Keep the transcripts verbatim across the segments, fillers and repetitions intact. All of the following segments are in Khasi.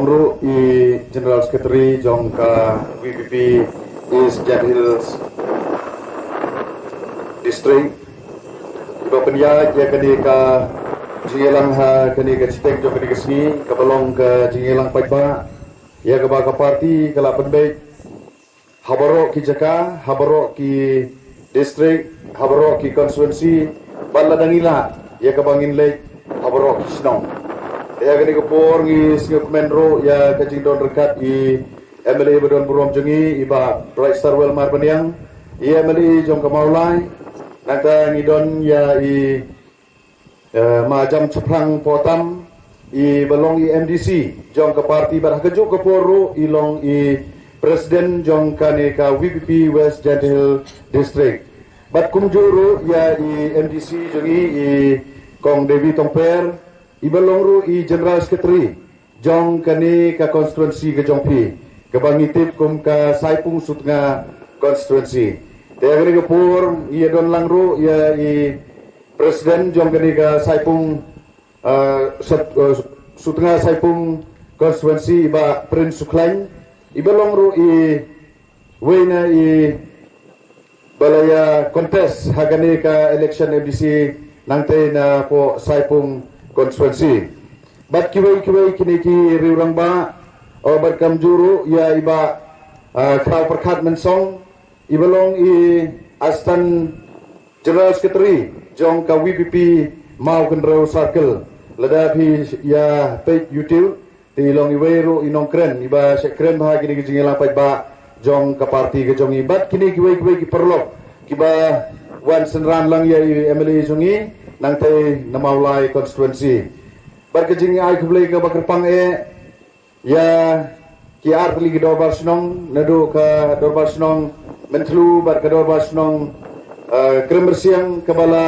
Ruh i General Secretary jong ka VPP East Jaintia Hills District, iba pynïaid ïa kane ka jingïalang ha kane ka jingteng jong kane ka sngi, kaba long ka jingïalang paidbah ïa kaba ka party ka la pynbeit ha baroh ki jaka, ha baroh ki district, ha baroh ki constituency, bad lada ngi lah ïa kaba ngin leit ha baroh ki shnong. Te ha kane ka por ngi sngewkmen ruh ïa ka jingdon ryngkat i MLA ba don burom jong ngi, i Bah Brightstarwell Marbaniang, i MLA jong ka Mawlai. Nangta ngi don ïa i Eh, Ma Jamshaphrang Pohtam, iba long i MDC jong ka party, bad ha kajuh ka por ruh i long i President jong kane ka VPP West Jaintia Hills District. Bad kumjuh ruh ïa i MDC jong ngi, i Kong Devi Tongper, iba long ruh i General Secretary jong kane ka constituency ka jong phi, kaba ngi tip kum ka Saipung Sutnga constituency. Te ha kane ka por ngi ïa don lang ruh ïa i President jong kane ka Saipung, uh, Sut-, uh, Sutnga Saipung constituency, i Bah Prince Sukhlain, iba long ruh i wei na i ba la ïa contest ha kane ka election MDC nangtei na poh Saipung constituency. Bad kiwei kiwei kine ki riewrangbah, oh, bad kumjuh ruh ïa i Bah, uh, Khrawpyrkhat Mynsong, iba long i Assistant General Secretary jong ka VPP Mawkynrew Circle. Lada phi ïa peit YouTube, te i long iwei ruh i nongkren iba shah kren ha kine ki jingïalang paidbah jong ka party ka jong i. Bad kine kiwei kiwei ki paralok kiba wan synran lang ïa i MLA jong i nangtei na Mawlai constituency. Bad ka jingai khublei kaba kyrpang eh ïa ki artylli ki dorbar shnong, naduh ka dorbar shnong Myntdu bad ka dorbar shnong, eh, Krem Rsiang, kaba la,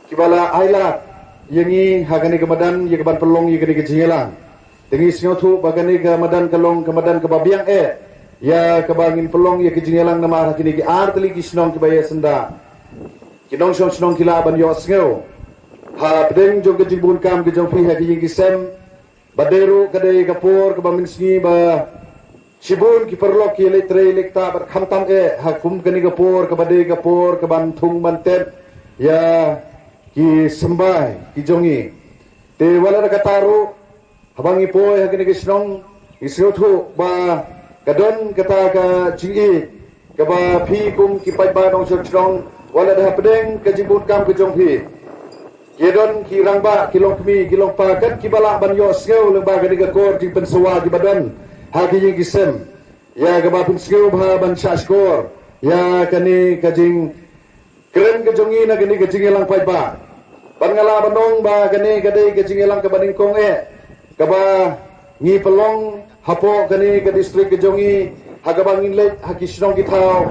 kiba la ailad ïa ngi ha kane ka madan ïa kaban pynlong ïa kane ka jingïalang. Te ngi sngewthuh ba kane ka madan ka long ka madan kaba biang eh ïa kaba ngin pynlong ïa ka jingïalang, namar ha kine ki artylli ki shnong kiba ïa syndah, ki nongshong shnong ki lah ban ïohsngew hapdeng jong ka jingbun kam ka jong phi ha ki ïing ki sem. Ba dei ruh ka dei ka por kaba mynsngi ba shibun ki paralok ki leit trei leit ktah, bad khamtam eh ha kum kane ka por kaba dei ka por kaban thung ban tep ïa ki symbai ki jong ngi. Te wat la da kata ruh, haba ngi poi ha kane ka shnong, ngi sngewthuh ba ka don kata ka jingïeit kaba phi kum ki paidbah nongshong shnong, wat la da hapdeng ka jingbun kam ka jong phi, ki don ki rangbah, ki longkmie, ki longpa, kat kiba lah ban ïohsngew lyngba kane ka kor jingpynsawa kiba don ha ki ïing ki sem, ïa kaba pynsngewbha ban shah shkor ïa kane ka jingkren ka jong ngi na kane ka jingïalang paidbah. Bad nga lah ban ong ba kane ka dei ka jingïalang kaba nyngkong eh kaba ngi pynlong hapoh kane ka district ka jong ngi, ha kaba ngin leit ha ki shnong ki thaw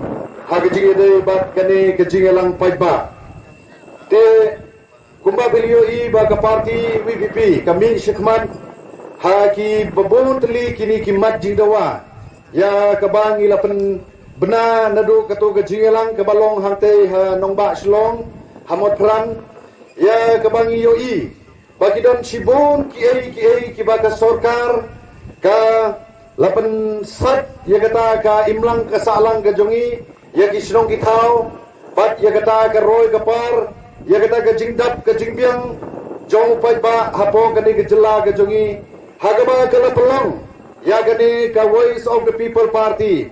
ha ka jingïadei bad kane ka jingïalang paidbah. Te kumba phi la ïohi ba ka party VPP ka mih shakhmat ha kiba bun tylli kine ki mat jingdawa, ïa kaba ngi la pynbna naduh kato ka jingïalang kaba long hangtei ha nongbah Shillong, ha Motphran, ïa kaba ngi ïohi ba ki don shibun kiei kiei kiba ka sorkar ka la pynsait ïa kata ka imlang ka sahlang ka jong ngi ïa ki shnong ki thaw, bad ïa kata ka roi ka par, ïa kata ka jingdap ka jingbiang jong u paidbah hapoh kane ka jylla ka jong ngi, ha kaba ka la pynlong ïa kane ka Voice of the People Party,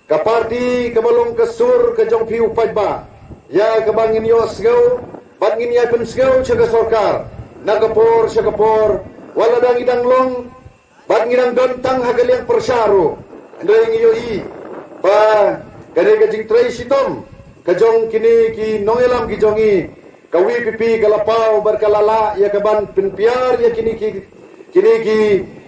ka party kaba long ka sur ka jong phi u paidbah, ïa kaba ngin ïohsngew bad ngin ïai pynsngew sha ka sorkar na ka por sha ka por, wat la da ngi dang long bad ngi dang don tang ha ka liang pyrshah ruh. Hynrei ngi ïohi ba kane ka jingtrei shitom ka jong kine ki nongïalam ki jong ngi, ka VPP ka la paw bad ka la lah ïa kaban pynpiar ïa kine ki, kine ki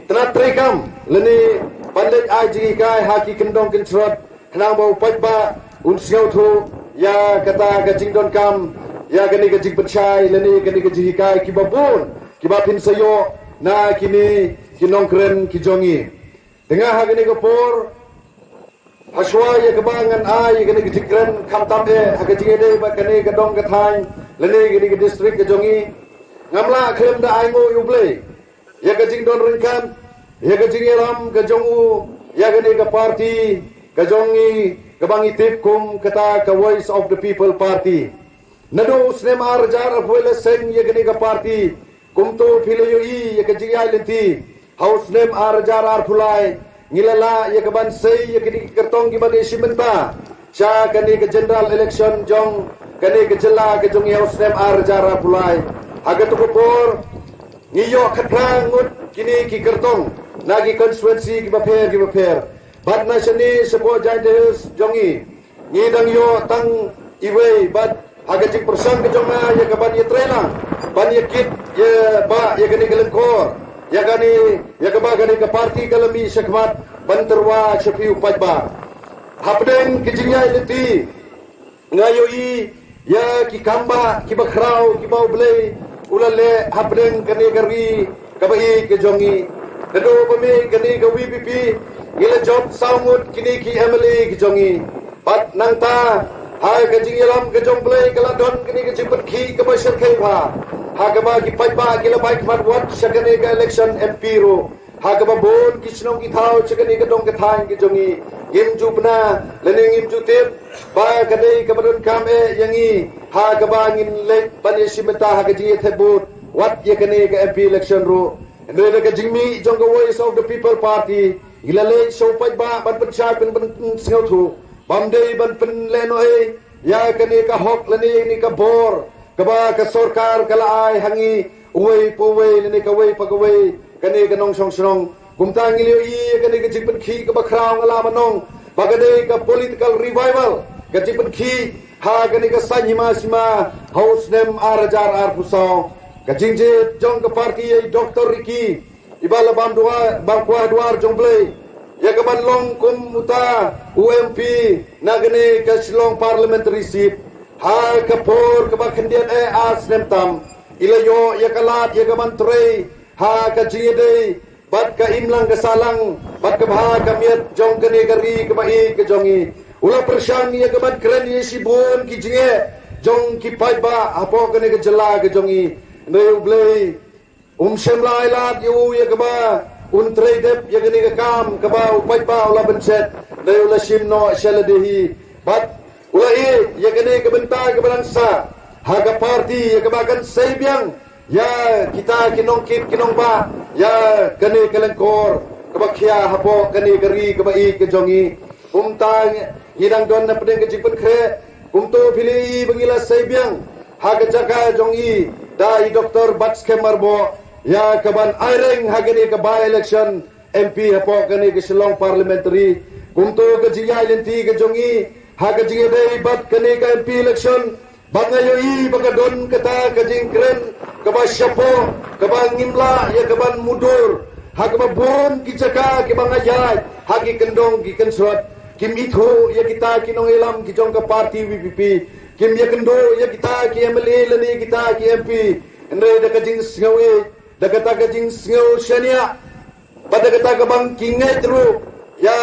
tnat treikam lane ban leit ai jinghikai ha ki kyndong kynshrot, khnang ba u paidbah un sngewthuh ïa kata ka jingdonkam, ïa kane ka jingpynshai lane kane ka jinghikai kiba bun kiba phin sa ïoh na kine ki nongkren ki jong ngi. Te nga ha kane ka por, ha shuwa ïa kaba ngan ai ïa kane ka jingkren, khamtam eh ha ka jingïadei bad kane ka dong ka thaiñ lane kane ka district ka jong ngi, ngam lah khlem da ai nguh ïa U Blei ïa ka jingdon ryngkat Ïa ka jingïalam ka jong u ïa kane ka party ka jong ngi kaba ngi tip kum kata ka Voice of the People Party. Naduh u snem ar hajar arphew wei la seng ïa kane ka party. Kumto phi la ïohi ïa ka jingïaid lynti. Ha u snem ar hajar arphew lai ngi la lah ïa ka ban sei ïa kine ki kyrtong kiba ïashim bynta sha kane ka general election jong kane ka jylla ka jong ngi ha u snem ar hajar arphew lai. Ha katu ka por ngi ïoh khatphra ngut kine ki kyrtong na ki constituency kiba pher kiba pher. Bad na shane shapoh Jaintia Hills jong ngi ngi dang ïoh tang iwei bad ha ka jingpyrshang ka jong nga ïa ka ban ïatreilang ban ïakit ïa ba ïa kane ka lyngkor ïa kane ïa kaba kane ka party ka la mih shakhmat ban tyrwa sha phi u paidbah. Hapdeng ka jingïaid lynti nga ïohi ïa ki kambah kiba khraw kiba U Blei u la leh hapdeng kane ka ri kaba ïeit ka jong ngi. Naduh ba mih kane ka V P P ngi la jop saw ngut kine ki M L A ka jong ngi. Bad nangta ha ka jingïalam ka jong U Blei ka la don kane ka jingpynkhih kaba shyrkhei bha ha kaba ki paidbah ki la bai khmat wat sha kane ka election M P ruh. Ha kaba bun ki shnong ki thaw sha kane ka dong ka thaiñ ka jong ngi ngim ju pynah lane ngim ju tip ba ka dei kaba donkam eh ïa ngi ha kaba ngin leit ban ïashim bynta ha ka jingïathep vote wat ïa kane ka M P election ruh. Hynrei da ka jingmih jong ka Voice of the People Party ngi la leit sha u paidbah ban pynshai pyn- pynsngewthuh bym dei ban pynlehnohei ïa kane ka hok lane ïa kane ka bor kaba ka sorkar ka la ai ha ngi uwei pa uwei lane kawei pa kawei kane ka nongshong shnong. Kumta ngi la ïohi ïa kane ka jingpynkhih kaba khraw nga la ban ong ba ka dei ka political revival ka jingpynkhih ha kane ka saiñ hima sima ha u snem ar hajar arphew saw. Ka jingjied jong ka party ïa i Doctor Ricky iba la bam duar bam kwah duar jong U Blei ïa ka ban long kum uta u M P na kane ka Shillong Parliamentary Seat ha ka por kaba khyndiat eh ar snem tam. I la ïoh ïa ka lad ïa ka ban trei ha ka jingïadei bad ka imlang ka sahlang bad ka bha ka miat jong kane ka ri kaba ïeit ka jong ngi. U la pyrshang ïa ka ban kren ïa shibun ki jingeh jong ki paidbah hapoh kane ka jylla ka jong ngi. Hynrei U Blei um shym la ai lad ïa u ïa kaba un trei dep ïa kane ka kam kaba u paidbah u la bynshet. Hynrei u la shim noh sha lade hi bad u la ïeh ïa kane ka bynta kaba dang sah ha ka party ïa kaba kan sei biang ïa kita ki nongkit ki nongbah ïa kane ka lyngkor kaba khia hapoh kane ka ri kaba ïeit ka jong ngi. Kumta ngi dang don na pdeng ka jingpynkhreh. Kumto phi la ïohi ba ngi la sei biang ha ka jaka jong i da i Doctor Batskhem Myrboh ïa ka ban aireng ha kane ka by election M P hapoh kane ka Shillong Parliamentary. Kumto ka jingïaid lynti ka jong i ha ka jingïadei bad kane ka M P election ba nga ïohi ba ka don kata ka jingkren kaba shapoh kaba ngim lah ïa ka ban mudur ha kaba bun ki jaka kiba nga ïaid ha ki kyndong ki kynshrot. Kim ithuh ïa kita ki nongïalam ki jong ka party V P P. Kim ïakynduh ïa kita ki M L A lane kita ki M P. Hynrei da ka jingsngew ïeit da kata ka jingsngew shaniah bad da kata ka bang ki ngeit ruh ïa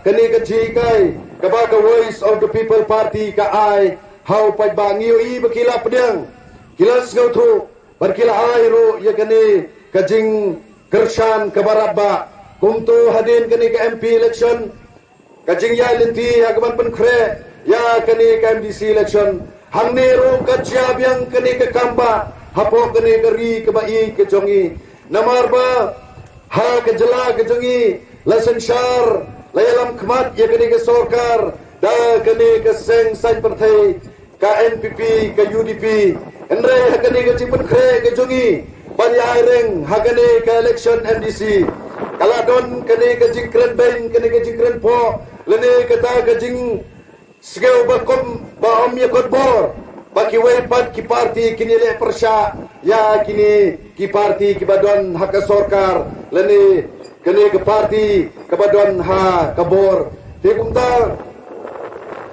kane ka jinghikai kaba ka Voice of the People Party ka ai ha u paidbah. Ngi ïohi ba ki la pdiang ki la sngewthuh bad ki la ai ruh ïa kane ka jingkyrshan kaba radbah. Kumto hadien kane ka M P election ka jingïaid lynti ha ka ban pynkhreh ïa kane ka M D C election. Hangne ruh ka jia biang kane ka kambah hapoh kane ka ri kaba ïeit ka jong i. Namar ba ha ka jylla ka jong i la synshar la ïalam khmat ïa kane ka sorkar da kane ka seng saiñ pyrthei ka N P P ka U D P. Hynrei ha kane ka jingpynkhreh ka jong i ban ïa aireng ha kane ka election M D C ka la don kane ka jingkren beiñ kane ka jingkren phoh lane kata ka jingsngew ba kum ba ym ïa kot bor ba kiwei pat ki party kin ïaleh pyrshah ïa kine ki party kiba don ha ka sorkar lane kane ka party kaba don ha ka bor. Te kumta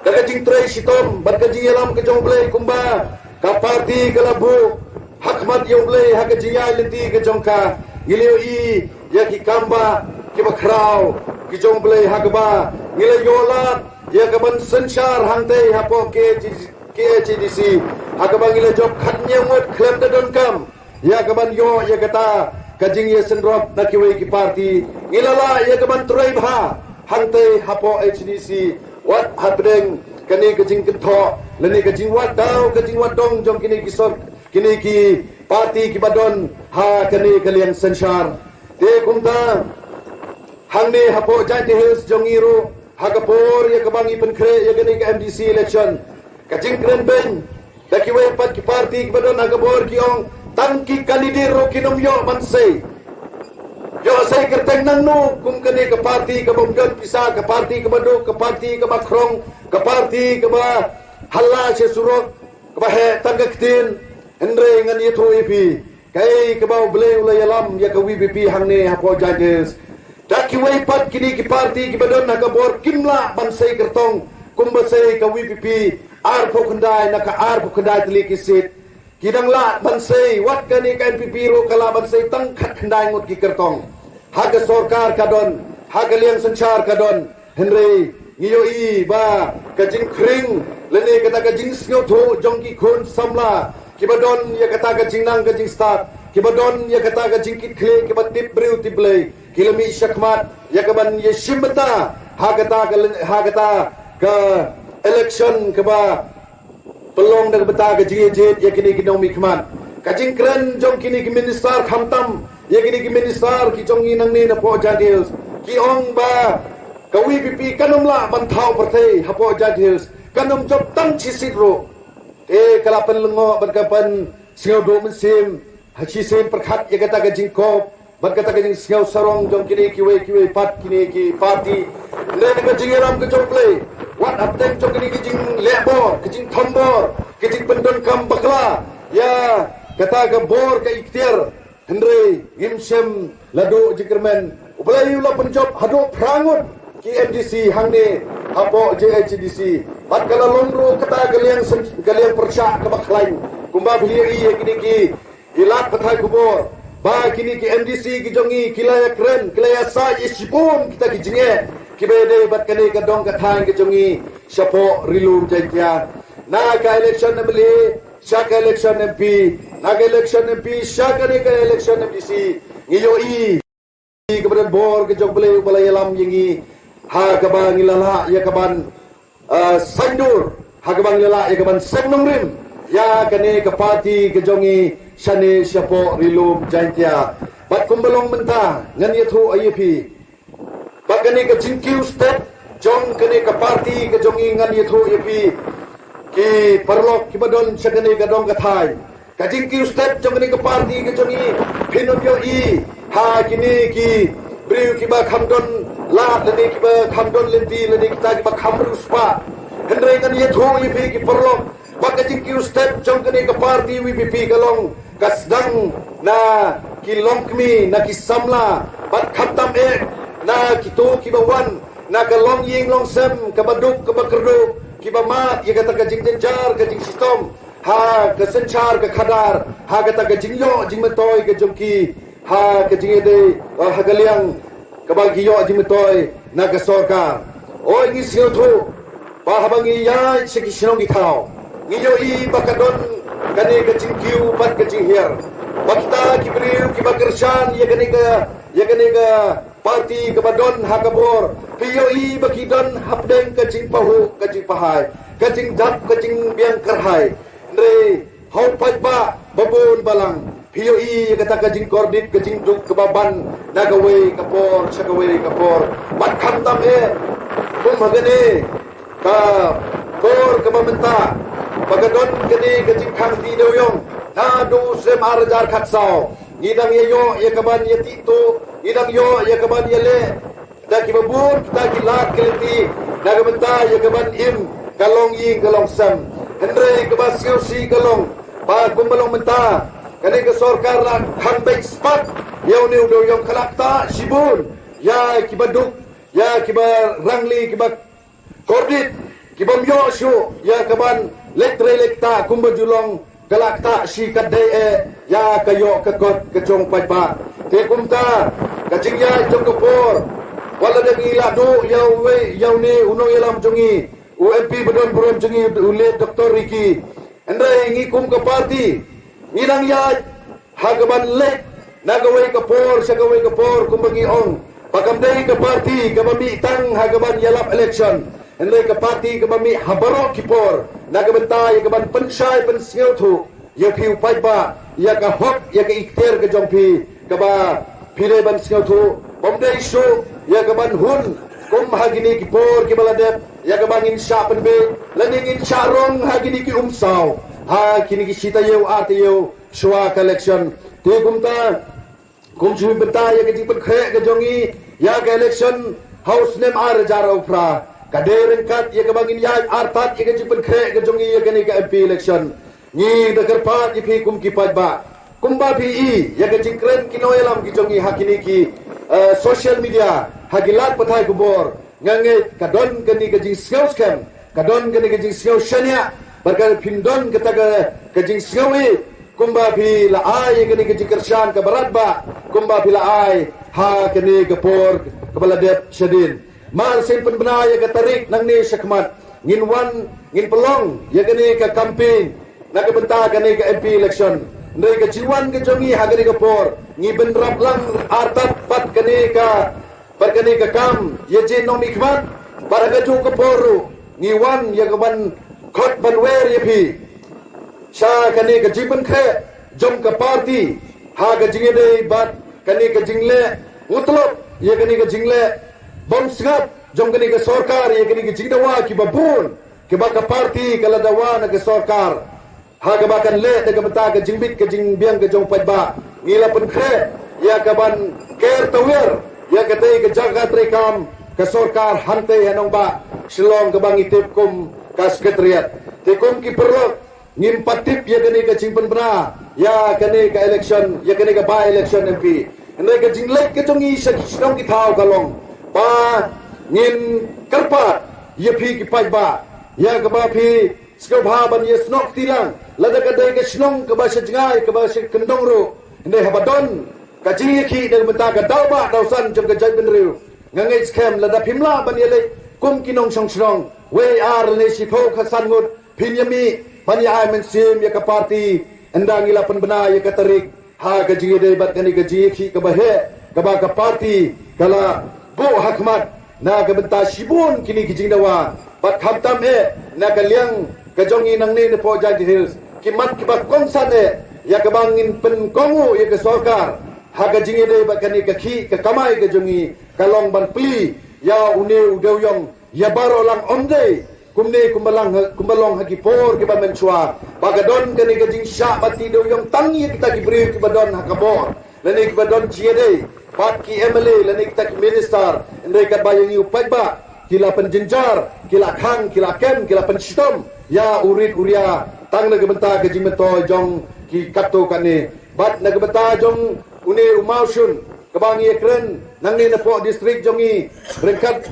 da ka jingtrei shitom bad ka jingïalam ka jong U Blei kumba ka party ka la buh ha khmat ïa U Blei ha ka jingïaid lynti ka jong ka ngi la ïohi ïa ki kambah kiba khraw ki jong U Blei ha kaba ngi la ïoh lad ïa ka ban synshar hangtei hapoh K H A D C ha kaba ngi la jop khathynñiew ngut khlem da donkam ïa ka ban ïoh ïa kata ka jingïasynrop na kiwei ki party. Ngi la lah ïa ka ban trei bha hangtei hapoh H D C, wat hapdeng kane ka jingkynthoh lane ka jingwad daw, ka jingwad dong jong kine ki sor, kine ki party kiba don ha kane ka liang synshar. Te kumta, hangne hapoh Jaintia Hills jong ngi ruh, ha ka por ïa kaba ngi pynkhreh ïa kane ka M D C election, ka jingkren beiñ da kiwei pat ki party kiba don ha ka bor ki ong, tang ki candidate ruh kin ym ïoh ban sei. Ïoh sei kyrteng nangno kum kane ka party kaba ym don pisa, ka party kaba duk, ka party kaba khrong, ka party kaba halla sha surok, kaba heh tang ka ktien. Hynrei ngan ïathuh ïa phi, kaei kaba U Blei u la ïalam ïa ka V P P hangne hapoh Jaintia Hills. Da kiwei pat kine ki party kiba don ha ka bor kim lah ban sei kyrtong kumba sei ka V P P, arphew khyndai na ka arphew khyndai tylli ki seat. Ki dang lah ban sei, wat kane ka N P P ruh ka lah ban sei tang khatkhyndai ngut ki kyrtong. Ha ka sorkar ka don, ha ka liang synshar ka don, hynrei ngi ïohi ba ka jingkhring lane kata ka jingsngewthuh jong ki khun samla kiba don ïa kata ka jingnang ka jingstad, kiba don ïa kata ka jingkitkhlieh, kiba tip briew tip Blei, ki la mih shakhmat ïa ka ban ïashim bynta ha kata ka, ha kata ka election kaba pynlong da ka bynta ka jingïajied ïa kine ki nongmihkhmat. Ka jingkren jong kine ki minister, khamtam ïa kine ki minister ki jong ngi nangne napoh Jaintia Hills, ki ong ba ka V P P kan ym lah ban thaw pyrthei hapoh Jaintia Hills, kan ym jop tang shi seat ruh. Te ka la pynlyngngoh bad ka pynsngewduh mynsiem, ha shisien pyrkhat ïa kata ka jingkop bad kata ka jingsngew sarong jong kine kiwei kiwei pat kine ki party. Hynrei ka jingïalam ka jong U Blei, wat hapdeng jong kine ki jingleh bor, ki jingthombor, ki jingpyndonkam bakla ïa kata ka bor ka iktiar, hynrei ngim shym la duh jingkyrmen. U Blei u la pynjop haduh phra ngut ki M D C hangne hapoh J H A D C. Bad ka la long ruh kata ka liang sen-, ka liang pyrshah kaba khlaiñ. Kumba phi ïohi ïa kine ki, ki lad pathai khubor ba kine ki M D C ki jong ngi ki la ïakren, ki la ïasaid ïa shibun kita ki jingeh kiba ïadei bad kane ka dong ka thaiñ ka jong ngi shapoh Ri Lum Jaintia. Na ka election M L A sha ka election M P, na ka election M P sha kane ka election M D C, ngi ïohi kaba don bor ka jong U Blei uba la ïalam ïa ngi ha kaba ngi la lah ïa ka ban, ah, saiñdur, ha kaba ngi la lah ïa ka ban seng nongrim ïa kane ka party ka jong ngi shane shapoh Ri Lum Jaintia. Bad kumba long mynta ngan ïathuh ïa phi ba kane ka jingkiew stet jong kane ka party ka jong ngi, ngan ïathuh ïa phi ki paralok kiba don sha kane ka dong ka thaiñ. Ka jingkiew stet jong kane ka party ka jong ngi, phin ym ïohi ha kine ki briew kiba kham don lad lane kiba kham don lynti lane kita kiba kham riewspah. Hynrei ngan ïathuh ïa phi ki paralok ba ka jingkiew stet jong kane ka party V P P ka long, ka sdang na ki longkmie, na ki samla, bad khamtam eh na kito kiba wan na ka longïing longsem kaba duk kaba kyrduh, kiba mad ïa kata ka jingjynjar ka jingshitom ha ka synshar ka khadar, ha kata ka jingïoh jingmyntoi ka jong ki ha ka jingïadei, ha ka liang kaba ki ïoh jingmyntoi na ka sorkar. Oi, ngi sngewthuh ba haba ngi ïaid sha ki shnong ki thaw, ngi ïohi ba ka don kane ka jingkiew bad ka jinghiar. Ba kita ki briew kiba kyrshan ïa kane ka, ïa kane ka party kaba don ha ka bor, phi ïohi ba ki don hapdeng ka jingpahuh ka jingpahai, ka jingdap ka jingbiang kyrhai. Hynrei ha u paidbah ba bun balang, phi ïohi ïa kata ka jingkordit ka jingduk kaba ban na kawei ka por sha kawei ka por. Bad khamtam eh kum ha kane ka por kaba mynta, ba ka don kane ka jingkhang ti dewïong naduh u snem ar hajar khatsaw, ngi dang ïa ïoh ïa ka ban ïa tih tuh, ngi dang ïoh ïa ka ban ïa leh da kiba bun kita ki lad ki lynti na ka bynta ïa ka ban im ka longïing ka longsem. Hynrei kaba sngewsih ka long ba kumba long mynta, kane ka sorkar la khang beit spat ïa une u dewïong, ka la ktah shibun ïa kiba duk, ïa kiba rangli, kiba kordit, kibym ïoh shuh ïa ka ban leit trei leit ktah kumba ju long, ka la ktah shi katdei eh ïa ka ïoh ka kot ka jong u paidbah. Te kumta, ka jingïaid jong ka por, wat la dang ngi la duh ïa uwei, ïa une u nongïalam jong ngi, u M P ba don burom jong ngi, u late Doctor Ricky. Hynrei ngi kum ka party, ngi dang ïaid ha ka ban leit Na kawei ka por sha kawei ka por, kumba ngi ong, ba kam dei ka party kaba mih tang ha kaban ïalap election, hynrei ka party kaba mih ha baroh ki por na ka bynta ïa kaban pynshai pynsngewthuh ïa phi u paidbah ïa ka hok, ïa ka ikhtiar ka jong phi kaba phi dei ban sngewthuh. Bym dei shuh ïa kaban hun kum ha kine ki por kiba la dep, ïa kaba ngin shah pynbeit lane ngin shah rong ha kine ki umsaw ha kine ki shi taïew ar taïew shuwa ka election. Te kumta, kum shu bynta ïa ka jingpynkhreh ka jong ngi ïa ka election ha u snem ar hajar arphew phra, ka dei ryngkat ïa kaba ngin ïaid artat ïa ka jingpynkhreh ka jong ngi ïa kane ka M P election. Ngi da kyrpad ïa phi kum ki paidbah, kumba phi i ïa ka jingkren ki nongïalam ki jong ngi ha kine ki, eh, social media, ha ki lad pathai khubor, nga ngeit ka don kane ka jingsngew skhem, ka don kane ka jingsngew shaniah, bad ka phin don kata ka, ka jingsngew i, kumba phi la ai ïa kane ka jingkyrshan kaba radbah, kumba phi la ai ha kane ka por kaba la dep shadien. Mar sien pynbna ïa ka tarik nangne shakhmat, ngin wan, ngin pynlong ïa kane ka campaign na ka bynta kane ka M P election. Hynrei ka jingwan ka jong ngi ha kane ka por, ngi bynrap lang artat pat kane ka, pat kane ka kam ïa jin nongmihkhmat, bad ha kajuh ka por ruh ngi wan ïa kaban khot ban wer ïa phi sha kane ka jingpynkhreh jong ka party ha ka jingïadei bad kane ka jingleh, mutlob ïa kane ka jingleh bym sngap jong kane ka sorkar ïa kane ka jingdawa kiba bun kiba ka party ka la dawa na ka sorkar, ha kaba kan leh da ka bynta ka jingbit ka jingbiang ka jong paidbah. Ngi la pynkhreh ïa kaban ker tawiar ïa katei ka jaka treikam ka sorkar hangtei ha nongbah Shillong kaba ngi tip kum ka Secretariat. Te kum ki paralok, ngim pat tip ïa kane ka jingpynbna ïa kane ka election, ïa kane ka by election M P. Hynrei ka jingleit ka jong ngi sha ki shnong ki thaw ka long ba ngin kyrpad ïa phi ki paidbah, ïa kaba phi sngewbha ban ïasnoh kti lang, lada ka dei ka shnong kaba sha jngai kaba sha kyndong ruh. Hynrei haba don ka jingïakhih na ka bynta ka daw bah daw san jong ka jaitbynriew, nga ngeit skhem lada phim lah ban ïaleit kum ki nongshong shnong, wei ar lane shiphew khatsan ngut, phin ïa mih ban ïa ai mynsiem ïa ka party. Ynda ngi la pynbna ïa ka tarik ha ka jingïadei bad kane ka jingïakhih kaba heh kaba ka party ka la buh ha khmat na ka bynta shibun kine ki jingdawa, bad khamtam eh na ka liang ka jong ngi nangne na poh Jaintia Hills, ki mat kiba kongsan eh ïa kaba ngin pynkohnguh ïa ka sorkar ha ka jingïadei bad kane ka khih ka kamai ka jong ngi, ka long ban plie ïa une u dewïong ïa baroh lang, ym dei kumne kumba lang ha, kumba long ha ki por kiba mynshuwa ba ka don kane ka jingshah bati dewïong tang ïa kita ki briew kiba don ha ka bor lane kiba don jingïadei bad ki M L A lane kita ki minister. Hynrei katba ïa ngi u paidbah ki la pynjynjar, ki la khang, ki la kem, ki la pynshitom ïa u rit u ria tang na ka bynta ka jingmyntoi jong ki katto katne. Bad na ka bynta jong une u mawshun kaba ngi ïakren nangne na poh district jong ngi ryngkat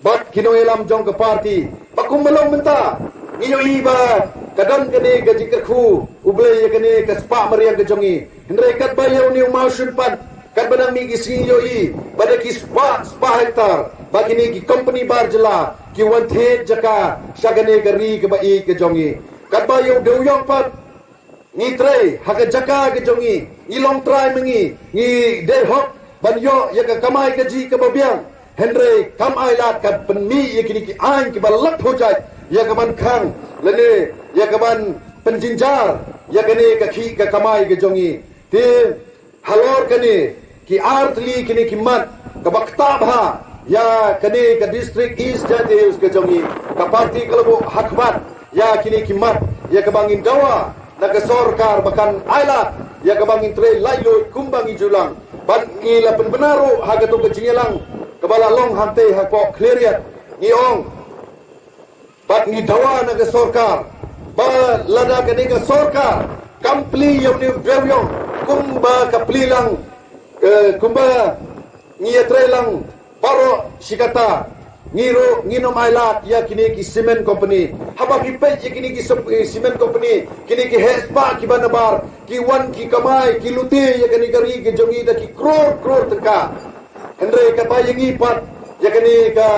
bad ki nongïalam jong ka party, ba kumba long mynta ngi ïohi ba ka don kane ka jingkyrkhu U Blei ïa kane ka spah mariang ka jong ngi. Hynrei katba ïa une u mawshun pat, katba nang mih ki sngi ïohi ba da ki spah spah hektar ba kine ki company bar jylla ki wan thied jaka sha kane ka ri kaba ïeit ka jong ngi. Katba ïa u dewïong pat, ngi trei ha ka jaka ka jong ngi, ngi long trai ma ngi, ngi dei hok ban ïoh ïa ka kamai kajih kaba biang. Hynrei kam ailad ka pynmih ïa kine ki aiñ kiba lap hujat ïa ka ban khang lane ïa ka ban pynjynjar ïa kane ka khih ka kamai ka jong ngi. Te halor kane ki ar tylli kine ki mat kaba ktah bha ïa kane ka district East Jaintia Hills ka jong ngi, ka party ka la buh ha khmat ïa kine ki mat ïa kaba ngin dawa na ka sorkar ba kan ailad ïa kaba ngin trei laitluid kumba ngi ju lang. Bad ngi la pynbna ruh ha kato ka jingïalang kaba la long hangtei hapoh Khliehriat, ngi ong bad ngi dawa na ka sorkar ba lada kane ka sorkar kam plie ïa une u dewïong kumba ka plie lang, eh, kumba ngi ïatrei lang baroh shi katta, ngi ruh ngin ym ailad ïa kine ki cement company. Haba phi peit ïa kine ki sep-, eh, cement company, kine ki heh spah kiba nabar, ki wan ki kamai, ki lute ïa kane ka ri ka jong ngi da ki klur klur tyngka. Hynrei katba ïa ngi pat, ïa kane ka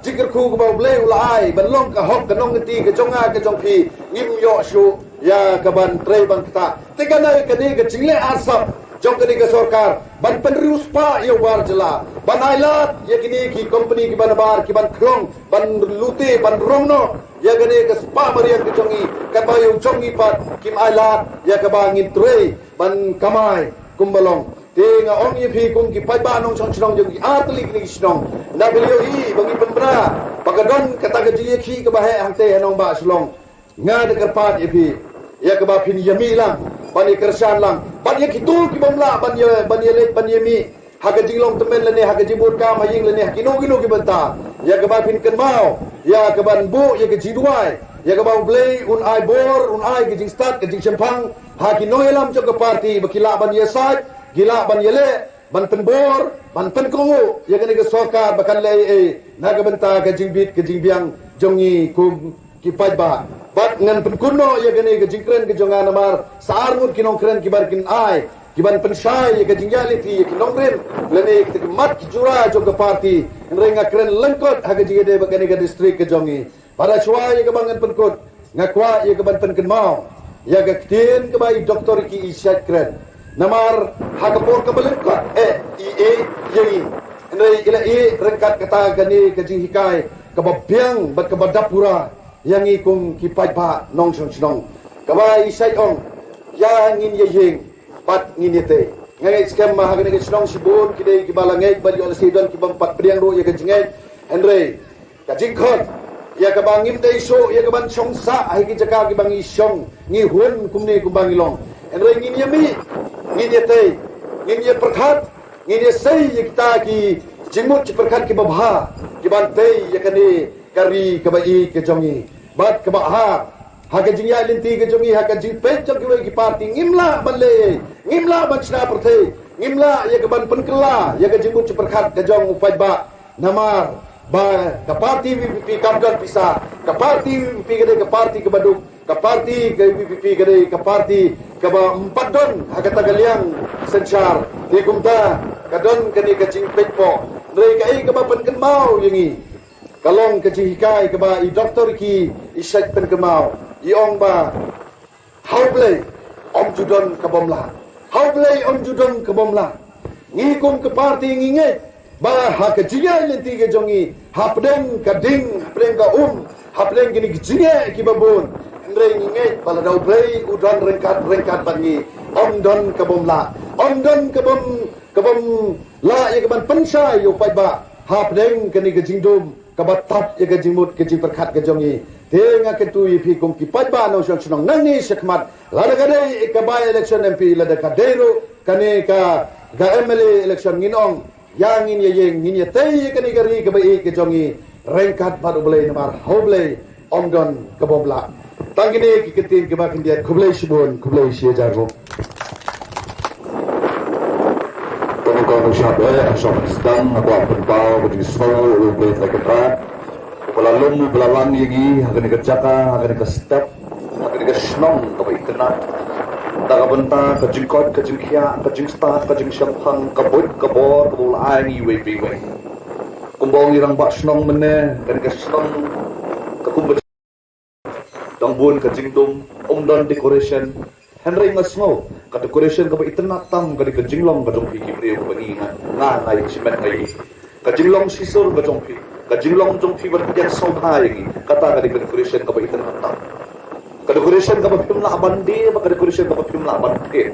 jingkyrkhu kaba U Blei u la ai ban long ka hok ka nongkynti ka jong nga ka jong phi, ngim ïoh shuh ïa ka ban trei ban ktah. Te kane, kane ka jingleh arsap jong kane ka sorkar ban pynriewspah ïa u bar jylla, ban ailad ïa kine ki kompani kiba nabar kiban khlong ban lute ban rong noh ïa kane ka spah mariang ka jong ngi, katba ïa u jong ngi pat kim ailad ïa kaba ngin trei ban kamai kumba long. Te nga ong ïa phi kum ki paidbah nongshong shnong jong ki artylli kine ki shnong, naba ïohi ba ngi pynbna ba ka don kata ka jingïakhih kaba heh hangtei ha nongbah Shillong. Nga da kyrpad ïa phi ïa kaba phin ïamih lang ban ïakyrshan lang bad ïa kito kibym lah ban ïa ban ïaleit ban ïamih ha ka jinglong tymmen lane ha ka jingbud kam ha ïing lane ha kino kino ki bynta, ïa kaba phin kynmaw ïa kaban buh ïa ka jingduwai ïa kaba U Blei un ai bor, un ai ka jingstad ka jingshemphang ha ki nongïalam jong ka party ba ki lah ban ïasaid, ki lah ban ïaleh, ban pynbor, ban pynkohnguh ïa kane ka sorkar ba kan leh ei ei na ka bynta ka jingbit ka jingbiang jong ngi kum ki paidbah. Bad ngan pynkut noh ïa kane ka jingkren ka jong nga namar sa ar ngut ki nongkren kiba kin ai kiban pynshai ïa ka jingïaid lynti ïa ki nongrim lane kita ki mat ki jura jong ka party. Hynrei nga kren lyngkot ha ka jingïadei bad kane ka district ka jong ngi. Bad ha shuwa ïa kaba ngan pynkut, nga kwah ïa kaban pynkynmaw ïa ka ktien kaba i Doktor Ricky Ischait i kren. Namar ha ka por kaba lyngkot eh i ïeh ïa ngi, hynrei i la ïeh ryngkat kata kane ka jinghikai kaba biang bad kaba dap pura ïa ngi kum ki paidbah nongshong shnong. Kaba i Ischait i ong, ïa ngin ïa ïeng bad ngin ïa tei. Nga ngeit skhem ba ha kane ka shnong shibun ki dei kiba la ngeit bad ïoh lashai, don kibym pat pdiang ruh ïa ka jingngeit. Hynrei ka jingkhot ïa kaba ngim dei shuh ïa kaban shong sah ha ki jaka kiba ngi shong ngi hun kumne kumba ngi long. Hynrei ngin ïa mih, ngin ïa tei, ngin ïa pyrkhat, ngin ïa sei ïa kita ki jingmut jingpyrkhat kiba bha kiban tei ïa kane ka ri kaba ïeit ka jong ngi. Bad kaba ar, ha ka jingïaid lynti ka jong ngi, ha ka jingpeit jong kiwei ki party, ngim lah ban leh, ngim lah ban shna pyrthei, ngim lah ïa kaban pynkylla ïa ka jingmut jingpyrkhat ka jong u paidbah. Namar ba ka party VPP kam don pisa, ka party VPP ka dei ka party kaba duk, ka party ka VPP ka dei ka party kaba ym pat don ha kata ka liang synshar. Te kumta ka don kane ka jingpeit poh. Hynrei kaei kaba pynkynmaw ïa ngi, ka long ka jinghikai kaba i Doktor Ricky Ischait i pynkynmaw, i ong ba ha U Blei ym ju don ka bym lah. Ha U Blei ym ju don ka bym lah. Ngi kum ka party ngi ngeit ba ha ka jingïaid lynti ka jong ngi, hapdeng ka ding, hapdeng ka um, hapdeng kine ki jingeh kiba bun, hynrei ngi ngeit ba lada U Blei u don ryngkat ryngkat bad ngi, ym don ka bym lah, ym don ka bym, ka bym lah ïa kaban pynshai ïa u paidbah hapdeng kane ka jingdum kaba tap ïa ka jingmut ka jingpyrkhat ka jong ngi. Te nga kyntu ïa phi kum ki paidbah nongshong shnong, nangne shakhmat, lada ka dei ka by election MP, lada ka dei ruh kane ka, ka MLA election, ngin ong, ïa ngin ïa ïeng, ngin ïa tei ïa kane ka ri kaba ïeit ka jong ngi ryngkat bad U Blei, namar ha U Blei ym don ka bym lah. Tang kine ki ktien kiba khyndiat, khublei shibun, khublei shihajar nguh. Tang ko nusha be, nusha sdang, nga kwah pynpaw ka jingsngew ïa U Blei Trai Kynrad, uba la lum, uba la lang ïa ngi ha kane ka jaka, ha kane ka step, ha kane ka shnong kaba itynnad. Da ka bynta ka jingkoit, ka jingkhiah, ka jingstad, ka jingshemphang, ka buit ka bor kaba u la ai ngi iwei pa iwei. Kumba ong i rangbah shnong mynne, kane ka shnong ka kum ka dang bun ka jingdum, ym don decoration. Hynrei nga sngew ka decoration kaba itynnad tam ka dei ka jinglong ka jong phi ki briew, kaba ngi, nga, nga, nga ïa shimet nga ïa. Ka jinglong shisur ka jong phi, ka jinglong jong phi ban pdiang sngewbha ïa ngi, kata ka dei ka decoration kaba itynnad tam. Ka decoration kaba phim lah ban die, bad ka decoration kaba phim lah ban thied.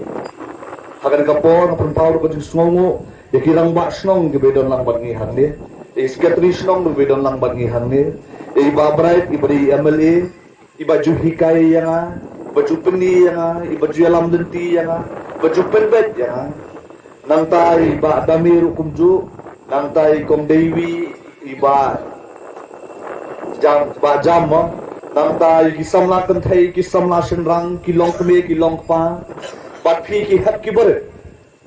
Ha kane ka por nga pynpaw ruh ka jingsngewnguh ïa ki rangbah shnong kiba don lang bad ngi hangne, ïa i secretary shnong kiba don lang bad ngi hangne, ïa i Bah Bright iba dei i MLA, iba ju hikai ïa nga, iba ju pyni ïa nga, iba ju ïalam lynti ïa nga, iba ju pynbeit ïa nga. Nangta i Bah Dame ruh kumjuh, nangta i Kong Dewi, i Bah Jam, Bah Jam mo. Nangta i ki samla kynthei, ki samla shynrang, ki longkmie, ki longkpa, bad phi ki hep ki barit.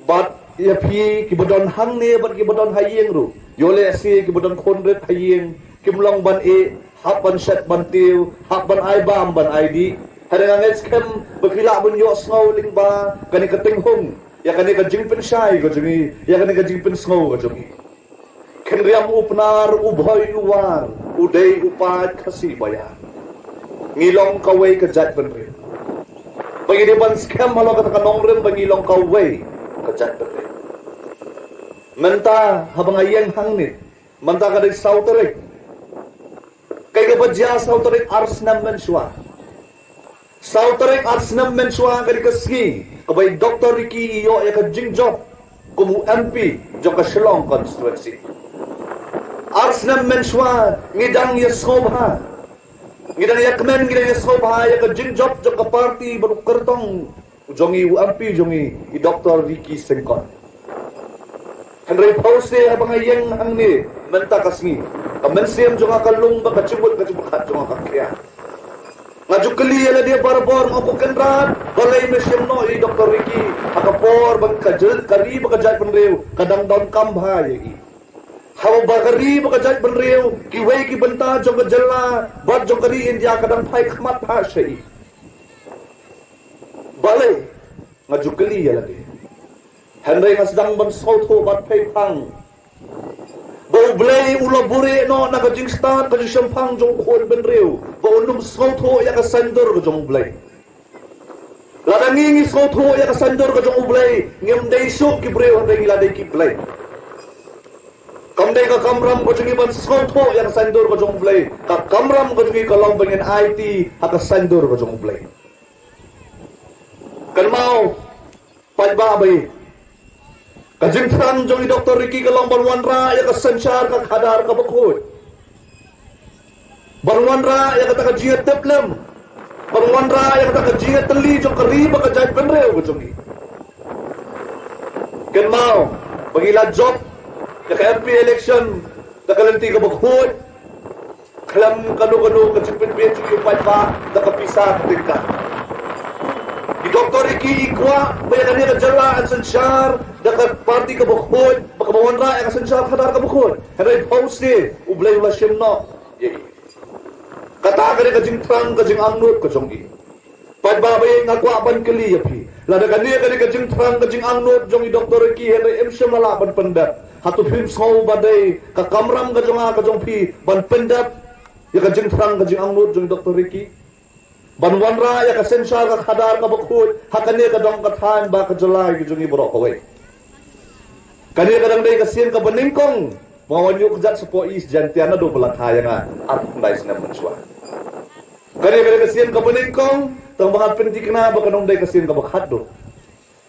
Bad ïa phi kiba don hangne bad kiba don ha ïing ruh, ïoh lehse kiba don khun rit ha ïing, kim long ban ïeh, hap ban shet ban tiew, hap ban ai bam ban ai dih. Hynrei nga ngeit skhem ba phi lah ban ïohsngew lyngba kane ka tynghung ïa kane ka jingpynshai ka jong ngi, ïa kane ka jingpynsngew ka jong ngi. Khynriam u Pnar, u Bhoi u War, u dei u paid Khasi Baïar. Ngi long kawei ka jaitbynriew. Ba ngi dei ban skhem halor kata ka nongrim ba ngi long kawei. ka jaitbynriew. Mynta haba nga ïeng hangne, mynta ka dei saw tarik. Kaei kaba jia saw tarik ar snem mynshuwa? Saw tarik ar snem mynshuwa ka dei ka sngi kaba i Doctor Ricky i ïoh ïa ka jingjop kum u M P jong ka Shillong constituency. Ar snem mynshuwa ngi dang ïa sngewbha, ngi dang ïa kmen, ngi dang ïa sngewbha ïa ka jingjop jong ka party bad u kyrtong jong i, u M P jong i, i Doctor Ricky Syngkon. Hynrei phewse haba nga ïeng hangne mynta ka sngi, ka mynsiem jong nga ka lung bad ka jingmut ka jingpyrkhat jong nga ka khia. Nga ju kylli ïa lade barabor, nga ong, ko Kynrad, balei me shim noh ïa i Doctor Ricky ha ka por ba ka jait, ka ri bad ka jaitbynriew ka dang donkam bha ïa i? Haba ka ri bad ka jaitbynriew, kiwei ki bynta jong ka jylla bad jong ka ri India ka dang phai khmat bha sha i. Balei? Nga ju kylli ïa lade. Hynrei nga sdang ban sngewthuh bad phai phang ba U Blei u la buhrieh noh na ka jingstad ka jingshemphang jong u khun bynriew ba un ym sngewthuh ïa ka saiñdur ka jong U Blei. Lada ngi ngi sngewthuh ïa ka saiñdur ka jong U Blei, ngim dei shuh ki briew, hynrei ngi la dei ki blei. Kam dei ka kamram ka jong ngi ban sngewthuh ïa ka saiñdur ka jong U Blei. Ka kamram ka jong ngi ka long ba ngin aiti ha ka saiñdur ka jong U Blei. Kynmaw, paidbah ba ïeit, ka jingthrang jong i Doctor Ricky ka long ban wanrah ïa ka synshar ka khadar kaba khuid, ban wanrah ïa kata ka jingïatiplem, ban wanrah ïa kata ka jingïatylli jong ka ri bad ka jaitbynriew ka jong ngi. Kynmaw ba ngi la jop ïa ka M P election da ka lynti kaba khuid, khlem kano kano ka jingpynbeit jong ki paidbah da ka pisa ka tyngka. I Doctor Ricky i kwah ba ïa kane ka jylla yn synshar da ka party kaba khuid, ba kaba wanrah ïa ka synshar khadar kaba khuid. Hynrei phewse U Blei u la shim noh ïa i. Kata ka dei ka jingthrang ka jingangnud ka jong i. Paidbah ba ïeit, nga kwah ban kylli ïa phi, lada kane ka dei ka jingthrang ka jingangnud jong i Doctor Ricky, hynrei im shym la lah ban pyndep, hato phim sngew ba dei ka kamram ka jong nga ka jong phi ban pyndep ïa ka jingthrang ka jingangnud jong i Doctor Ricky, ban wanrah ïa ka synshar ka khadar kaba khuid ha kane ka dong ka thaiñ bad ka jylla ka jong i baroh kawei? Kane ka dang dei ka sien kaba nyngkong ba nga wan ïuh kjat shapoh East Jaintia naduh ba la kha ïa nga arphew khyndai snem mynshuwa. Kane ka dei ka sien kaba nyngkong, tang ba nga pynthikna ba kan ym dei ka sien kaba khatduh.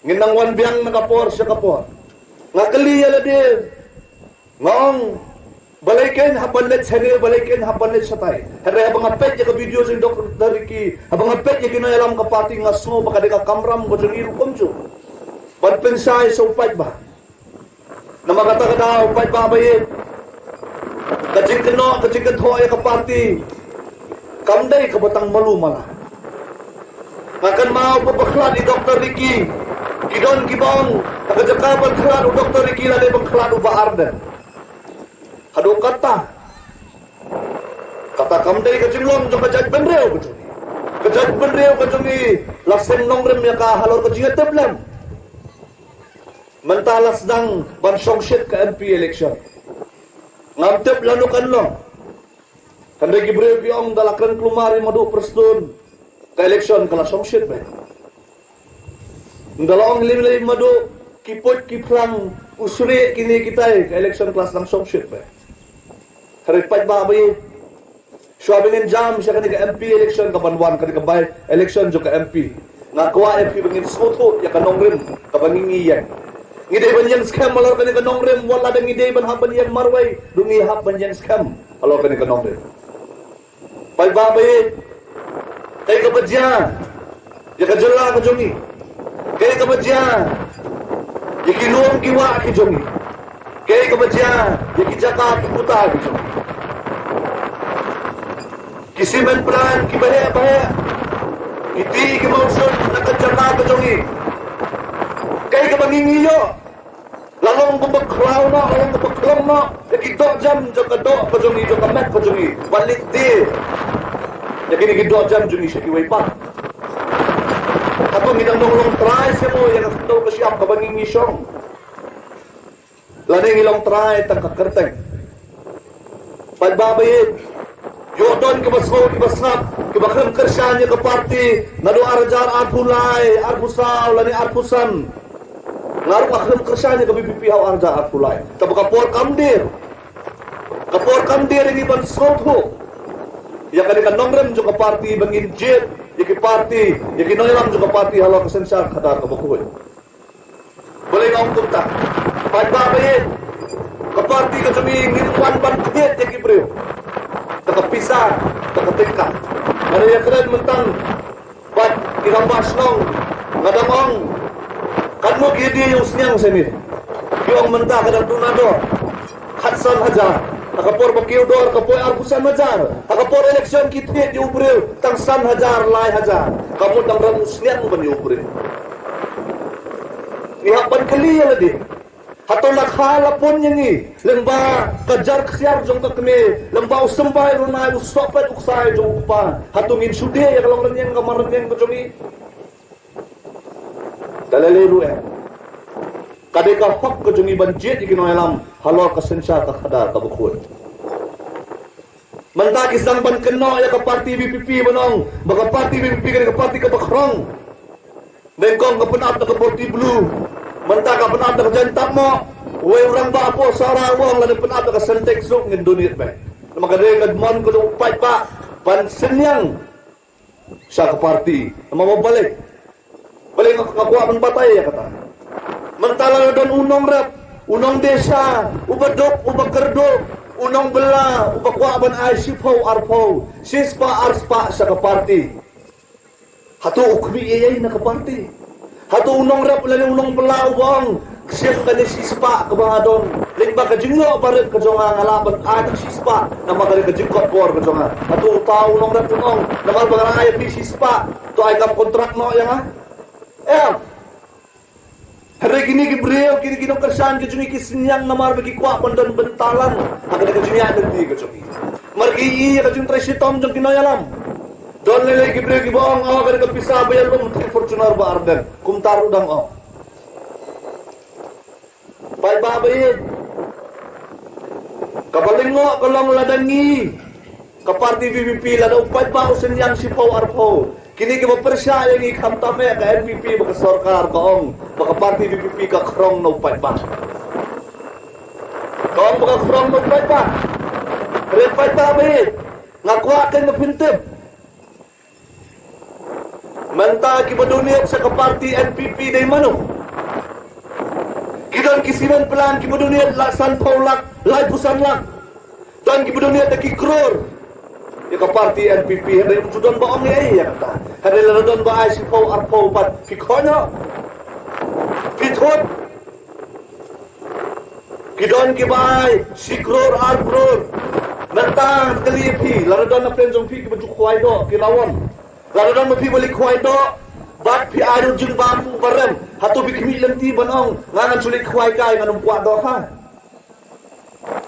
Ngin nang wan biang na ka por sha ka por. Nga kylli ïa lade, nga ong, balei kein hap ban leit shane, balei kein hap ban leit shatai? Hynrei haba nga peit ïa ka video jong Doctor Ricky, haba nga peit ïa ki nongïalam ka party, nga sngew ba ka dei ka kamram ka jong i ruh kumjuh ban pynshai sha u paidbah. Namar kata ka daw, paidbah ba ïeit, ka jingkynnoh ka jingkynthoh ïa ka party kam dei kaba tang malu mala. Nga kynmaw ba ba khlad i Doctor Ricky, ki don kiba ong ha ka jaka ban khlad u Doctor Ricky lada ban khlad u Bah Ardent. Haduh katta, kata kam dei ka jinglong jong ka jaitbynriew ka jong ngi. Ka jaitbynriew ka jong ngi la seng nongrim ïa ka halor ka jingïatiplem. Mynta la sdang ban shongshit ka M P election. Ngam tip lano kan long. Hynrei ki briew ki ong da la kren kulmar i Madu Prestone, ka election ka la shongshit beit. Da la ong lem lem i Madu, ki puit ki phlang, u surieh kine kitai, ka election ka la sdang shongshit beit. Hynrei paidbah ba ïeit, shuwa ba ngin jam sha kane ka M P election kaban wan, kane ka by election jong ka M P, nga kwah ïa phi ba ngin sngewthuh ïa ka nongrim kaba ngi ngi ïeng. Ngi dei ban ïeng skhem halor kane ka nongrim, wat la dang ngi dei ban hap ban ïeng marwei, ruh ngi hap ban ïeng skhem halor kane ka nongrim. Paidbah ba ïeit, kaei kaba jia ïa ka jylla ka jong ngi? Kaei kaba jia ïa ki lum ki wah ki jong ngi? Kaei kaba jia ïa ki jaka ki puta ki jong ngi? Ki cement plant kiba heh ba heh, ki tih ki mawshun na ka jaka ka jong ngi. Kaei kaba ngi ngi ïoh? La long kumba khlaw noh, la long kumba khlong noh ïa ki dohjem jong ka doh ka jong ngi, jong ka met ka jong ngi, ban leit die ïa kine ki dohjem jong ngi sha kiwei pat. Hato ngi dang long trai seh mo ïa ka khyndew ka shyiap kaba ngi ngi shong? Lane ngi long trai tang ka kyrteng? Paidbah ba ïeit, ïoh don kiba sngewthuh kiba sngap, kiba khlem kyrshan ïa ka party naduh ar hajar arphew lai, arphew saw lane arphew san. Nga ruh nga khlem kyrshan ïa ka VPP ha u ar hajar arphew lai. Tangba ka por kam dei. Ka por kam dei ïa ngi ban sngewthuh ïa kane ka nongrim jong ka party ba ngin jied ïa ki party, ïa ki nongïalam jong ka party halor ka synshar khadar kaba khuid. Balei nga ong kumta? Paidbah ba ïeit, ka party ka jong ngi ngim wan ban thied ïa ki briew da ka pisa, da ka tyngka. Nga ïakren mynta bad i rangbah shnong, nga dang ong, katno ki ïadie ïa u sniang sha ngi? Ki ong mynta ka dang duna dor khatsan hajar. Ha ka por ba kiew dor ka poi arphew san hajar. Ha ka por election ki thied ïa u briew tang san hajar, lai hajar. Ka mut dang rem u sniang ban ïa u briew. Ngi hap ban kylli ïa lade. Hato la kha la pun ïa ngi lyngba ka jar ksiar jong ka kmie, lyngba u symbai runai, u sohpet u ksai jong u kpa? Hato ngin shu die ïa ka longrynïeng ka marrynïeng ka jong ngi? Da lei lei ruh em. Ka dei ka hok ka jong ngi ban jied ïa ki nongïalam halor ka synshar ka khadar kaba khuid. Mynta ki sdang ban kynnoh ïa ka party VPP ban ong ba ka party VPP ka dei ka party kaba khrong. Nyngkong ka pynap da ka Forty Blue, mynta ka pynap da ka Jaiñtapmoh. Uwei u rangbah hapoh Sohra u ong lada pynap da ka Sintex ruh ngin donate beit. Namar ka dei ka mon ka jong u paidbah ban synñiang sha ka party. Namar ba balei, balei nga, nga kwah ban batai ïa kata? Mynta la don u nongrep, u nongdesha, uba duk, uba kyrduh, u nongbylla, uba kwah ban ai shiphew, arphew, shispah, arspah sha ka party. Hato u khmih ei ei na ka party? Hato u nongrep lane u nongbylla uba ong, shim kane shispah kaba nga don, lyngba ka jingïoh barit ka jong nga, nga lah ban ai tang shispah namar ka dei ka jingkot bor ka jong nga? Hato uta u nongrep un ong, namar ba nga la ai ïa phi shispah, to ai kam kontrak noh ïa nga? Em. Hynrei kine ki briew, kine ki nongkyrshan ki jong ngi ki synñiang namar ba ki kwah ban don bynta lang ha kane ka jingïaid lynti ka jong ngi. Namar ki ïohi ïa ka jingtrei shitom jong ki nongïalam. Don lei lei ki briew kiba ong, oh, ka dei ka pisa ba ïalum, thik Fortuner ba ar deng. Kumta ruh dang ong. Paidbah ba ïeit, kaba lyngngoh ka long lada ngi, ka party VPP, lada u paidbah u synñiang shiphew arphew, kine kiba pyrshah ïa ngi khamtam eh ka NPP bad ka sorkar ka ong ba ka party VPP ka khrong na u paidbah. Ka ong ba ka khrong na u paidbah. Hynrei paidbah ba ïeit, nga kwah kein ba phin tip. Mynta kiba donate sha ka party NPP dei mano? Ki don ki cement plant kiba donate la sanphew lak, laiphew san lak. Don kiba donate da ki klur ïa ka party NPP, hynrei ym ju don ba ong ei ei ïa kata. Hynrei lada don ba ai shiphew arphew pat, phi khot noh, phi thut. Ki don kiba ai shi klur, ar klur. Mynta nga kylli ïa phi, lada don na pdeng jong phi kiba ju khwai doh, ki rawon. Lada don ma phi ba leit khwai doh bad phi ai ruh jingbam uba rem, hato phi khmih lynti ban ong, nga ngan shu leit khwai kai, ngan ym kwah doh ha?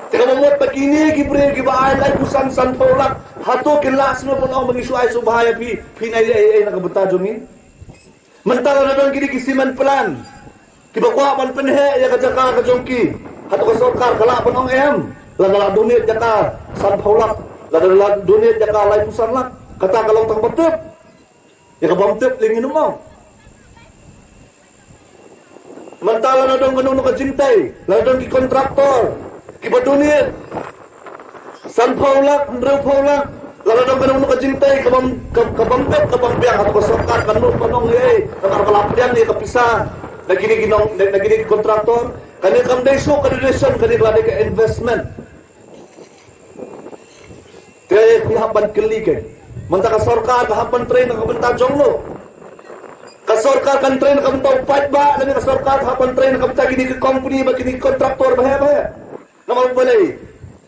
Te kaba mut ba kine ki briew kiba ai laiphew san, sanphew lak, hato kin lah shuh ban ong ba ngi shu ai sngewbha ïa phi, phin ai ei ei na ka bynta jong ngi? Mynta lada don kine ki cement plant kiba kwah ban pynheh ïa ka jaka ka jong ki, hato ka sorkar ka lah ban ong em? Lada la donate jaka sanphew lak, lada la donate jaka laiphew san lak, kata ka long tang ba tip. Ïa ka bym tip lei ngin ym ong. Mynta lada don kano kano ka jingtei, lada don ki kontraktor kiba donate sanphew lak, hynriewphew lak, lada don kano kano ka jingtei ka bym, ka, ka bym tip, ka bym biang, hato ka sorkar kan nud ban ong ei ei namar ba la pdiang ïa ka pisa na kine ki nong, na, na kine ki kontraktor? Kane kam dei shuh ka donation, kane ka la dei ka investment. Te phi hap ban kylli kein. Mynta ka sorkar ka hap ban trei na ka bynta jong no? Ka sorkar kan trei na ka bynta u paidbah, lane ka sorkar ka hap ban trei na ka bynta kine ki company bad kine ki kontraktor baheh baheh? Namar balei?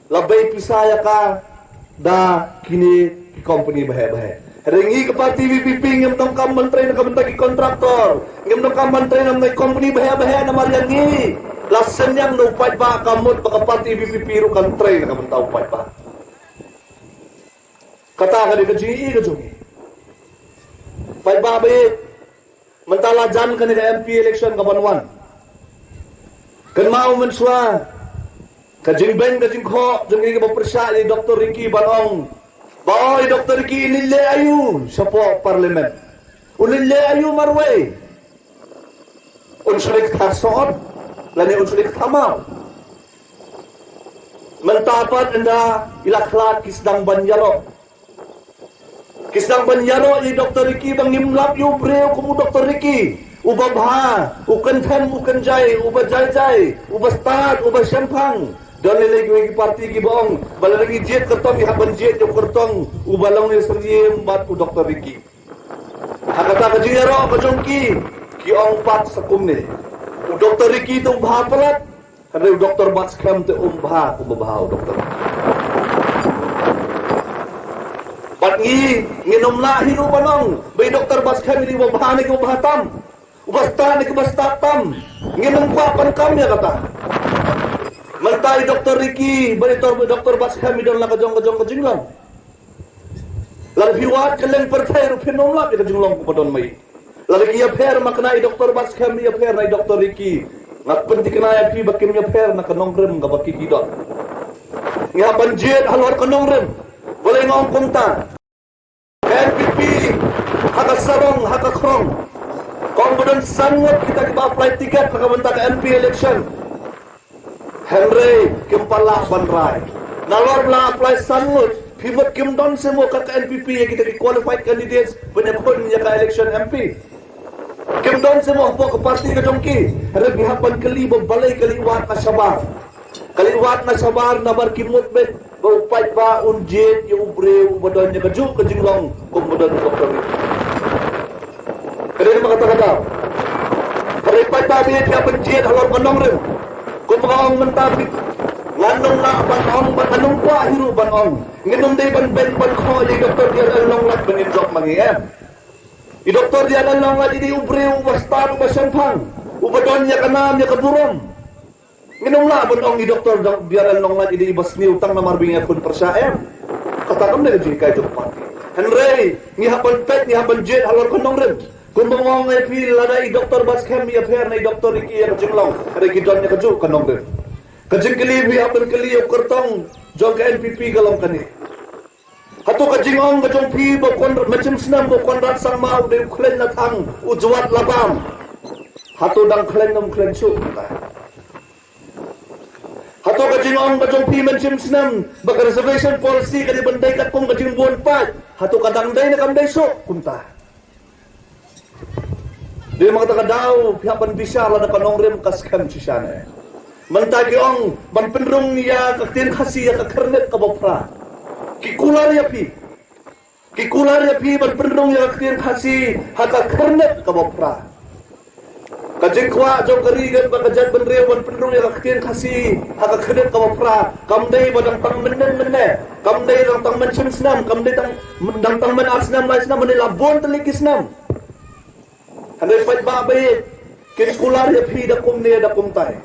La bei pisa ïa ka da kine ki company baheh baheh. Hynrei ngi ka party VPP ngim donkam ban trei na ka bynta ki kontraktor, ngim donkam ban trei na ka bynta ki company baheh baheh, namar ïa ngi la synñiang na u paidbah, ka mut ba ka party VPP ruh kan trei na ka bynta u paidbah. Kata ka dei ka jingïohi ka jong ngi. Paidbah ba ïeit, mynta la jan kane ka MP election ka ban wan. Kynmaw mynshuwa ka jingbeiñ ka jingkhoh jong ngi kaba pyrshah ïa i Doctor Ricky ban ong ba, oi Doctor Ricky, u leit leh aïu shapoh Parliament? U leit leh aïu marwei? U Un shu leh ktha soh lane un shu leh ktha maw. Mynta pat ynda i la khlad ki sdang ban ïaroh. Ki sdang ban ïaroh ïa i Doctor Ricky ba ngim lap ïa u briew kum u Doctor Ricky. Uba bha, u kynthem, u kynjai, uba jai jai, uba stad, uba shemphang. Don lei lei kiwei ki party kiba ong ba lada ngi jied kyrtong ngi hap ban jied ïa u kyrtong uba long ïa u Syiem bad u Doctor Ricky. Ha kata ka jingïaroh ka jong ki, ki ong pat sa kumne. U Doctor Ricky te u bha palat, hynrei u Doctor Batskhem te um bha kumba bha u Doctor Ricky. Bad ngi, ngin ym lah hi ruh ban ong ba i Doctor Batskhem i dei uba bha ne kiba bha tam, uba stad ne kiba stad tam. Ngin ym kwah ban kam ïa kata. Mynta i Doctor Ricky bad i Doctor Batskhem i don la ka jong ka jong ka jinglong. Lada phi wad kylleng pyrthei ruh phin ym lap ïa ka jinglong kaba don ma i. Lada ki ïapher ma kane i Doctor Batskhem i ïapher na i Doctor Ricky, nga pynthikna ïa phi ba kim ïapher na ka nongrim kaba ki ki don. Ngi hap ban jied halor ka nongrim. Balei nga ong kumta? Ka N P P ha ka sarong ha ka khrong, ka ong ba don san ngut kita kiba apply ticket na ka bynta ka M P election. Hynrei kim pat lah ban rai. Nalor ba la apply san ngut, phi mut kim don seh mo ka N P P ïa kita ki qualified candidates ban ïakhun ïa ka election M P? Kim don seh mo hapoh ka party ka jong ki? Hynrei ngi hap ban kylli ba balei ka leit wad na shabar. Ka leit wad na shabar namar ki mut beit ba u paidbah un jied ïa u briew uba don ïa kajuh ka jinglong kum ba don u Doctor Ricky. Ka dei namar kata ka daw. Hynrei paidbah, phi hap ban jied halor ka nongrim. Kumba nga ong mynta, phi, ngan ym lah ban ong, ban, ngan ym kwah hi ruh ban ong. Ngin ym dei ban beiñ ban khoh ïa i Doctor D R L Nonglait ban ïeng jop ma ngi, em. I Doctor D R L Nonglait i dei u briew uba stad, uba shemphang, uba don ïa ka nam ïa ka burom. Ngin ym lah ban ong i Doctor D R L Nonglait i dei iba sniew tang namar ba ngi ïakhun pyrshah, em. Kata kam dei ka jinghikai jong ka party. Hynrei ngi hap ban peit, ngi hap ban jied halor ka nongrim. Kumba nga ong ïa phi, lada i Doctor Batskhem i ïapher na i Doctor Ricky ïa ka jinglong, hynrei ki don ïa kajuh ka nongrim. Ka jingkylli phi hap ban kylli ïa u kyrtong jong ka N P P ka long kane. Hato ka jingong ka jong phi ba u Kon-, mynshem snem ba u Conrad Sangma u dei u khleiñ la thang, u jwat la bam? Hato dang khleiñ ne ym khleiñ shuh kumta? Hato ka jingong ka jong phi mynshem snem ba ka reservation policy ka dei ban dei katkum ka jingbun paid, hato ka dang dei ne kam dei shuh kumta? Dei ma kata ka daw phi hap ban bishar lada ka nongrim ka skhem shisha ne. Mynta ki ong ban pynrung ïa ka ktien Khasi ha ka khyrnit kaba phra. Ki kular ïa phi. Ki kular ïa phi ban pynrung ïa ka ktien Khasi ha ka khyrnit kaba phra. Ka jingkwah jong ka ri bad ka jaitbynriew ban pynrung ïa ka ktien Khasi ha ka khyrnit kaba phra kam dei ba dang tang mynnin mynne, kam dei dang tang mynshem snem, kam dei dang, dang tang myn ar snem, lai snem, mynne la bun tylli ki snem. Hynrei paidbah ba ïeit, kin kular ïa phi da kumne da kumtai.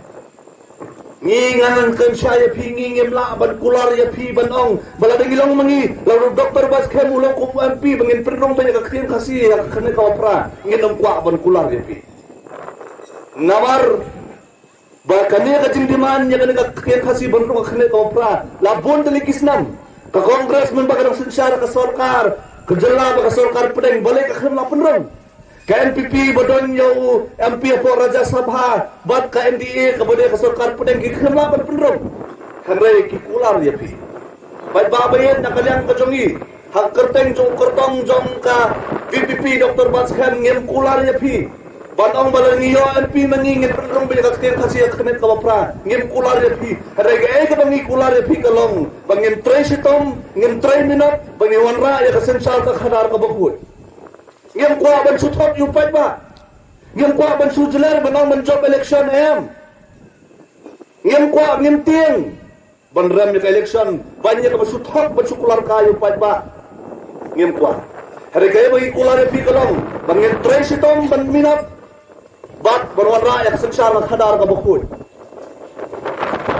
Ngi ngan kren sha ïa phi, ngi ngim lah ban kular ïa phi ban ong ba lada ngi long ma ngi, lada u Doctor Batskhem u long kum u M P ba ngin pynrung ba ïa ka ktien Khasi ha ka khyrnit kaba phra, ngin ym kwah ban kular ïa phi. Namar ba kane ka jingdemand ïa kane ka ktien Khasi ban rung ha ka khyrnit kaba phra la bun tylli ki snem. Ka Congress mynba ka dang synshar ka sorkar, ka jylla bad ka sorkar pdeng, balei ka khlem la pynrung? Ka N P P ba don ïa u M P hapoh Rajya Sabha bad ka N D A kaba dei ka sorkar pdeng ki khlem la ban pynrung. Hynrei ki kular ïa phi. Paidbah ba ïeit, na ka liang ka jong ngi, ha ka kyrteng jong u kyrtong jong ka V P P Doctor Batskhem, ngim kular ïa phi ban ong ba lada ngi ïoh M P ma ngi ngin pynrung ba ïa ka ktien Khasi ha ka khyrnit kaba phra. Ngim kular ïa phi. Hynrei kaei kaba ngi kular ïa phi ka long ba ngin trei shitom, ngin trei minot, ba ngin wanrah ïa ka synshar ka khadar kaba khuid. Ngim kwah ban shu thok ïa u paidbah. Ngim kwah ban shu jler ban ong ban jop election, em. Ngim kwah, ngim tieng ban rem ïa ka election ban ïa kaba shu thok ban shu kular kai ïa u paidbah. Ngim kwah. Hynrei kaei ba ngi kular ïa phi ka long ba ngin trei shitom ban minot bad ban wanrah ïa ka synshar ka khadar kaba khuid.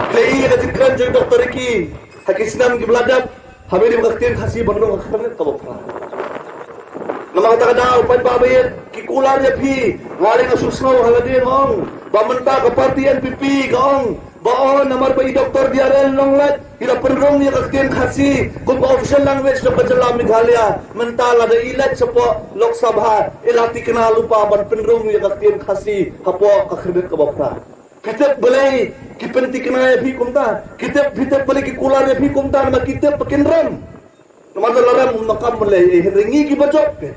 Phi la ïohi ïa ka jingkren jong u Doctor Ricky ha ki snem kiba la dep, haba ïadei bad ka ktien Khasi ban rung ha ka khyrnit kaba phra. Namar kata ka daw, paidbah ba ïeit, ki kular ïa phi. Nga dei nga shu sngew ha lade nga ong ba mynta ka party N P P ka ong Ba o namar ba i Doktor D R L Nonglait i la pynrung ïa ka ktien Khasi kum ka official language jong ka jylla Meghalaya, mynta lada i leit shapoh Lok Sabha i la tikna lypa ban pynrung ïa ka ktien Khasi hapoh ka khyrnit kaba phra. Phi tip balei ki pyntikna ïa phi kumta? Ki tip, phi tip balei ki kular ïa phi kumta? Namar ki tip ba kin rem. Namar lada rem ym donkam ban leh ei, hynrei ngi kiba jop kein.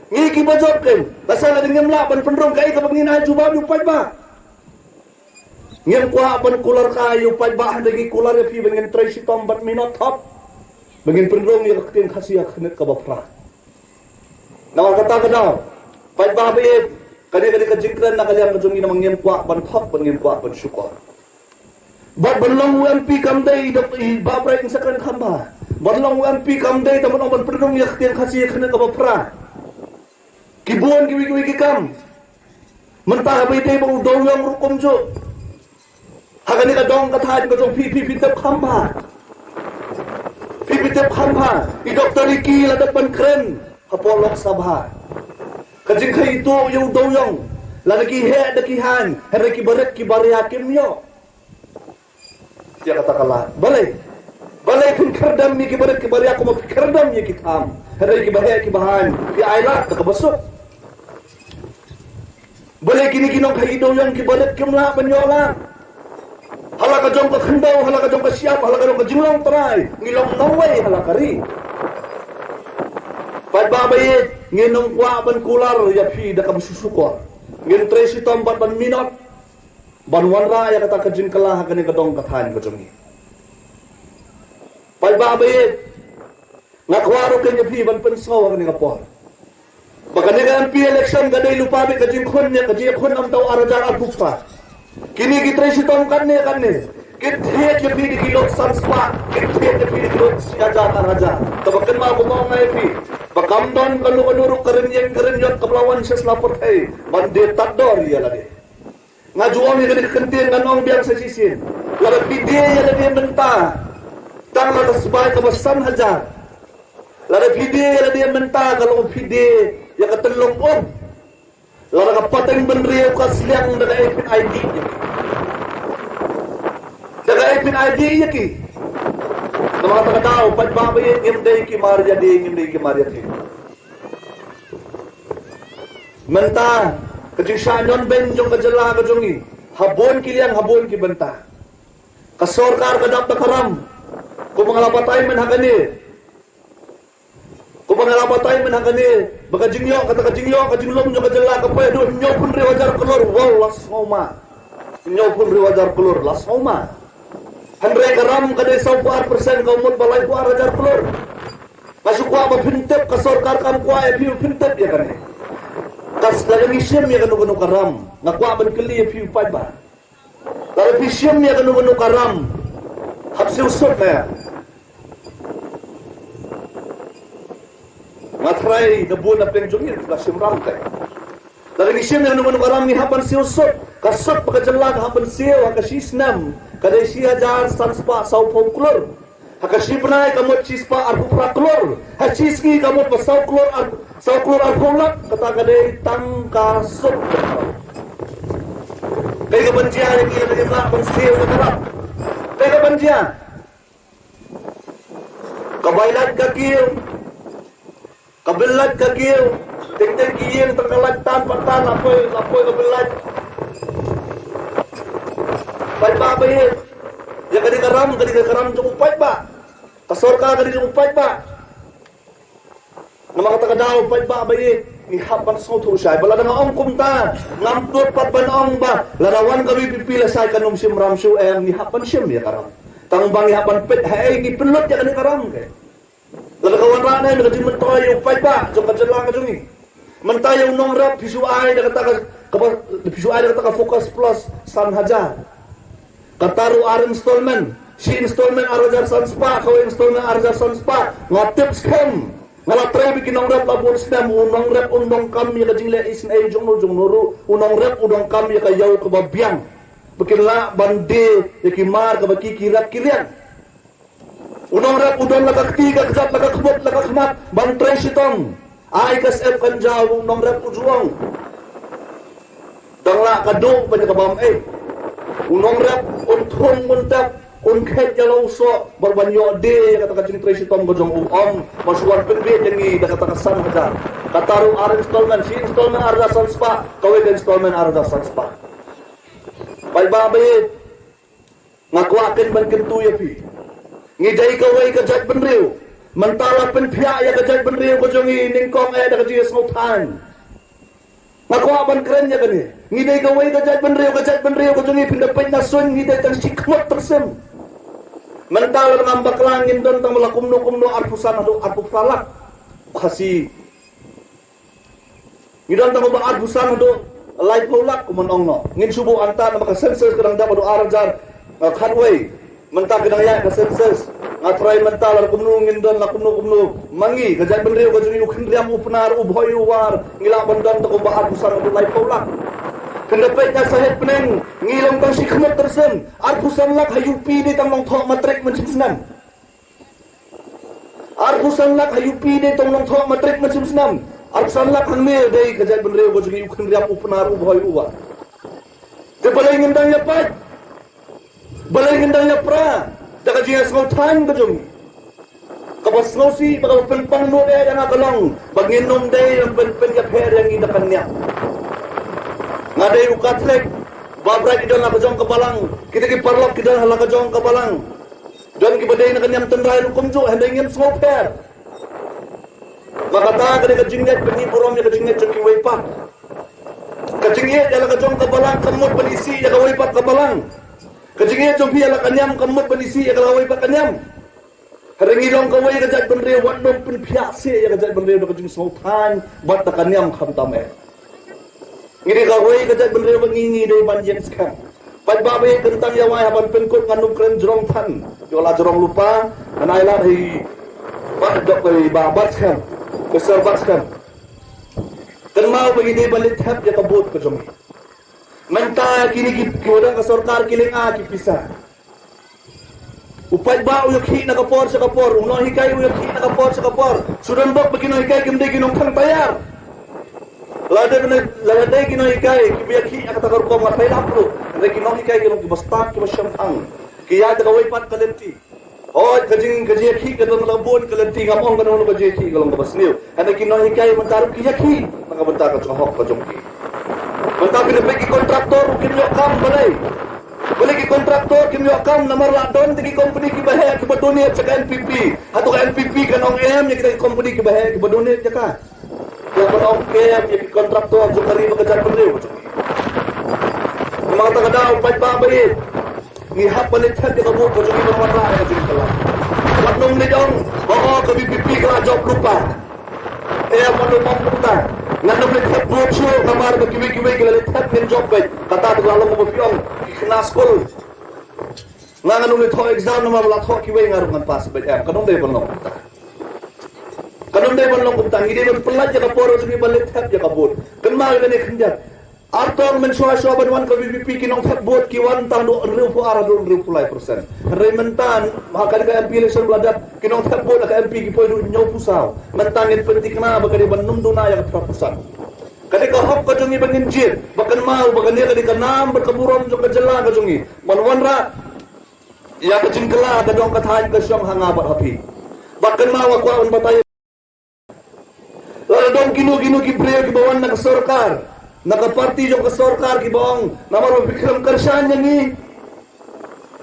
Ngi kiba jop kein. Lashai lada ngim lah ban pynrung, kaei kaba ngin ai jubab ïa u paidbah? Ngim kwah ban kular kai ïa u paidbah, hynrei ngi kular ïa phi ba ngin trei shitom bad minot thok ba ngin pynrung ïa ka ktien Khasi ha ka khyrnit kaba phra. Namar kata ka daw, paidbah ba ïeit, kane ka dei ka jingkren na ka liang ka jong ngi, namar ngim kwah ban thok bad ngim kwah ban shukor. Bad ban long u M P kam dei i dok i Bah Bright Sakren Khambha. Ban long u M P kam dei tang ban ong ban pynrung ïa ka ktien Khasi ha ka khyrnit kaba phra. Ki bun kiwei kiwei ki kam. Mynta haba ïadei bad u Dewïong ruh kumjuh. Ha kane ka dong ka thaiñ ka jong phi, phi, phi tip Khambha. Phi, phi tip Khambha. I Doktor Ricky la dep ban kren hapoh Lok Sabha. Ka jingkheiñ ïa u Dewïong, lada ki heh da ki haiñ, hynrei ki barit ki baria kim ïoh ïa kata ka lad. Balei? Balei phin khyrdem ïa ki barit ki baria kumba phi khyrdem ïa ki tham? Hynrei ki baheh ki bahaiñ phi ai lad da kaba suk. Balei kine ki nongkheiñ i Dewïong ki barit kim lah ban ïoh lad? Ha la ka jong ka khyndew, ha la ka jong ka shyiap, ha la ka jong ka jinglong trai, ngi long nongwei ha la ka ri. Paidbah ba ïeit, ngin ym kwah ban kular ïa phi da kaba shu shukor. Ngin trei shitom bad ban minot ban wanrah ïa kata ka jingkylla ha kane ka dong ka thaiñ ka jong ngi. Paidbah ba ïeit, nga kwah ruh kein ïa phi ban pynsngew ha kane ka por ba kane ka M P election ka dei lypa beit ka jingkhun ïa ka jingkhun namar u ar hajar arphew phra. Kine ki trei shitom katne katne, ki thied ïa phi da ki lut san spah, ki thied ïa phi da ki lut shi hajar ar hajar. Kaba kynmaw kumba ong nga ïa phi ba kam don kano kano ruh ka rynïeng ka rynïot kaba la wan sha sla pyrthei ban die tad dor ïa lade. Nga ju ong ïa kane ka kyntien, ngan ong biang sa shisien. Lada phi die ïa lade mynta tang la ka sbai kaba san hajar, lada phi die ïa lade mynta ka long phi die ïa ka tyllong um. Lada ka pateng bynriew ka sliang, da kaei phin ai dih ïa ki? Da kaei phin ai dih ïa ki? Namar kata ka daw, paidbah ba ïeit, ngim dei ki mar ïa die, ngim dei ki mar ïa thied. Mynta ka jingshah ñion beiñ jong ka jylla ka jong ngi ha bun ki liang, ha bun ki bynta. Ka sorkar ka dap da ka ram. Kumba nga la batai mynha kane, kumba nga la batai mynha kane, ba ka jingïoh, kata ka jingïoh, ka jinglum jong ka jylla ka poi haduh hynñiewphew hynriew hajar klur. Wow, la sngewma. Hynñiewphew hynriew hajar klur, la sngewma. Hynrei ka ram ka dei sawphew ar percent, ka mut ba laiphew ar hajar klur. Nga shu kwah ba phin tip, ka sorkar kam kwah ïa phi ba phin tip ïa kane. Ka s-, lada ngi shim ïa kano kano ka ram, nga kwah ban kylli ïa phi u paidbah. Lada phi shim ïa kano kano ka ram, hap siew suk ne? Nga tharai na bun na pdeng jong ngi la shim ram te. Lada ngi shim ïa kano kano ka ram ngi hap ban siew suk. Ka suk ba ka jylla ka hap ban siew ha ka shi snem ka dei shi hajar san spah sawphew klur. Ha ka shi bnai ka mut shi spah arphew phra klur. Ha shi sngi ka mut ba saw klur ar-, saw klur arphew lak. Kata ka dei tang ka suk. Kaei kaban jia ïa ngi lada ngim lah ban siew ïa ka ram? Kaei kaban jia? Ka bai lait ka kiew, ka bill lait ka kiew, teng teng ki ïing tang ka lait tan pa tan, la poi, la poi ka bill lait. Paidbah ba ïeit, ïa ka dei ka ram, ka dei ka ram jong u paidbah. Ka sorkar ka dei jong u paidbah. Namar kata ka daw, paidbah ba ïeit, ngi hap ban sngewthuh shai. Ba lada nga ong kumta, ngam tut pat ban ong ba lada wan ka V P P lashai kan ym shim ram shuh, em, ngi hap ban shim ïa ka ram. Tang ba ngi hap ban peit haei ngi pynlut ïa kane ka ram, ke. Lada ka wanrah ne na ka jingmyntoi ïa u paidbah jong ka jylla ka jong ngi. Mynta ïa u nongrep phi shu ai da kata ka, kaba, phi shu ai da kata ka FOCUS Plus san hajar. Kata ruh ar installment, shi installment ar hajar san spah, kawei installment ar hajar san spah. Nga tip skhem, nga la trei bad ki nongrep la bun snem, u nongrep un donkam ïa ka jingleh isynei jongno jongno ruh, u nongrep u donkam ïa ka ïew kaba biang ba kin lah ban die ïa ki mar kaba ki, ki rep ki riang. U nongrep u don la ka kti ka kjat, la ka khmut la ka khmat ban trei shitom. Ai ka syep kan jaw, u nongrep u ju ong. Dang lah ka duh ban ïa ka bam ei. U nongrep un thung, un tep, un khet ïa la u soh, bad ban ïoh die ïa kata ka jingtrei shitom ka jong u, ym, ba shu wan pynbiej ïa ngi da kata ka san hajar. Kata ruh ar installment, shi installment ar hajar san spah, kawei ka installment ar hajar san spah. Paidbah ba ïeit, nga kwah keiñ ban kyntu ïa phi. Ngi dei kawei ka jaitbynriew. Mynta la pynphiah ïa ka jaitbynriew ka jong ngi nyngkong eh da ka jingsngewthuh. Nga kwah ban kren ïa kane. Ngi dei kawei ka jaitbynriew, ka jaitbynriew ka jong ngi, phin da peit na suiñ, ngi dei tang shi khmut tyrsim. Mynta la ngam bakla, ngin don tang la kumno kumno arphew san haduh arphew phra lak Khasi. Ngi don tang ba arphew san haduh laiphew lak kumno ong noh. Ngin shu buh anta namar ka census ka dang dep haduh ar hajar, uh, khatwei. Mynta ka dang ïaid ka census. Nga tharai mynta la kumno ngin don, la kumno kumno. Ma ngi ka jaitbynriew ka jong ngi, u Khynriam, u Pnar, u Bhoi, u War, ngi lah ban don tang ba arphew san haduh laiphew lak. Kynda peit na Sahit Pneng, ngi long tang shi khmut tyrsim. Arphew san lak ha U P dei tang long thoh matrik mynshem snem. Arphew san lak ha U P dei tang long thoh matrik mynshem snem. Arphew san lak hangne dei ka jaitbynriew ka jong ngi, u Khynriam, u Pnar, u Bhoi, u War. Te balei ngin dang ïa pait? Balei ngin dang ïa pra da ka jingïasngewthuh ka jong ngi? Kaba sngewsih bad kaba pynpang nud eh ïa nga ka long ba ngin ym dei ban pyn, pynïapher ïa ngi da ka niam. Nga dei u Katholik, ba bright i don la ka jong ka balang, kita ki paralok ki don la ka jong ka balang. Don kiba dei na ka niam tynrai ruh kumjuh, hynrei ngim sngewpher. Ma kata ka dei ka jingngeit ba ngi burom ïa ka jingngeit jong kiwei pat. Ka jingngeit ïa la ka jong ka balang kam mut ban isih ïa kawei pat ka balang. Ka jingngeit jong phi ïa la ka niam kam mut ban isih ïa kawei pat ka niam. Hynrei ngi long kawei ka jaitbynriew, wat nym pynphiah seh ïa ka jaitbynriew da ka jingsngewthuh bad da ka niam khamtam eh. Ngi dei kawei ka jaitbynriew ba ngi, ngi dei ban ïeng skhem. Paidbah ba ïeit, kynta ïa wai, haba ngan pynkut ngan nym kren jrong than. Ïoh la jrong lypa, ngan ai lad hi Bah Dok, hi Bah Batskhem. Mister Batskhem. Kynmaw ba ngi dei ban leit thep ïa ka vote ka jong ngi. Mynta kine ki, ki wan na ka sorkar ki lynga ki pisa. U paidbah u ïakhih na ka por sha ka por, u nonghikai u ïakhih na ka por sha ka por. Shu don bok ba ki nonghikai kim dei ki nongthaw tayar. Lada dei, lada dei ki nonghikai kiba ïakhih ha kata ka rukom nga tharai la pyrshah. Hynrei ki nonghikai ki long kiba stad, kiba shemphang. Ki ïaid da kawei pat ka lynti. Hooid, ka jing, ka jingïakhih ka don la bun ka lynti, ngam ong kano kano ka jingïakhih ka long kaba sniew. Hynrei ki nonghikai mynta ruh ki ïakhih na ka bynta ka jong hok ka jong ki. Mynta phi ïa peit ki kontraktor ruh kim ïoh kam, balei? Balei ki kontraktor kim ïoh kam? Namar la don te ki kompani kiba heh kiba donate sha ka N P P. Hato ka N P P kan ong em ïa kita ki kompani kiba heh kiba donate ïa ka? Ïa ban ong em ïa ki kontraktor jong ka ri bad ka jaitbynriew. Namar kata ka daw, paidbah ba ïeit, ngi hap ban leit thep ïa ka vote ka jong ngi ban wanrah ïa ka jingkylla. Wat nym leit ong ba, oh, ka V P P ka la jop lypa. Eh, wat nym ong kumta. Ngan nym leit thep vote shuh namar ba kiwei kiwei ki la leit thep ngin jop beit. Kata te ka la long ba phi ong ki khynnah skul. Nga ngan nym leit thoh exam namar ba la thoh kiwei nga ruh ngan pass beit, em. Kan nym dei ban long kumta. Kan nym dei ban long kumta. Ngi dei ban pyllait ïa ka por jong ngi ban leit thep ïa ka vote. Kynmaw ïa kane khyndiat. Artong mynshuwa shuwa ban wan ka V P P ki nongthep vote ki wan tang haduh hynriewphew ar haduh hynriewphew lai percent. Hynrei mynta ha kane ka M P election ba la dep, ki nongthep vote ha ka M P ki poi haduh hynñiewphew saw. Mynta ngin pynthikna ba ka dei ban nym duna ïa ka phra percent. Ka dei ka hok ka jong ngi ba ngin jied, ba kynmaw ba kane ka dei ka nam bad ka burom jong ka jylla ka jong ngi. Ban wanrah ïa ka jingkylla ka dong ka thaiñ ka shong ha nga bad ha phi. Ba kynmaw, nga kwah ban batai. Lada don kino kino ki briew kiba wan na ka sorkar, na ka parti jong ka sorkar, kiba ong namar ba phi khlem kyrshan ïa ngi,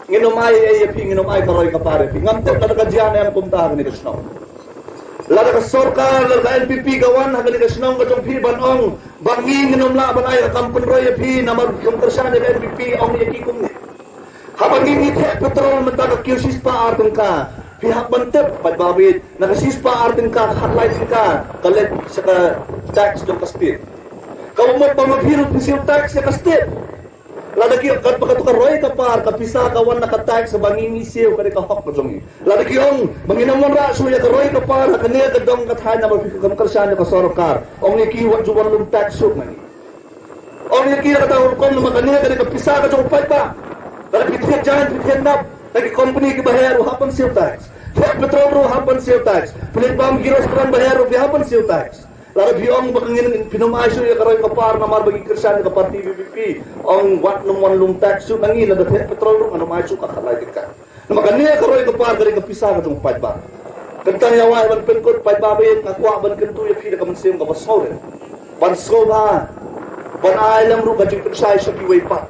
ngin ym ai ei ïa phi, ngin ym ai ka roi ka par ïa phi. Ngam tip lada ka jia ne em kumta ha kane ka shnong. Lada ka sorkar, lada ka N P P ka wan ha kane ka shnong ka jong phi ban ong ba ngi ngin ym lah ban ai ka kam pynroi ïa phi namar ba phi khlem kyrshan ïa ka N P P, ong ïa ki kumne. Haba ngi, ngi theh petrol mynta ka kiew shispah ar tyngka. Phi hap ban tip, paidbah ba ïeit, na ka shispah ar tyngka, khatlai tyngka ka leit sha ka tax jong ka state. Kaba mut ba ma phi ruh phi siew tax sha ka state. Lada ki, katba kato ka roi ka par, ka pisa ka wan na ka tax ba ngi, ngi siew, ka dei ka hok ka jong ngi. Lada ki ong ba ngin ym wanrah shuh ïa ka roi ka par ha kane ka dong ka thaiñ namar phi khlem kyrshan ïa ka sorkar, ong ïa ki, wat ju wan lum tax shuh na ngi. Ong ïa ki, kata ka rukom namar kane ka dei ka pisa ka jong u paidbah. Lada phi thied jaiñ, phi thied nap, na ki kompani kiba heh ruh hap ban siew tax. Thied petrol ruh hap ban siew tax. Pynleit bam ki restaurant ba heh ruh phi hap ban siew tax. Lada phi ong ba ngin, phin ym ai shuh ïa ka roi ka par namar ba ngi kyrshan ïa ka party V P P. Ong wat nym wan lum tax shuh na ngi, lada theh petrol ruh ngan ym ai shuh ka khatlai tyngka. Namar kane ka roi ka par ka dei ka pisa ka jong u paidbah. Khamtam ïa wai ban pynkut paidbah ba ïeit, nga kwah ban kyntu ïa phi da ka mynsiem kaba sngewrit. Ban sngewbha ban ai lem ruh ka jingpynshai sha kiwei pat.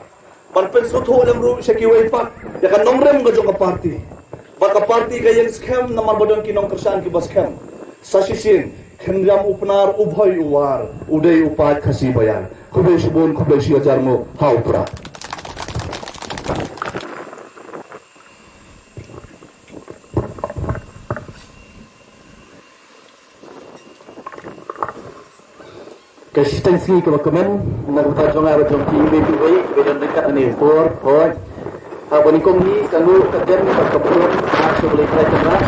Ban pynsngewthuh lem ruh sha kiwei pat ïa ka nongrim ka jong ka party. Ba ka party ka ïeng skhem namar ba don ki nongkyrshan kiba skhem. Sa shisien, khyndiat u Pnar, u Bhoi u War, u dei u paid Khasi Baïar. Khublei shibun, khublei shi hajar nguh, ha u Prah. Ka shiteng sngi kaba kmen na ka bynta jong nga bad jong phi iwei pa iwei kiba don ryngkat ha kane ka por. Hooid. Ha kaba nyngkong hi ka nguh ka dem bad ka burom ha U Blei Trai Kynrad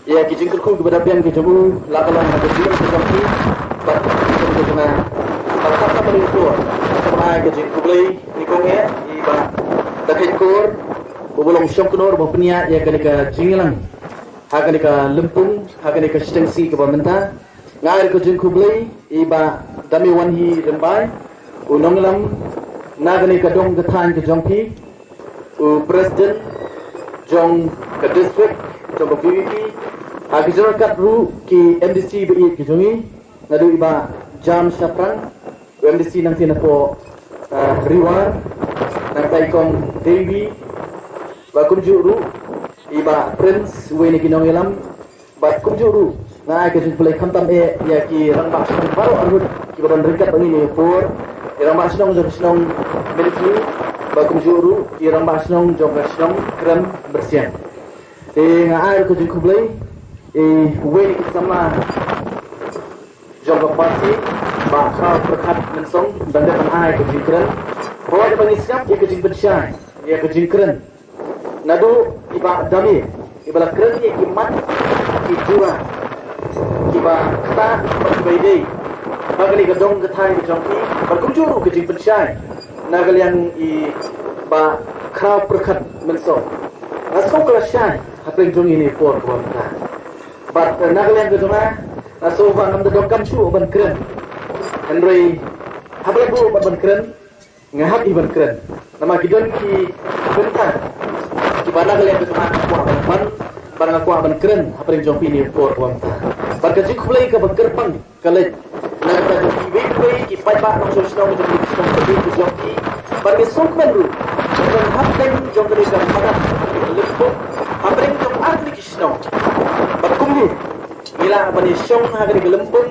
ïa ki jingkyrkhu kiba dap biang ki jong u, la ka long ha ka jingim ka jong phi bad ka jingim ka jong nga. Bad kata ka dei ka por kaba ai ka jingkhublei nyngkong eh i Bah Dakheiñ Kor, uba long shongknor ba pynïaid ïa kane ka jingïalang ha kane ka lympung, ha kane ka shiteng sngi kaba mynta. Nga ai ka jingkhublei i Bah Damiwanhi Rymbai, u nongïalam na kane ka dong ka thaiñ ka jong phi, u president jong ka district jong ka V P P, ha ki jong ka ruh ki M D C ba ïeit ki jong ngi, naduh i Bah Jam Shaphrang, u M D C nangtei napoh, eh, Ri War, nangta i Kong Dewi, bad kumjuh ruh i Bah Prince, uwei na ki nongïalam, bad kumjuh ruh nga ai ka jingkhublei khamtam eh ïa ki rangbah shnong baroh arngut kiba don ryngkat bad ngi ha kane ka por, i rangbah shnong jong ka shnong Mylliput, bad kumjuh ruh i rangbah shnong jong ka shnong Krem Byrsiang. Te nga ai ka jingkhublei, i uwei na ki samla jong ka party, Bah Khraw Pyrkhat Mynsong, ban dep ban ai ka jingkren. Hooid, ba ngi sngap ïa ka jingpynshai, ïa ka jingkren naduh i Bah Damieh, iba la kren ïa ki mat ki jura kiba ktah bad kiba ïadei ha kane ka dong ka thaiñ ka jong phi, bad kumjuh ruh ka jingpynshai na ka liang i Bah Khraw Pyrkhat Mynsong. Nga sngew ka la shai hapdeng jong ngi ha kane ka por kaba mynta. Bad, eh, na ka liang ka jong nga, nga sngew ba ngam da donkam shuh ban kren. Hynrei haba la buh ban kren, nga hap hi ban kren. Namar ki don ki bynta kiba na ka liang ka jong nga nga kwah ban pan, bad nga kwah ban kren hapdeng jong phi ha kane ka por kaba mynta. Bad ka jingkhublei kaba kyrpang ka leit na ka bynta jong kiwei kiwei ki paidbah nongshong shnong jong ki shnong ka jong phi. Bad ngi sngewkmen ruh ba hapdeng jong kane ka madan lympung, hapdeng jong artylli ki shnong, bad kumne ngi lah ban ïashong ha kane ka lympung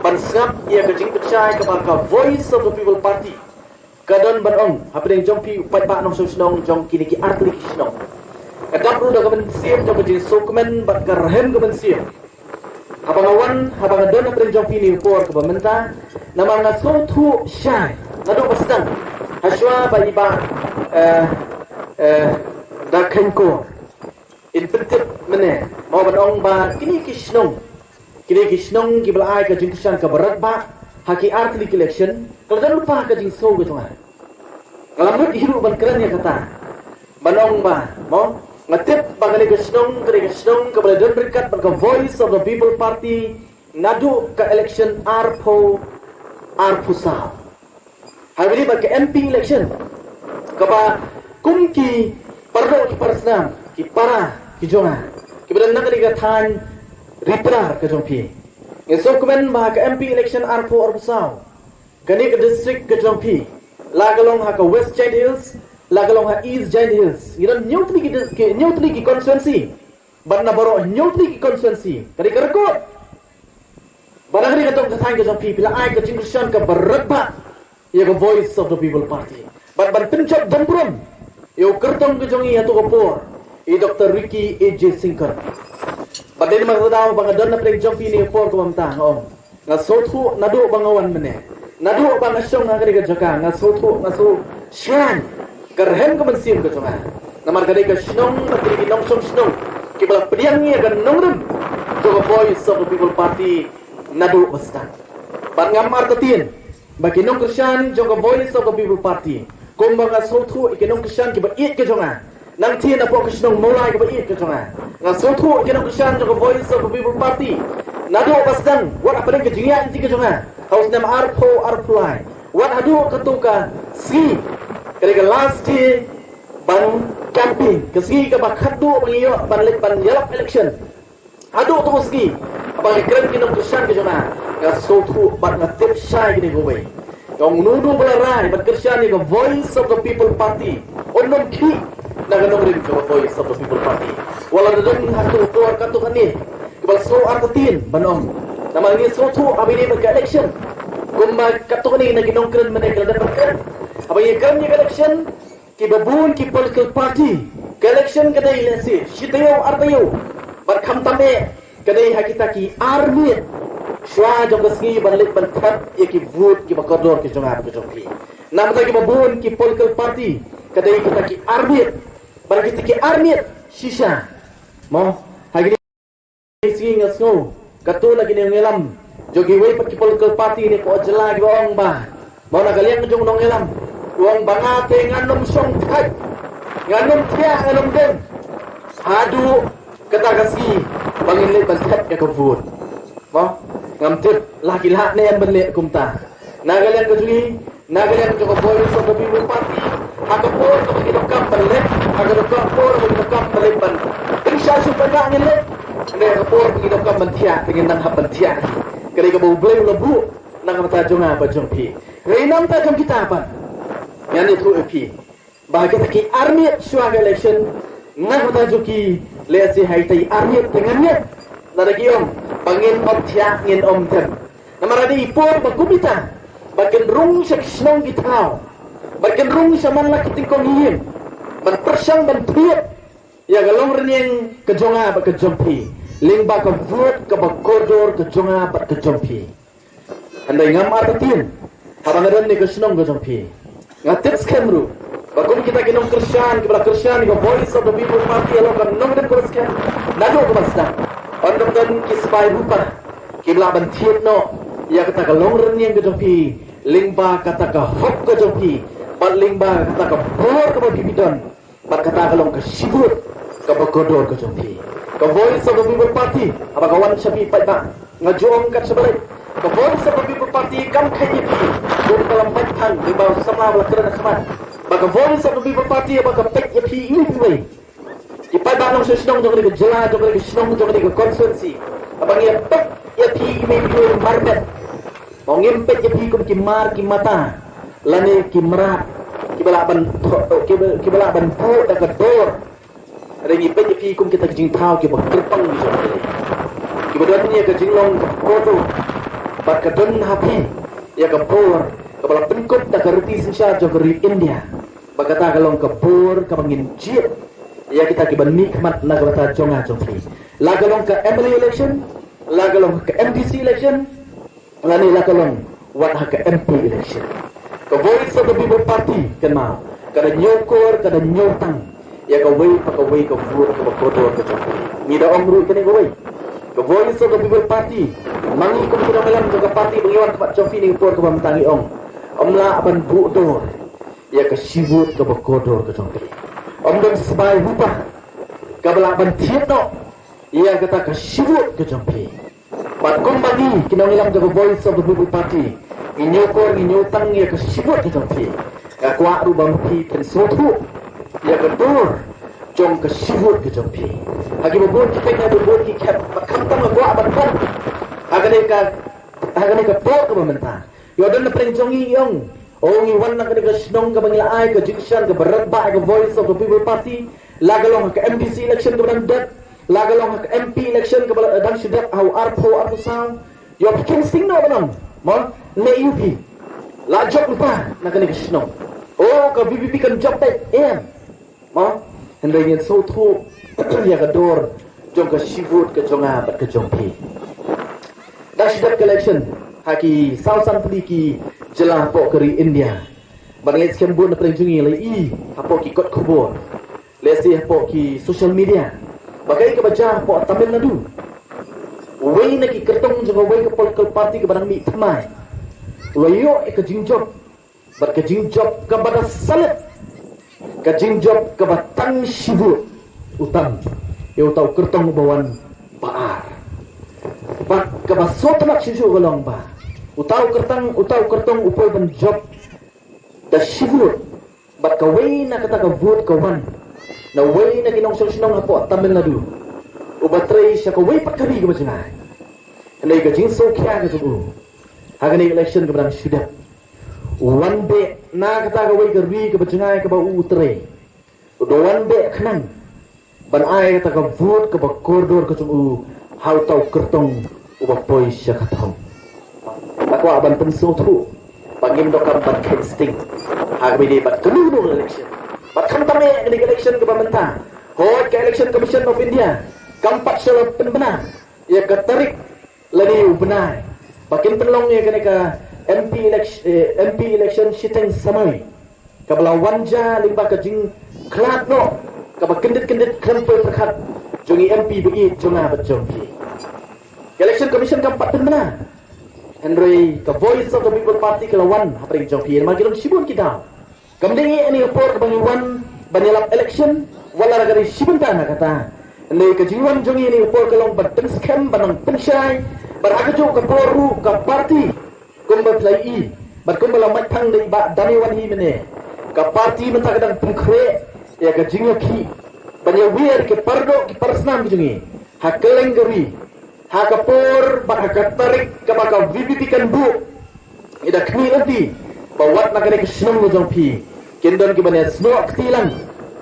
ban sngap ïa ka jingpynshai kaba ka Voice of the People Party ka don ban ong hapdeng jong phi u paidbah nongshong shnong jong kine ki artylli ki shnong. Nga dap ruh da ka mynsiem jong ka jingsngewkmen bad ka rhem ka mynsiem haba nga wan, haba nga don hapdeng jong phi ha kane ka por kaba mynta, namar nga sngewthuh shai naduh ba sdang, hashwa ba i Bah, eh, eh, Dakheiñ Kor in pyntip mynne, mo, ban ong ba kine ki shnong, kine ki shnong kiba la ai ka jingkyrshan kaba radbah ha ki artylli ki election, ka la don lypa ka jingsngew ka jong nga. Nga la mut hi ruh ban kren ïa kata, ban ong ba, mo, nga tip ba kane ka shnong ka dei ka shnong kaba la don ryngkat bad ka Voice of the People Party naduh ka election arphew arphew saw. Ha kaba ïadei bad ka M P election, kaba kum ki paralok ki parasnam, ki para ki jong nga kiba don na kane ka thaiñ Ri Pnar ka jong phi, ngi sngewkmen ba ha ka M P election arphew arphew saw, kane ka district ka jong phi, la ka long ha ka West Jaintia Hills, la ka long ha East Jaintia Hills, ngi don hynñiew tylli ki dis-, ki, hynñiew tylli ki constituency. Bad na baroh hynñiew tylli ki constituency, ka dei ka record ba na kane ka dong ka thaiñ ka jong phi, phi la ai ka jingkyrshan kaba radbah ïa ka Voice of the People Party. Bad ban pynjop don burom ïa u kyrtong ka jong ngi ha kato ka por, i Doctor Ricky A J Syngkon. Bad dei namar kata ka daw ba nga don hapdeng jong phi ha kane ka por kaba mynta, nga ong, nga sngewthuh naduh ba nga wan mynne, naduh ba nga shong ha kane ka jaka, nga sngewthuh, nga sngew shngaiñ ka rhem ka mynsiem ka jong nga. Namar ka dei ka shnong bad kine ki nongshong shnong kiba la pdiang ïa ka nongrim jong ka Voice of the People Party naduh ba sdang. Bad ngam artatien ba ki nongkyrshan jong ka Voice of the People Party, kumba nga sngewthuh ïa ki nongkyrshan kiba ïeit ka jong nga, nangtei napoh ka shnong Mawlai kaba ïeit ka jong nga, nga sngewthuh ïa ki nongkyrshan jong ka Voice of the People Party Naduh ba sdang, wat hapdeng ka jingïaid lynti ka jong nga ha u snem arphew arphew lai, wat haduh katto ka sngi, ka dei ka last day ban campaign, ka sngi kaba khatduh ba ngi ïoh ban leit ban ïalap election. Haduh tu sngi, haba ngi kren ki nongkyrshan ki jong nga, nga sngewthuh bad nga tip shai kine kawei. Nga ong uno uno ba la rai ban kyrshan ïa ka Voice of the People Party, un ym khih na ka nongrim ka Voice of the People Party. Wat la don ha kato ka por kato kane kiba la sngew artatien ban ong. Namar ngi sngewthuh haba ïadei bad ka election, kumba katto kane na ki nongkren mynne ki la dep ban kren, haba ngi kren ïa ka election, kiba bun ki political party, ka election ka dei lehse shi taïew ar taïew, bad khamtam eh ka dei ha kita ki ar miet shuwa jong ka sngi ban leit ban thep ïa ki vote kiba kordor ki jong nga bad ki jong phi. Namar kita kiba bun ki political party, ka dei kita ki ar miet, bad kita ki ar miet shisha, mo, ha kine ki sngi nga sngew katto na ki nongïalam jong kiwei pat ki political party ne ka jylla kiba ong ba, mo, na ka liang jong u nongïalam, u ong ba nga te ngan ym shong thait, ngan ym thiah, ngan ym deng haduh kata ka sngi ba ngin leit ban thep ïa ka vote. Mo, ngam tip la ki lah ne em ban leh kumta. Na ka liang ka jong ngi, na ka liang jong ka Voice of the People Party, ha ka por kaba ngi donkam ban leh, ha ka por kaba ngi donkam ban leh ban pynshai shuh ban ngin leh, ne ha ka por kaba ngi donkam ban thiah te ngin nang hap ban thiah. Ka dei kaba U Blei u la buh na ka bynta jong nga bad jong phi. Hynrei na ka bynta jong kita pat, ngan ïathuh ïa phi ba ha kita ki ar miet shuwa ka election, na ka bynta jong ki, lehse ha kita ki ar miet te ngan ïeng, lada ki ong ba ngin ym thiah, ngin ym dem. Namar ha kine ki por ba kum kita, ba kin rung sha ki shnong ki thaw, ba kin rung sha man la ki tyngkong ïing, ban pyrshang ban thied ïa ka longrynïeng ka jong nga bad ka jong phi, lyngba ka vote kaba kordor ka jong nga bad ka jong phi. Hynrei ngam artatien haba nga don ha ka shnong ka jong phi. Nga tip skhem ruh ba kum kita ki nongkyrshan kiba la kyrshan ïa ka Voice of the People Party halor ka nongrim kaba skhem naduh kaba sdang, ym don ki spah bupa kiba lah ban thied noh ïa kata ka longrynïeng ka jong phi, lyngba kata ka hok ka jong phi, bad lyngba kata ka bor kaba phi phi don, bad kata ka long ka shi vote kaba kordor ka jong phi. Ka Voice of the People Party, haba ka wan sha phi paidbah, nga ju ong kat shaba leit, ka Voice of the People Party kam kheiñ ïa phi kum ka lam bad thang, lyngba u samla ba la kren ha khmat. Ba ka Voice of the People Party haba ka peit ïa phi iwei pa iwei, ki paidbah nongshong shnong jong kane ka jylla, jong kane ka shnong, jong kane ka constituency, haba ngi ïa peit ïa phi iwei pa iwei marmet, mo, ngim peit ïa phi kum ki mar ki mata lane ki mrad kiba lah ban, kiba, kiba lah ban buh da ka dor. Hynrei ngi peit ïa phi kum kita ki jingthaw kiba kyrpang ki jong phi, kiba don ïa ka jinglong kaba kordor, bad ka don ha phi ïa ka bor kaba la pynkup da ka riti synshar jong ka ri India. Ba kata ka long ka bor kaba ngin jied ïa kita kiban mihkhmat na ka bynta jong nga jong phi, la ka long ka M L A election, la ka long ka M D C election, lane la ka long wat ha ka M P election. Ka Voice of the People Party, kynmaw, ka da ñiewkor, ka da ñiewtang ïa kawei pa kawei ka vote kaba kordor ka jong phi. Ngi da ong ruh kane kawei, ka Voice of the People Party, ma ngi kum ki nongïalam jong ka party ba ngi wan khmat jong phi ha kane ka por kaba mynta ngi ong, ym lah ban buh dor ïa ka shi vote kaba kordor ka jong phi. Ym don spah bupa kaba lah ban thied noh ïa kata ka shi vote ka jong phi. Bad kumba ngi ki nongïalam jong ka Voice of the People Party, ngi ñiewkor, ngi ñiewtang ïa ka shi vote ka jong phi, nga kwah ruh ba ma phi phin sngewthuh ïa ka dor jong ka shi vote ka jong phi. Ha kiba bun ki thaiñ, ha kiba bun ki khep, bad khamtam nga kwah ban ong, ha kane ka, ha kane ka por kaba mynta, ïoh don na pdeng jong ngi ïong, o, ngi wan na kane ka shnong kaba ngi la ai ka jingkyrshan kaba radbah ïa ka Voice of the People Party, la ka long ha ka M D C election kaba dang dep, la ka long ha ka M P election kaba la dang shu dep ha u arphew arphew saw. Ïoh phi khein sting noh ban ong, mo, ne ïoh phi la jop lypa na kane ka shnong. O, ka V P P kan jop beit, em. Mo, hynrei ngin sngewthuh ïa ka dor jong ka shi vote ka jong nga bad ka jong phi. Da shu dep ka election ha ki saw san tylli ki jylla hapoh ka ri India. Bad nga ngeit skhem bun na pdeng jong ngi la i hapoh ki kot khubor, lehse hapoh ki social media, ba kaei kaba jia hapoh Tamil Nadu. Uwei na ki kyrtong jong uwei ka political party kaba dang mih thymmai, u la ïoh ïa ka jingjop, bad ka jingjop kaba da salit, ka jingjop kaba tang shi vote u tam ïa uta u kyrtong uba wan ba ar. Bad Kaba sngewtynnat shisha ka long ba uta u kyrtong, uta u kyrtong u poi ban jop da shi vote. Bad kawei na kata ka vote ka wan na uwei na ki nongshong shnong hapoh Tamil Nadu uba trei sha kawei pat ka ri kaba jngai. Hynrei ka jingsngewkhia ka jong u ha kane ka election kaba dang shu dep, u wan beh na kata kawei ka ri kaba jngai kaba u trei. U da wan beh khnang ban ai kata ka vote kaba kordor ka jong u ha uta u kyrtong uba poi sha ka thong. Nga kwah ban pynsngewthuh ba ngim donkam ban kheiñ sting ha kaba ïadei bad kano kano ka election. Bad khamtam eh kane ka election kaba mynta, hooid ka Election Commission of India kam pat shu la pynbna ïa ka tarik lane u bnai ba kin pynlong ïa kane ka M P election, eh, M P election shiteng samoi kaba la wan ja lyngba ka jingkhlad noh kaba kyndit kyndit khlem poi pyrkhat jong i M P ba ïeit jong nga bad jong phi. Ka Election Commission kam pat pynbna, hynrei ka Voice of the People Party ka la wan hapdeng jong phi. Namar ki don shibun ki daw, kam dei ïa kane ka por kaba ngi wan ban ïalap election, wat la ka dei shi bynta na kata. Hynrei ka jingwan jong ngi ha kane ka por ka long ban pynskhem, ban nang pynshai, bad ha kajuh ka por ruh ka party, kumba phi la ïohi bad kumba la mait phang da i Bah Daniel Wanhi mynne, ka party mynta ka dang pynkhreh ïa ka jingïakhih ban ïawiar ki paradoh ki parasnam ki jong ngi ha kylleng ka ri, ha ka por bad ha ka tarik kaba ka V P P kan buh. Ngi da khmih lynti ba wat na kane ka shnong ka jong phi kin don kiban ïasnoh kti lang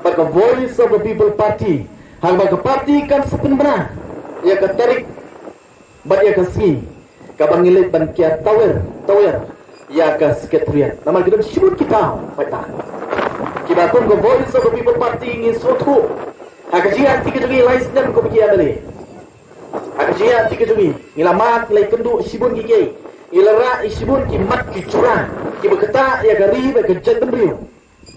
bad ka Voice of the People Party, ha kaba ka party kan sa pynbna ïa ka tarik bad ïa ka sngi kaba ngi leit ban kiar tawiar tawiar ïa ka Secretariat. Namar ki don shibun ki daw, paidbah, kiba kum ka Voice of the People Party ngi sngewthuh ha ka jingïaid lynti ka jong ngi lai snem kum ki M L A. Ha ka jingïaid lynti ka jong ngi, ngi la mad, ngi la ïakynduh shibun ki kiei, ngi la rah ïa shibun ki mat ki jura kiba ktah ïa ka ri bad ka jaitbynriew.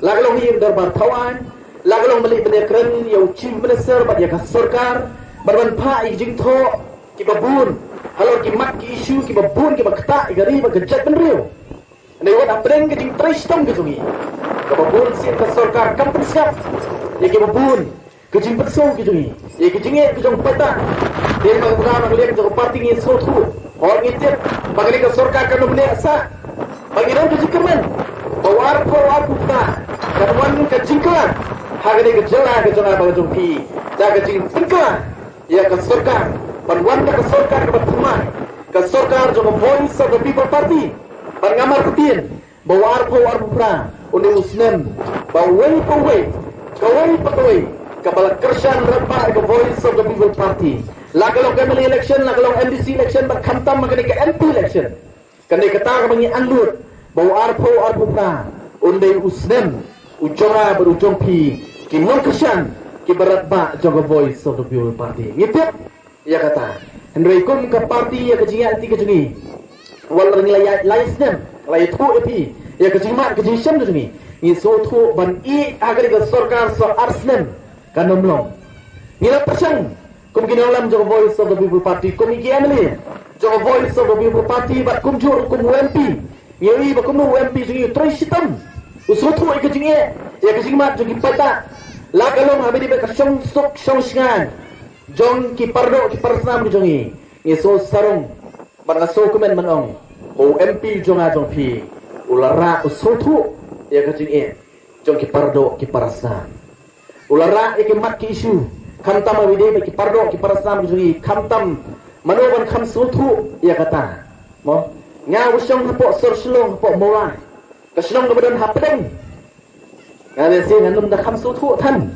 La ka long ha ïing dorbar thaw aiñ, la ka long ban leit ban ïakren ïa u Chief Minister bad ïa ka sorkar bad ban phah ïa ki jingthoh kiba bun halor ki mat ki issue kiba bun kiba ktah ïa ka ri bad ka jaitbynriew. Hynrei wat hapdeng ka jingtrei shitom ka jong ngi, kaba bun sien ka sorkar kam pynsngap ïa kiba bun ka jingpynsngew ka jong ngi, ïa ka jingeh ka jong paidbah. Te namar kata na ka liang jong ka party ngi sngewthuh, hooid ngi tip ba kane ka sorkar kan ym neh sah, ba ngi don ka jingkyrmen ba u arphew arphew phra kan wan ka jingkylla ha kane ka jylla ka jong nga bad ka jong phi da ka jingpynkylla ïa ka sorkar, ban wan da ka sorkar kaba thymmai, ka sorkar jong ka Voice of the People Party. Bad nga markhatien ba u arphew arphew phra un dei u snem ba uwei pa uwei, kawei pa kawei, kaba la kyrshan radbah ïa ka Voice of the People Party. La ka long ka M L A election, la ka long M D C election, bad khamtam ha kane ka M P election. Kane kata kaba ngi angnud ba u arphew arphew phra un dei u snem u jong nga bad u jong phi ki nongkyrshan kiba radbah jong ka Voice of the People Party. Ngi tip ïa kata. Hynrei kum ka party ïa ka jingïaid lynti ka jong ngi, wat la ngi la ïaid lai snem, la ïathuh ïa phi ïa ka jingmad ka jingshem ka jong ngi, ngi sngewthuh ban ïeh ha kane ka sorkar sa ar snem kan ym long. Ngi la pyrshang kum ki nongïalam jong ka Voice of the People Party, kum ki M L A jong ka Voice of the People Party bad kumjuh ruh kum u M P. Ngi ïohi ba kumno u M P jong ngi u trei shitom, u sngewthuh ïa ka jingeh, ïa ka jingmad jong ki paidbah. La ka long ha kaba ïadei bad ka shongsuk shongshngaiñ jong ki paradoh ki parasnam ki jong ngi. Ngi sngewsarong bad nga sngewkmen ban ong ba u M P jong nga jong phi u la rah, u sngewthuh ïa ka jingeh jong ki paradoh ki parasnam. U la rah ïa ki mat ki issue, khamtam ha kaba ïadei bad ki paradoh ki parasnam ki jong ngi, khamtam mano ban kham sngewthuh ïa kata. Mo, nga ba shong hapoh sor Shillong, hapoh Mawlai, ka shnong kaba don hapdeng. Nga lehse ngan ym da kham sngewthuh than.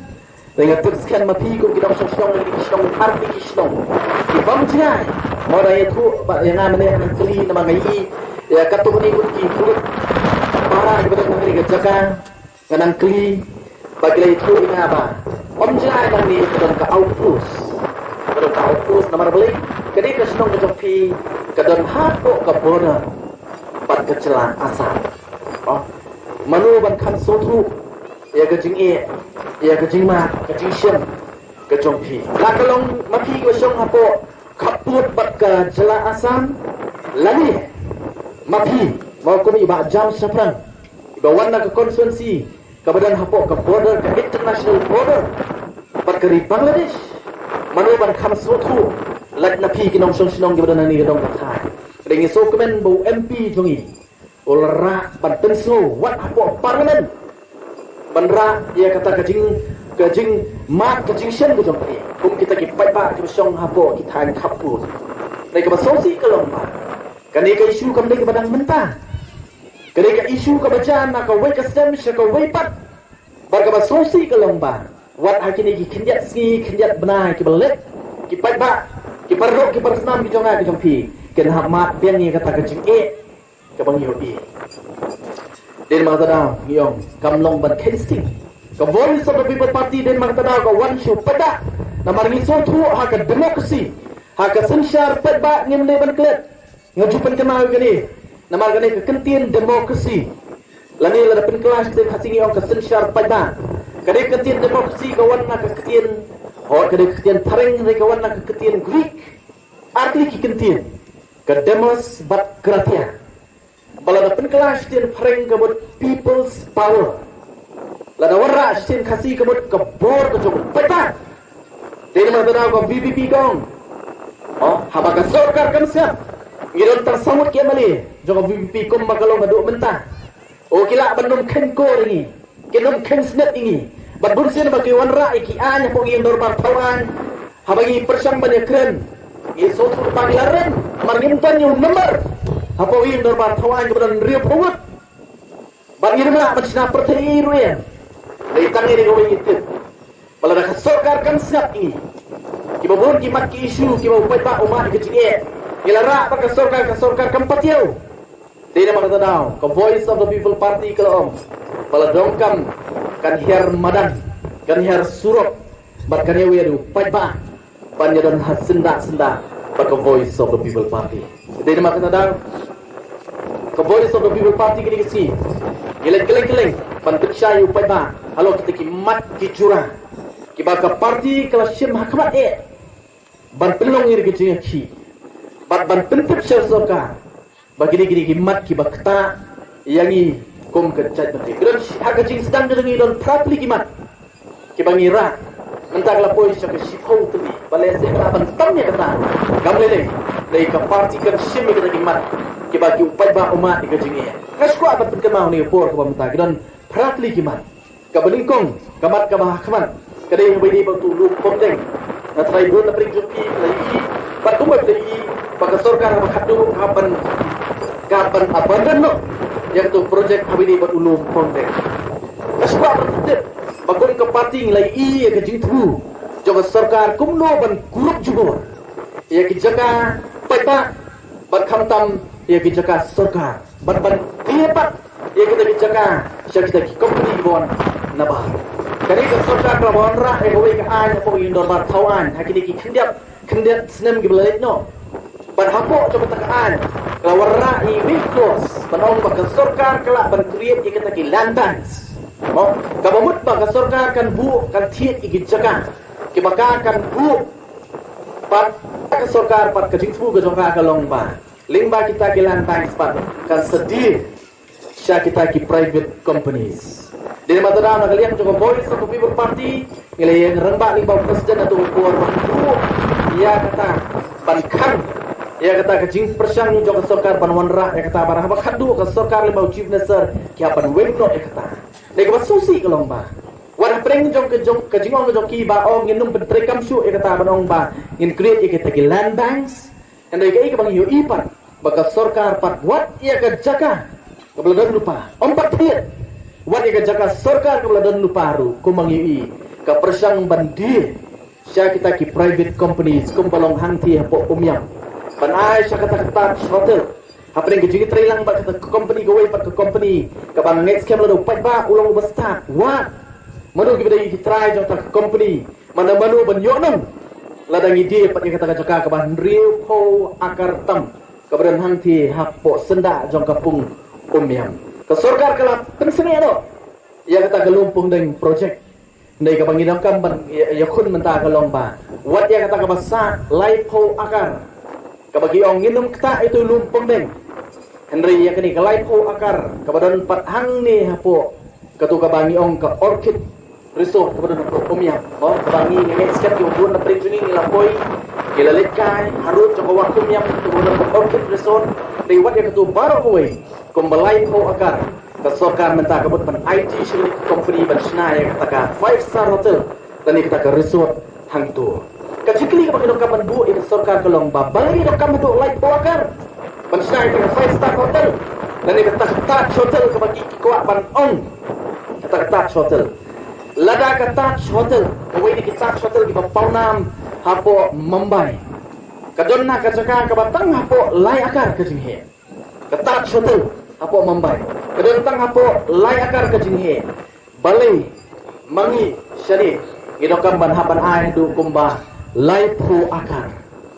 Te nga tip skhem ma phi kum ki nongshong shnong, ki shnong, arti ki shnong, ki bym jngai, mo, da ïathuh ba ïa nga mynne ngan kylli namar nga ïohi ïa katto katne ngut ki pulit para kiba don ha kane ka jaka. Nga nang kylli ba ki la ïathuh ïa nga ba ym jngai nangne ka don ka outpost. Ka don ka outpost namar balei? Ka dei ka shnong ka jong phi ka don hapoh ka border bad ka jylla Assam. Oh, mano ban kham sngewthuh ïa ka jingeh, ïa ka jingmad, ka jingshem ka jong phi? La ka long ma phi kiba shong hapoh khappud bad ka jylla Assam, lane ma phi, ma kum i Bah James Shaphrang, iba wan na ka constituency kaba don hapoh ka border, ka international border bad ka ri Bangladesh. Mano ban kham sngewthuh lait na phi ki nongshong shnong kiba don hangne ka dong ka thaiñ. Ka dei ngi sngewkmen ba u M P jong ngi u la rah ban pynsngew wat hapoh Parliament ban rah ïa kata ka jing, ka jingmad, ka jingshem ka jong phi kum kita ki paidbah kiba shong hapoh ki thaiñ khappud. Dei kaba sngewsih ka long ba kane ka issue kam dei kaba dang mynta. Ka dei ka issue kaba jan na kawei ka snem sha kawei pat. Bad kaba sngewsih ka long ba wat ha kine ki khyndiat sngi khyndiat bnai kiba la leit, ki paidbah, ki paralok, ki parsnam ki jong nga ki jong phi kin hap mad biang ïa kata ka jingeh kaba ngi ïohi. Dei namar kata daw ngi ong kam long ban kheiñ sting. Ka Voice of the People Party dei namar kata daw ka wan shu paidbah. Namar ngi sngewthuh ha ka democracy, ha ka synshar paidbah ngim dei ban klet. Nga ju pynkynmaw ïa kane namar kane ka kyntien democracy. Lane lada pynkylla sha ktien Khasi ngi ong ka synshar paidbah. Kane ka kyntien democracy ka wan na ka kyntien, hooid, kane ka kyntien phareng, kane ka wan na ka kyntien Greek. Ar tylli ki kyntien, ka demos bad kratia. Ba lada pynkylla sha ktien phareng ka mut people's power. Lada wanrah sha ktien Khasi ka mut ka bor ka jong u paidbah. Dei namar kata daw ka V P P ka ong, oh, haba ka sorkar kam sngap, ngi don tang saw ngut ki M L A jong ka V P P kumba ka long haduh mynta. Oh, ki lah ban nym kheiñ kor ïa ngi, kin nym kheiñ snet ïa ngi. Bad bunsien ba ki wanrah ïa ki aiñ hapoh ïing dorbar thaw aiñ, haba ngi pyrshang ban ïakren, ngi sngewthuh ba ngi la rem namar ngim don ïa u number hapoh ïing dorbar thaw aiñ kaba don hynriewphew ngut. Bad ngim lah ban shna pyrthei ruh ïa. Dei tang ïa kawei ngi tip ba lada ka sorkar kan sngap ïa ngi, kiba bun ki mat ki issue kiba u paidbah u mad ïa ka jingeh, ngi la rah bad ka sorkar, ka sorkar kam pat ïoh. Dei namar kata daw ka Voice of the People Party ka la ong ba la donkam kan hiar madan, kan hiar surok, bad kan ïa wei ïa u paidbah ban ïa don ha syndah syndah bad ka Voice of the People Party. Dei namar kata daw ka Voice of the People Party kine ki sngi ngi leit kylleng kylleng ban pynshai ïa u paidbah halor kita ki mat ki jura kiba ka party ka la shim ha khmat eh ban pynlong ïa ka jingïakhih bad ban pyntip sha sorkar ba kine kine ki mat kiba ktah ïa ngi kum ka jaitbynriew. Ki don shi-, ha ka jingsdang ka jong ngi don phra tylli ki mat kiba ngi rah. Mynta ka la poi sha ka shiphew tylli, balei se ka la ban tam ïa kata? Kam lei lei, lei ka party kan shim ïa kita ki mat kiba ki u paidbah u mad ïa ka jingeh. Nga shu kwah ban pynkynmaw ha kane ka por kaba mynta ki don phra tylli ki mat. Kaba nyngkong ka mat kaba ha khmat ka dei haba ïadei bad uto u lum pom deng. Nga tharai bun na pdeng jong phi la ïohi bad kumba phi la ïohi ba ka sorkar haba khatduh ka hap ban, ka hap ban abandon noh ïa kato u project haba ïadei bad u lum pom deng. Nga shu kwah ban pyntip ba kum ka party ngi la ïohi ïa ka jingthmu jong ka sorkar kumno ban kurup jubor ïa ki jaka paidbah bad khamtam ïa ki jaka sorkar. Bad ban die pat ïa kita ki jaka sha kita ki kompani kiba wan na bar. Kane ka sorkar ka la wanrah ïa kawei ka aiñ hapoh ïing dorbar thaw aiñ ha kine ki khyndiat, khyndiat snem kiba la leit noh. Bad hapoh jong kata ka aiñ ka la wanrah ïa iwei i clause ban ong ba ka sorkar ka lah ban create ïa kita ki land banks. Mo, kaba mut ba ka sorkar kan buh, kan thied ïa ki jaka kiba ka kan buh. Bad ka sorkar pat ka jingthmu ka jong ka ka long ba lyngba kita ki land banks pat kan sa die sha kita ki private companies. Dei namar kata daw na ka liang jong ka Voice of the People Party ngi la ïeng rangbah lyngba u president hato u por ban duh ïa kata ban khang ïa kata ka jingpyrshang jong ka sorkar ban wanrah ïa kata, bad haba khatduh ka sorkar lyngba u chief minister ki hap ban weng noh ïa kata. Dei kaba sngewsih ka long ba wat hapdeng jong ka jong ka jingong ka jong ki ba ong ngin nym pyntreikam shuh ïa kata ban ong ba ngin create ïa kita ki land banks. Hynrei kaei kaba ngi ïohi pat ba ka sorkar pat wat ïa ka jaka kaba la don lypa ym pat thied. Wat ïa ka jaka sorkar kaba la don lypa ruh kumba ngi ïohi ka pyrshang ban die sha kita ki private companies kumba long hangthie hapoh Umiam ban ai sha kata ka Taj Hotel. Hapdeng ka jingïatreilang bad kata ka kompani kawei pat ka kompani kaba nga ngeit skhem lada u paidbah u long uba stad, wat mano kiba dei ki trai jong kata ka kompani, mano mano ban ïoh nong lada ngi die pat ïa kata ka jaka kaba hynriewphew akar tam kaba don hangthie hapoh syndah jong ka pung Umiam. Ka sorkar ka la pynsangeh noh ïa kata ka Lumpongdeng project. Hynrei kaba ngi donkam ban ïa, ïakhun mynta ka long ba wat ïa kata kaba sah laiphew akar kaba ki ong ngin ym ktah ïa uto u Lumpongdeng. Hynrei ïa kane ka laiphew akar kaba don pat hangne hapoh kato kaba ngi ong ka Orchid Resort kaba don hapoh Umiam, mo, kaba ngi, ngi ngeit skhem ki bun na pdeng jong ngi ngi la poi, Ki la leit kai harud jong ka Wah Kumïam, ka Orchid Resort, dei wat ïa katu baroh kawei kumba laiphew akar. Ka sorkar mynta ka mut ban aiti sha kine ki company ban shna ïa kata ka five star hotel lane kata ka resort hangtu. Ka jingkylli kaba ki donkam ban buh ïa ka sorkar ka long ba balei ki donkam ban buh laiphew akar ban shna ïa ka five star hotel lane kata ka Taj Hotel kaba ki, ki kwah ban ong. Kata ka Taj Hotel. Lada ka Taj Hotel, kawei na ki Taj Hotel kiba pawnam hapoh Mumbai, ka don na ka jaka kaba tang hapoh lai akar ka jingheh. Ka Taj Hotel hapoh Mumbai ka don tang hapoh lai akar ka jingheh. Balei ma ngi shane ngi donkam ban hap ban ai haduh kumba laiphew akar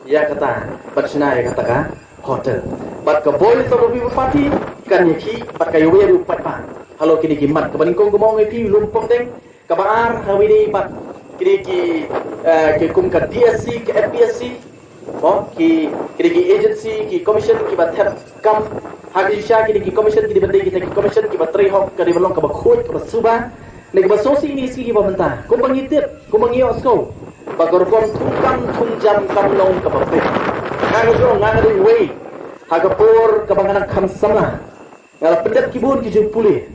ïa kata ban shna ïa kata ka hotel? Bad ka Voice of the People Party kan ïakhih bad ka ïawei ruh paidbah halor kine ki mat. Kaba nyngkong kumba ong ïa phi, lum pok deng. Kaba ar, ha kawei de pat kine ki, eh, ki kum ka D S C, ka F P S C, oh, ki, kine ki agency, ki commission kiba thep kam. Ha ka jingshisha kine ki commission ki dei ban dei kita ki commission kiba trei hok, ka dei ban long kaba khuid, kaba suba. Ne kaba sngewsih ne sngewsih kiba mynta, kumba ngi tip, kumba ngi ïohsngew ba ka rukom thung kam thung jam kam long kaba peit. Nga nga jong nga nga dei uwei ha ka por kaba nga nang kham samla. Nga la pyndep ki bun ki jingpule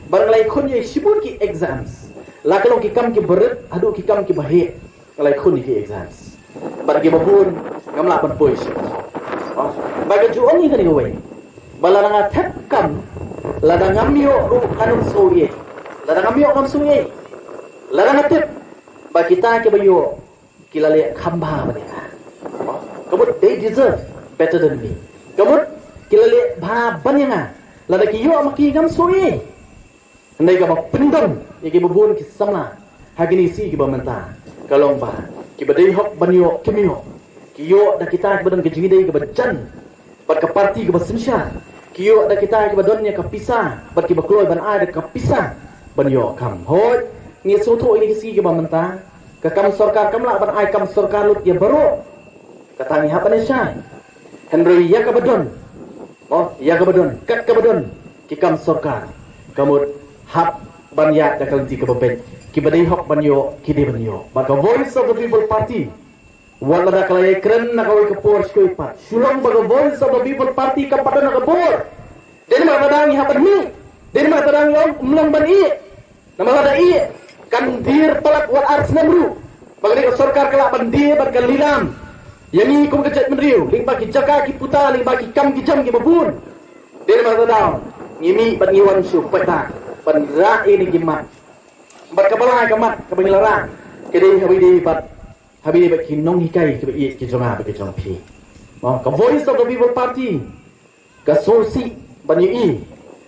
bad nga la ïakhun ïa shibun ki exams, la ka long ki kam kiba rit haduh ki kam kiba heh. Nga la ïakhun ïa ki exams bad kiba bun ngam lah ban poi sha. Oh, ba ka ju ong ïa kane kawei ba lada nga thep kam, lada ngam ïoh ruh ngam sngewsih. Lada ngam ïoh ngam sngewsih. Lada nga tip ba kita kiba ïoh ki la leh kham bha ban ïa nga. Ka mut they deserve better than me. Ka mut ki la leh bha ban ïa nga. Lada ki ïoh ma ki ngam sngewsih. Hynrei kaba pyndon ïa kiba bun ki samla ha kine ki sngi kiba mynta ka long ba kiba dei hok ban ïoh kim ïoh. Ki ïoh da kita kiba don ka jingïadei kaba jan bad ka parti kaba synshar. Ki ïoh da kita kiba don ïa ka pisa bad kiba kloi ban ai da ka pisa ban ïoh kam. Hooid, ngi sngewthuh ïa kine ki sngi kiba mynta ka kam sorkar kam lah ban ai kam sorkar lut ïa baroh. Kata ngi hap ban ïa shai. Hynrei ïa kaba don, oh, ïa kaba don, kat kaba don ki kam sorkar, ka mut hap ban ïaid da ka lynti kaba beit. Kiba dei hok ban ïoh ki dei ban ïoh. Bad ka Voice of the People Party, wat lada ka la ïai kren na kawei ka por sha kawei pat, shu long ba ka Voice of the People Party kam pat don ha ka bor. Dei namar kata ngi hap ban mih. Dei namar kata ngi ong ym long ban ïeh. Namar lada ïeh kan dier palat wat ar snem ruh. Ba kane ka sorkar ka lah ban die bad ka lilam ïa ngi kum ka jaitbynriew lyngba ki jaka ki puta, lyngba ki kam ki jam kiba bun. Dei namar kata ngi mih bad ngi wan shu peit ban rah ïa kine ki mat. Bad kaba lai ka mat kaba ngi la rah ka dei ha kaba ïadei bad, ha kaba ïadei bad ki nonghikai kiba ïeit ki jong nga bad ki jong phi. Ka Voice of the People Party ka sngewsih ban ïohi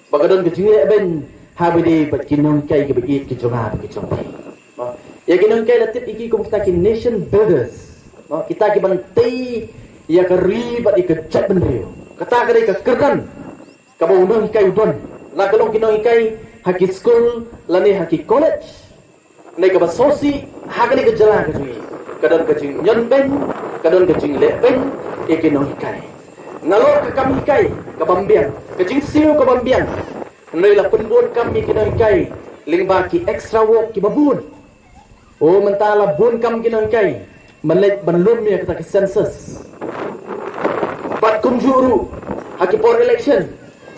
ba ka don ka jingleh beiñ ha kaba ïadei bad ki nonghikai kiba ïeit ki jong nga bad ki jong phi. Ïa ki nonghikai la tip ïa ki kum kita ki nation builders, kita ki ban tei ïa ka ri bad ïa ka jaitbynriew. Kata ka dei ka kyrdan kaba u nonghikai u don. La ka long ki nonghikai ha ki skul lane ha ki college. Hynrei kaba sngewsih ha kane ka jylla ka jong ngi, ka don ka jingñion beiñ, ka don ka jingleh beiñ ïa ki nonghikai. Nalor ka kam hikai ka bym biang, ka jingsiew ka bym biang, hynrei la pynbun kam ïa ki nonghikai lyngba ki extra work kiba bun. O, mynta la bun kam ki nonghikai ban leit ban lum ïa kata ka census. Bad kumjuh ruh ha ki por election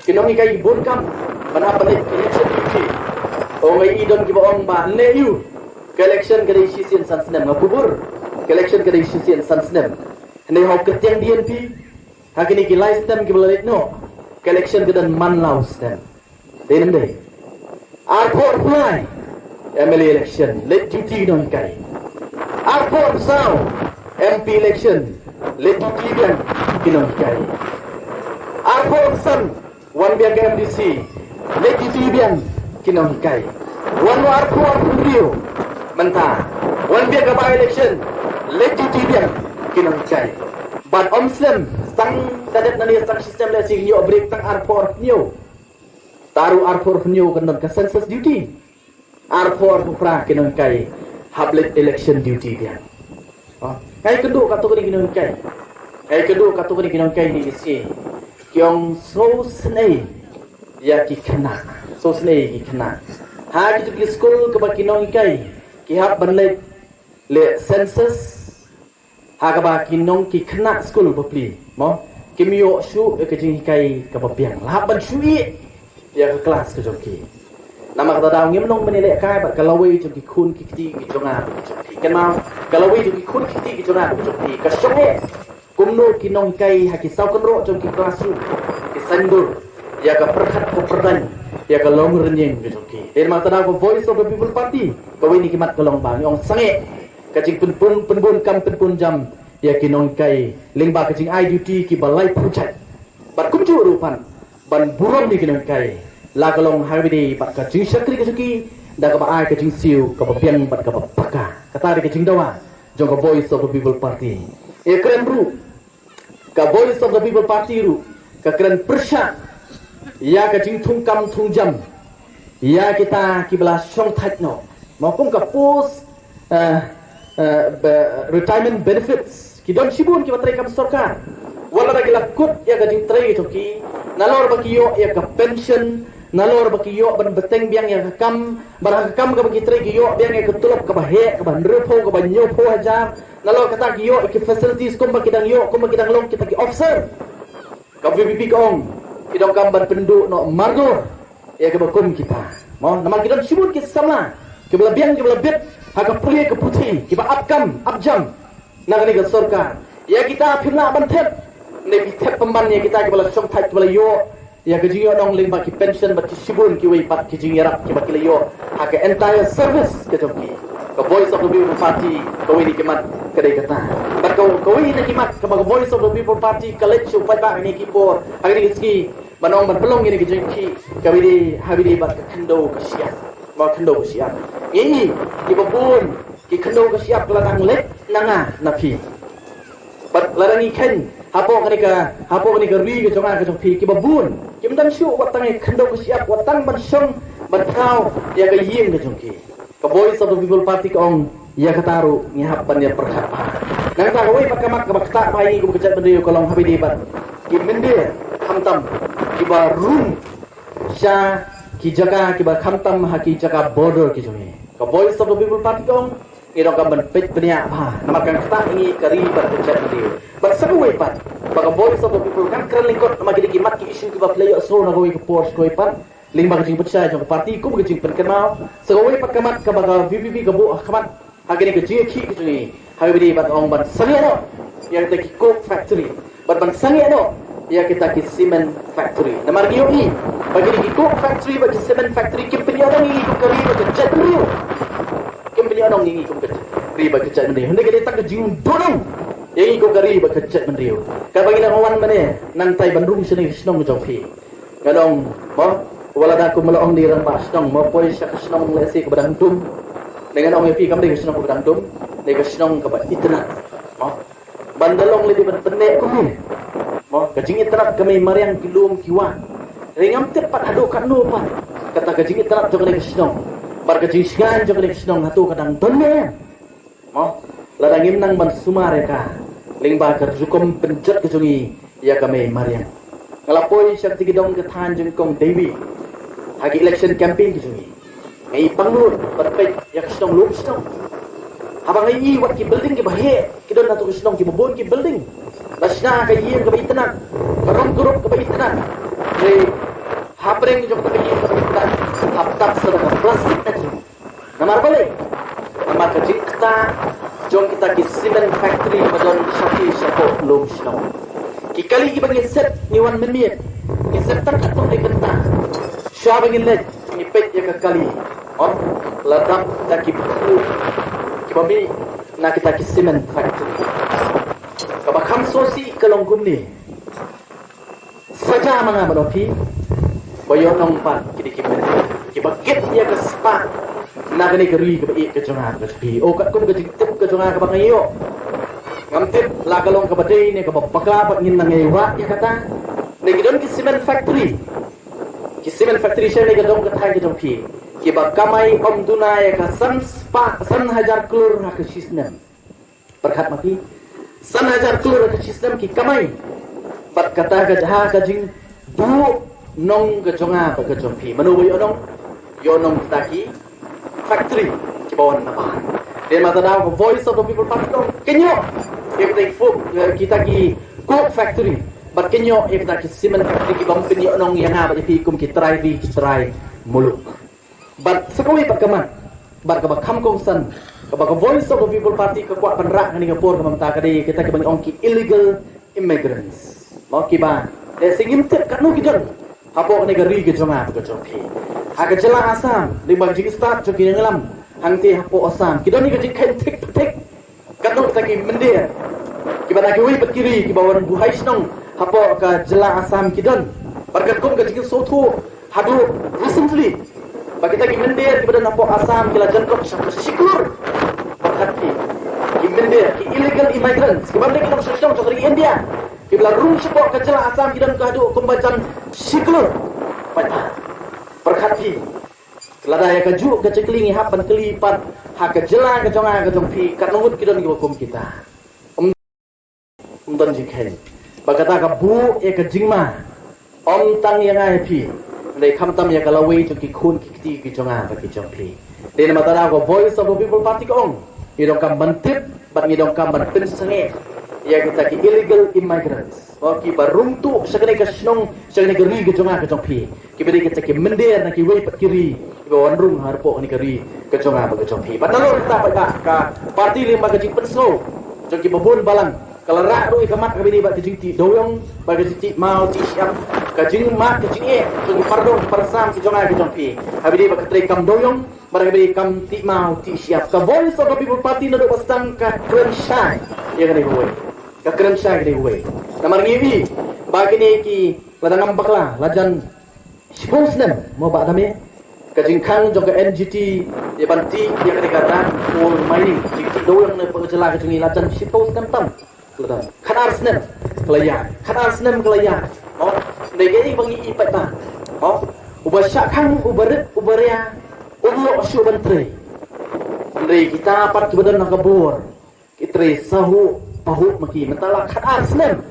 ki nonghikai ki bun kam ban hap ban leit election duty. Ong ïa i, don kiba ong ba ne ïu ka election ka dei shisien san snem, nga kubur ka election ka dei shisien san snem. Hynrei ha u kyrteng D N P ha kine ki lai snem kiba la leit noh ka election ka don man la u snem. Dei ne ym dei? Arphew arphew lai M L A election leit duty ki nonghikai. Arphew arphew saw M P election leit duty biang ki nonghikai. Arphew arphew san wan biang ka M D C leit duty biang ki nonghikai. Wan arphew arphew hynriew mynta wan biang ka by election leit duty biang ki nonghikai. Bad ym slem, tang da dep nangne tang shi snem lehse kin ïoh break tang arphew arphew hynñiew. Te ruh arphew arphew hynñiew kan don ka census duty. Arphew arphew phra ki nonghikai hap leit election duty biang. Nga ïakynduh katto katne ki nonghikai. Nga ïakynduh katto katne ki nonghikai kine ki sngi. Ki ong sngewsynei ïa ki khynnah. Sngewsynei ïa ki khynnah. Ha kito ki skul kaba ki nonghikai ki hap ban leit leh census. ha kaba ki nong ki khynnah skul bapli, mo, kim ïoh shuh ïa ka jinghikai kaba biang, la hap ban shu ïeh ïa ka klas ka jong ki. Namar kata daw ngim long ban ïalehkai bad ka lawei jong ki khun ki kti ki jong nga ki jong phi. Kynmaw, ka lawei jong ki khun ki kti ki jong nga ki jong phi ka shong eh kumno ki nonghikai ha ki saw kynroh jong ki classroom ki saiñdur ïa ka pyrkhat ka pyrdain ïa ka longrynïeng ka jong ki. Dei namar kata daw ka Voice of the People Party, kawei na ki mat ka long ba ngi ong sangeh ka jingpynbun, pynbun kam pynbun jam ïa ki nonghikai lyngba ka jingai duty kiba lai pyrjait. Bad kumjuh ruh pat ban burom ïa ki nonghikai, la ka long ha kaba ïadei bad ka jingshakri ka jong ki da kaba ai ka jingsiew kaba biang bad kaba paka. Kata dei ka jingdawa jong ka Voice of the People Party. Ïa kren ruh ka Voice of the People Party ruh ka kren pyrshah ïa ka jingthung kam thung jam ïa kita kiba la shong thait noh, mo, kum ka post, eh, eh, be-, retirement benefits. Ki don shibun kiba trei kam sorkar, wat la da ki la kut ïa ka jingtrei ka jong ki, nalor ba ki ïoh ïa ka pension, nalor ba ki ïoh ban bteng biang ïa ka kam, bad ha ka kam kaba ki trei ki ïoh biang ïa ka tulop kaba heh, kaba hynriewphew, kaba hynñiewphew hajar, nalor kata ki ïoh ïa ki facilities kumba ki dang ïoh, kumba ki dang long kita ki officer. Ka VPP ka ong ki donkam ban pynduh noh mardor ïa kiba kum kita, mo, namar ki don shibun ki samla kiba la biang, kiba la bit ha ka pule ka puthi, kiba ap kam ap jam na kane ka sorkar. Ïa kita phim lah ban thep, ne phi thep pynban ïa kita kiba la shong thait, kiba la ïoh ïa ka jingïohnong lyngba ki pension bad ki shibun kiwei pat ki jingïarap kiba ki la ïoh ha ka entire service ka jong ki. Ka Voice of the People Party, kawei na ki mat ka dei kata. Bad ka, kawei na ki mat kaba ka Voice of the People Party ka leit shuh pat ba ha kine ki por, ha kine ki sngi, ban ong ban pynlong ïa kine ki jingkhih kaba ïadei, ha kaba ïadei bad ka khyndew ka shyiap. Mo, khyndew ka shyiap. Ngi i kiba bun ki khyndew ka shyiap ki la dang leit na nga na phi. Bad lada ngi kheiñ hapoh kane ka, hapoh kane ka ri ka jong nga ka jong phi, kiba bun kim dang shuh wat tang ïa ka khyndew ka shyiap, wat tang ban shong ban thaw ïa ka ïing ka jong ki. Ka Voice of the People Party ka ong ïa kata ruh ngi hap ban ïa pyrkhat bha. Nangta kawei pat ka mat kaba ktah bha ïa ngi kum ka jaitbynriew ka long ha kaba ïadei bad ki mynder, khamtam kiba rung sha ki jaka kiba khamtam ha ki jaka border ki jong ngi. Ka Voice of the People Party ka ong ngi donkam ban peit bniah bha namar kan ktah ïa ngi ka ri bad ka jaitbynriew. Bad sa kawei pat ba ka Voice of the People kan kren lyngkot namar ki dei ki mat ki issue kiba phi la ïohsngew na kawei ka por sha kawei pat lyngba ka jingpynshai jong ka party kum ka jingpynkynmaw. Sa kawei pat ka mat kaba ka VPP ka buh ha khmat ha kane ka jingïakhih ka jong ngi ha kaba ïadei bad ong ban sangeh noh ïa kita ki coke factory bad ban sangeh noh ïa kita ki cement factory. Namar ngi ïohi ba kine ki coke factory bad ki cement factory kim pynïohnong ïa ngi kum ka ri bad ka jaitbynriew. Kim pynïohnong ïa ngi kum ka ri bad ka jaitbynriew. Hynrei ka dei tang ka jingduh nong ïa ngi kum ka ri bad ka jaitbynriew. Kaba ngi dang wan mynne nangtai ban rung shane ka shnong ka jong phi. Ngan ong, mo, wat lada kum ba la ong dei rangbah shnong, mo, poi sha ka shnong lehse kaba dang dum. Ne ngan ong ïa phi kam dei ka shnong kaba dang dum, dei ka shnong kaba itynnad. Mo, ban da long lei dei ban pynneh kumne. Mo, ka jingitynnad ka mei mariang ki lum ki wah. Hynrei ngam tip pat haduh katno pat kata ka jingitynnad jong kane ka shnong bad ka jingshngaiñ jong kane ka shnong hato ka dang don ne em. Mo, lada ngim nang ban sumar ïa ka lyngba ka rukom pynjot ka jong ngi ïa ka mei mariang. Nga la poi sha kata ki dong ka thaiñ jong i kong Dewi ha ki election campaign ki jong ngi. Nga i pangnud ban peit ïa ka shnong lum shnong. Haba nga i wat ki building kiba heh ki don ha tu ka shnong kiba bun ki building. La shna ka ïing kaba itynnad, ka rong ka rup kaba itynnad. Hynrei hapdeng jong kata ka ïing kaba itynnad hap tap sa da ka plastik na jong. Namar balei? Namar ka jingktah jong kita ki cement factory ba don shathie shapoh lum shnong. Ki kali kiba ngi set ngi wan mynmiet, ngi set tang katto katne kynta. Shuwa ba ngin leit ngi peit ïa ka kali, ym la dap da ki bkhuid kiba mih na kita ki cement factory. Kaba kham sngewsih ka long kumne. Saja ma nga bad phi ba ïohnong pat ki dei ki mynder kiba kit ïa ka spah na kane ka ri kaba ïeit ka jong nga bad phi. O katkum ka jingtip ka jong nga kaba nga ïoh, ngam tip la ka long kaba dei ne kaba bakla bad ngin nang ïa wad ïa kata. Ne ki don ki cement factory, ki cement factory sha ne ka dong ka thaiñ ka jong phi kiba kamai ym duna ïa ka san spah san hajar klur ha ka shi snem. Pyrkhat ma phi, san hajar klur ha ka shi snem ki kamai. Bad kata ka jaka ka jingduh nong ka jong nga bad ka jong phi. Mano ba ïohnong? Ïohnong kita ki factory kiba wan na bar. Dei ma ta daw ka Voice of the People Party ka ong, kynjoh ïa kita ki fu-, ïa kita ki coke factory, bad kin ïoh ïa kita ki cement factory ki bym pynïoh nong ïa nga bad ïa phi kum ki trai ri ki trai muluk. Bad sa kawei pat ka mat, bad kaba kham kongsan, kaba ka Voice of the People Party ka kwah ban rah ha kane ka por kaba mynta ka dei kita kiba ngi ong ki illegal immigrants. Mo, kiba, eh, sngewthuh katno ki don hapoh kane ka ri ka jong nga bad ka jong phi. Ha ka jylla Assam, lyngba ka jingstad jong ki nongïalam hangtei hapoh Assam, ki don ïa ka jingkheiñ thik thik. Katno kita ki mynder kiba na kiwei pat ki ri kiba wan buhai shnong hapoh ka jylla Assam ki don. Bad katkum ka jingsngewthuh haduh recently ba kita ki mynder kiba don hapoh Assam ki la jan rung sha shi klur. Bad ki, ki mynder, ki illegal immigrants kiba na ki nongshong shnong jong ka ri India kiba la rung shapoh ka jylla Assam ki don ka haduh kumba jan shi klur. Bad pyrkhat phi, lada ïa kajuh ka jingkylli ngi hap ban kylli pat ha ka jylla ka jong nga ka jong phi, katno ngut ki don kiba kum kita? Ym, ym don jingkheiñ. Bad kata ka buh ïa ka jingma, ym tang ïa nga ïa phi, hynrei khamtam ïa ka lawei jong ki khun ki kti ki jong nga bad ki jong phi. Dei namar kata ka Voice of the People Party ka ong, ngi donkam ban tip bad ngi donkam ban pynsangeh ïa kita ki illegal immigrants. Ba kiba rung tuh sha kane ka shnong, sha kane ka ri ka jong nga ka jong phi, kiba dei kita ki mynder na kiwei pat ki ri kiba wan rung hapoh kane ka ri ka jong nga bad ka jong phi. Bad nalor kata pat ka party lyngba ka jingpynsngew jong kiba bun balang, ka la rah ruh ïa ka mat kaba ïadei bad ka jingtih dewiong, bad ka jingtih maw tih shyiap, ka jingmad ka jingeh jong ki pardon parsam ki jong nga ki jong phi, kaba ïadei bad ka treikam dewiong bad kaba ïadei kam tih maw tih shyiap. Ka Voice of the People Party naduh ba sdang ka kren shai ïa kane kawei. Ka kren shai kane kawei. Namar ngi ïohi ba kine ki, lada ngam bakla, la jan shiphew snem, mo Bah Dame, ka jingkhang jong ka N G T ïa ban tih ïa kane ka rang coal mining, jingtih dewiong na ka jylla ka jong ngi, la jan shiphew snem tam. Ka la dang khatar snem ka la ïaid, khatar snem ka la ïaid. Mo, hynrei kaei ba ngi i pat ba, mo, uba shah khang, uba rit, uba ria, um ïoh shuh ban trei. Hynrei kita pat kiba don ha ka bor, ki trei sahuh pahuh ma ki, mynta la khatar snem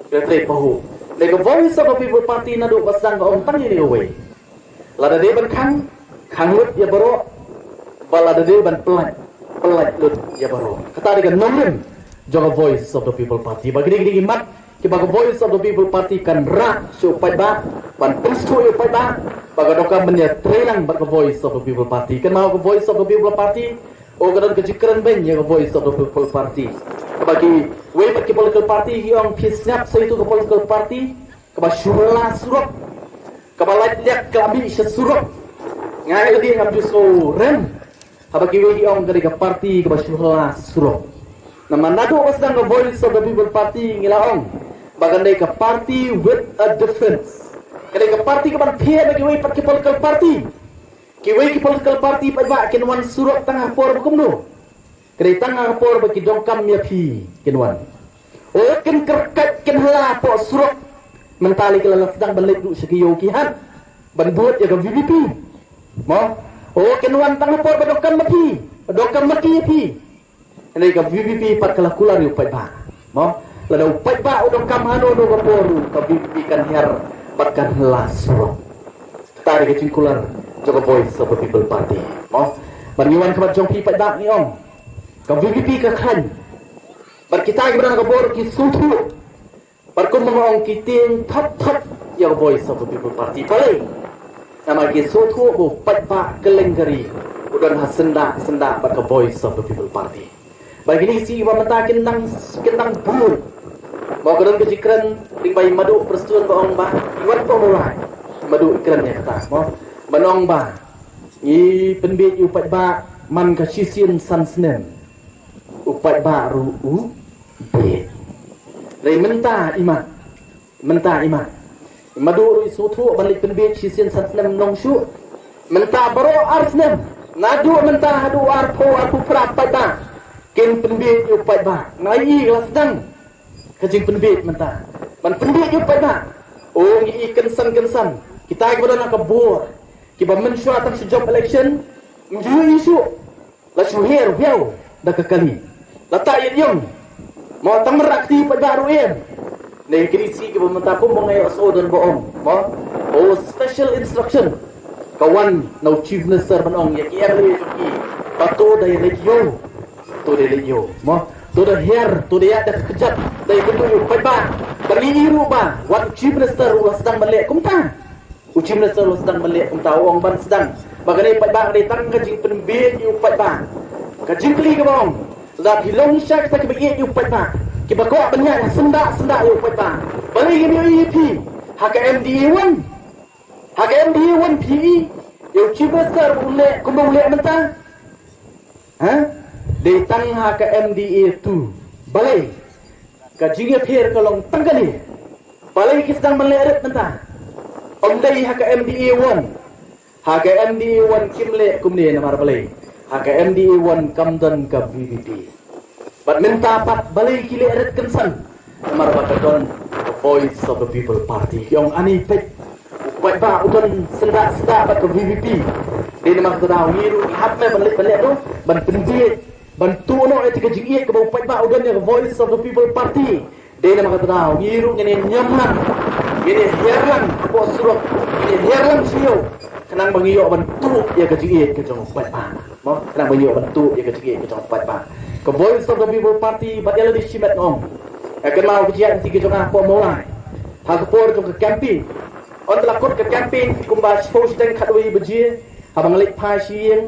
ki la trei pahuh. Hynrei ka Voice of the People Party naduh ba sdang ka ong tang ïa kane kawei. Lada dei ban khang, khang lut ïa baroh, bad lada dei ban pyllait, pyllait lut ïa baroh. Kata dei ka nongrim jong ka Voice of the People Party. Bad kine ki dei ki mat kiba ka Voice of the People Party kan rah sha u paidbah, ban pynsngewthuh ïa u paidbah ba ka donkam ban ïatrei lang bad ka Voice of the People Party. Kynmaw ka Voice of the People Party, oh, ka don ka jingkren beiñ ïa ka Voice of the People Party. Kaba kiwei pat ki political party ki ong, phi sngap sa ïa itu ka political party kaba shu la surok, kaba lait liak ka la mih sha surok. Nga ïa lade ngam ju sngew rem haba kiwei ki ong ka dei ka party kaba shu la surok. Namar naduh ba sdang ka Voice of the People Party ngi la ong ba kan dei ka party with a difference. Ka dei ka party kaban pher na kiwei pat ki political party. Kiwei ki political party pat ba kin wan surok tang ha por ba kumno? Ka dei tang ha ka por ba ki donkam ïa phi kin wan. O, kin kyrkhat kin hla hapoh surok. Mynta lei ki la sdang ban leit ruh sha ki ïew ki hat ban bud ïa ka V P P. Mo? O, kin wan tang ha por ba donkam ma phi, ba donkam ma ki ïa phi. Hynrei ka V P P pat ka la kular ïa u paidbah. Mo? Lada u paidbah u donkam hano hano ka por ruh, ka V P P kan hiar bad kan hla surok. Kata dei ka jingkular jong ka Voice of the People Party. Mo? Bad ngi wan khmat jong phi paidbah ngi ong, ka V P P ka khlaiñ. Bad kita kiba don ha ka bor ki sngewthuh. Bad kumba nga ong, ki tieng thap thap ïa ka Voice of the People Party. Balei? Namar ki sngewthuh ba u paidbah kylleng ka ri u don ha syndah syndah bad ka Voice of the People Party. Bad kine ki sngi ba mynta kin nang, kin nang bun. Mo, ka don ka jingkren lyngba i Madu Prestone ba ong ba, i Wan Pong Mawlai, Madu i kren ïa kata, mo, ba ong ba ngi pynbiej ïa u paidbah man ka shisien san snem. U paidbah ruh u bieit. Hynrei mynta i Mat, mynta i Mat, i Madu ruh i sngewthuh ban leit pynbiej shisien san snem nong shuh. Mynta baroh ar snem, naduh mynta haduh arphew, arphew phra pat ba kin pynbiej ïa u paidbah. Nga i ka la sdang ka jingpynbiej mynta ban pynbiej ïa u paidbah. O, ngi i kynsan kynsan kita kiba don ha ka bor, kiba mynshuwa tang sha jop election ym ju i shuh. La shu her wiaw da ka kali. La ta ïa ïong. Mo, tang mrak ti pat ba ruh em. Ne kri si kiba mynta kumba nga ïohsngew don ba ong, mo, o, special instruction ka wan na u Chief Minister ban ong ïa ki M L A jong ki ba to da ïa leit ïew. To da ïa leit ïew, mo. To da hiar, to da ïaid da ka kjat, da ïakynduh ïa u paidbah. Ba ngi i ruh ba wat u Chief Minister u la sdang ban leh kumta. U Chief Minister u la sdang ban leh kumta, u ong ban sdang ba kane paidbah ka dei tang ka jingpynbieit ïa u paidbah. Ka jingkylli kaba ong, lada phi long sha kita kiba ïeit ïa u paidbah, kiba kwah ban ïaid ha syndah syndah ïa u paidbah, balei ngim ïohi ïa phi ha ka M D A one? Ha ka M D A one phi i ïa u Chief Minister u leh kumba u leh mynta? Ha? Dei tang ha ka M D A two. Balei? Ka jingïapher ka long tang kane. Balei ki sdang ban leh rit mynta? Ym dei ha ka M D A one. Ha ka M D A one kim leh kumne namar balei? Ha ka M D A one kam don ka V P P. Bad mynta pat balei ki leh rit kynsan? Namar ba ka don ka Voice of the People Party. Ki ong ani peit, u paidbah u don syndah syndah bad ka V P P. Dei namar kata daw ngi ruh ngi hap ne ban leh, ban leh ruh, ban pynbieit, ban tuh noh ïa ka jingïeit kaba u paidbah u don ïa ka Voice of the People Party. Dei namar kata daw ngi ruh ngin ïa niam lang, ngin ïa hiar lang hapoh surok, ngin ïa hiar lang sha ïew, khnang ba ngi ïoh ban tuh ïa ka jingïeit ka jong u paidbah. Mo, khnang ba ngi ïoh ban tuh ïa ka jingïeit ka jong u paidbah. Ka Voice of the People Party bad ïa lade shimet nga ong, nga kynmaw ka jingïaid lynti ka jong nga hapoh Mawlai ha ka por jong ka campaign. Hynda la kut ka campaign kumba shiphew shiteng khatwei baje, haba nga leit phai sha ïing,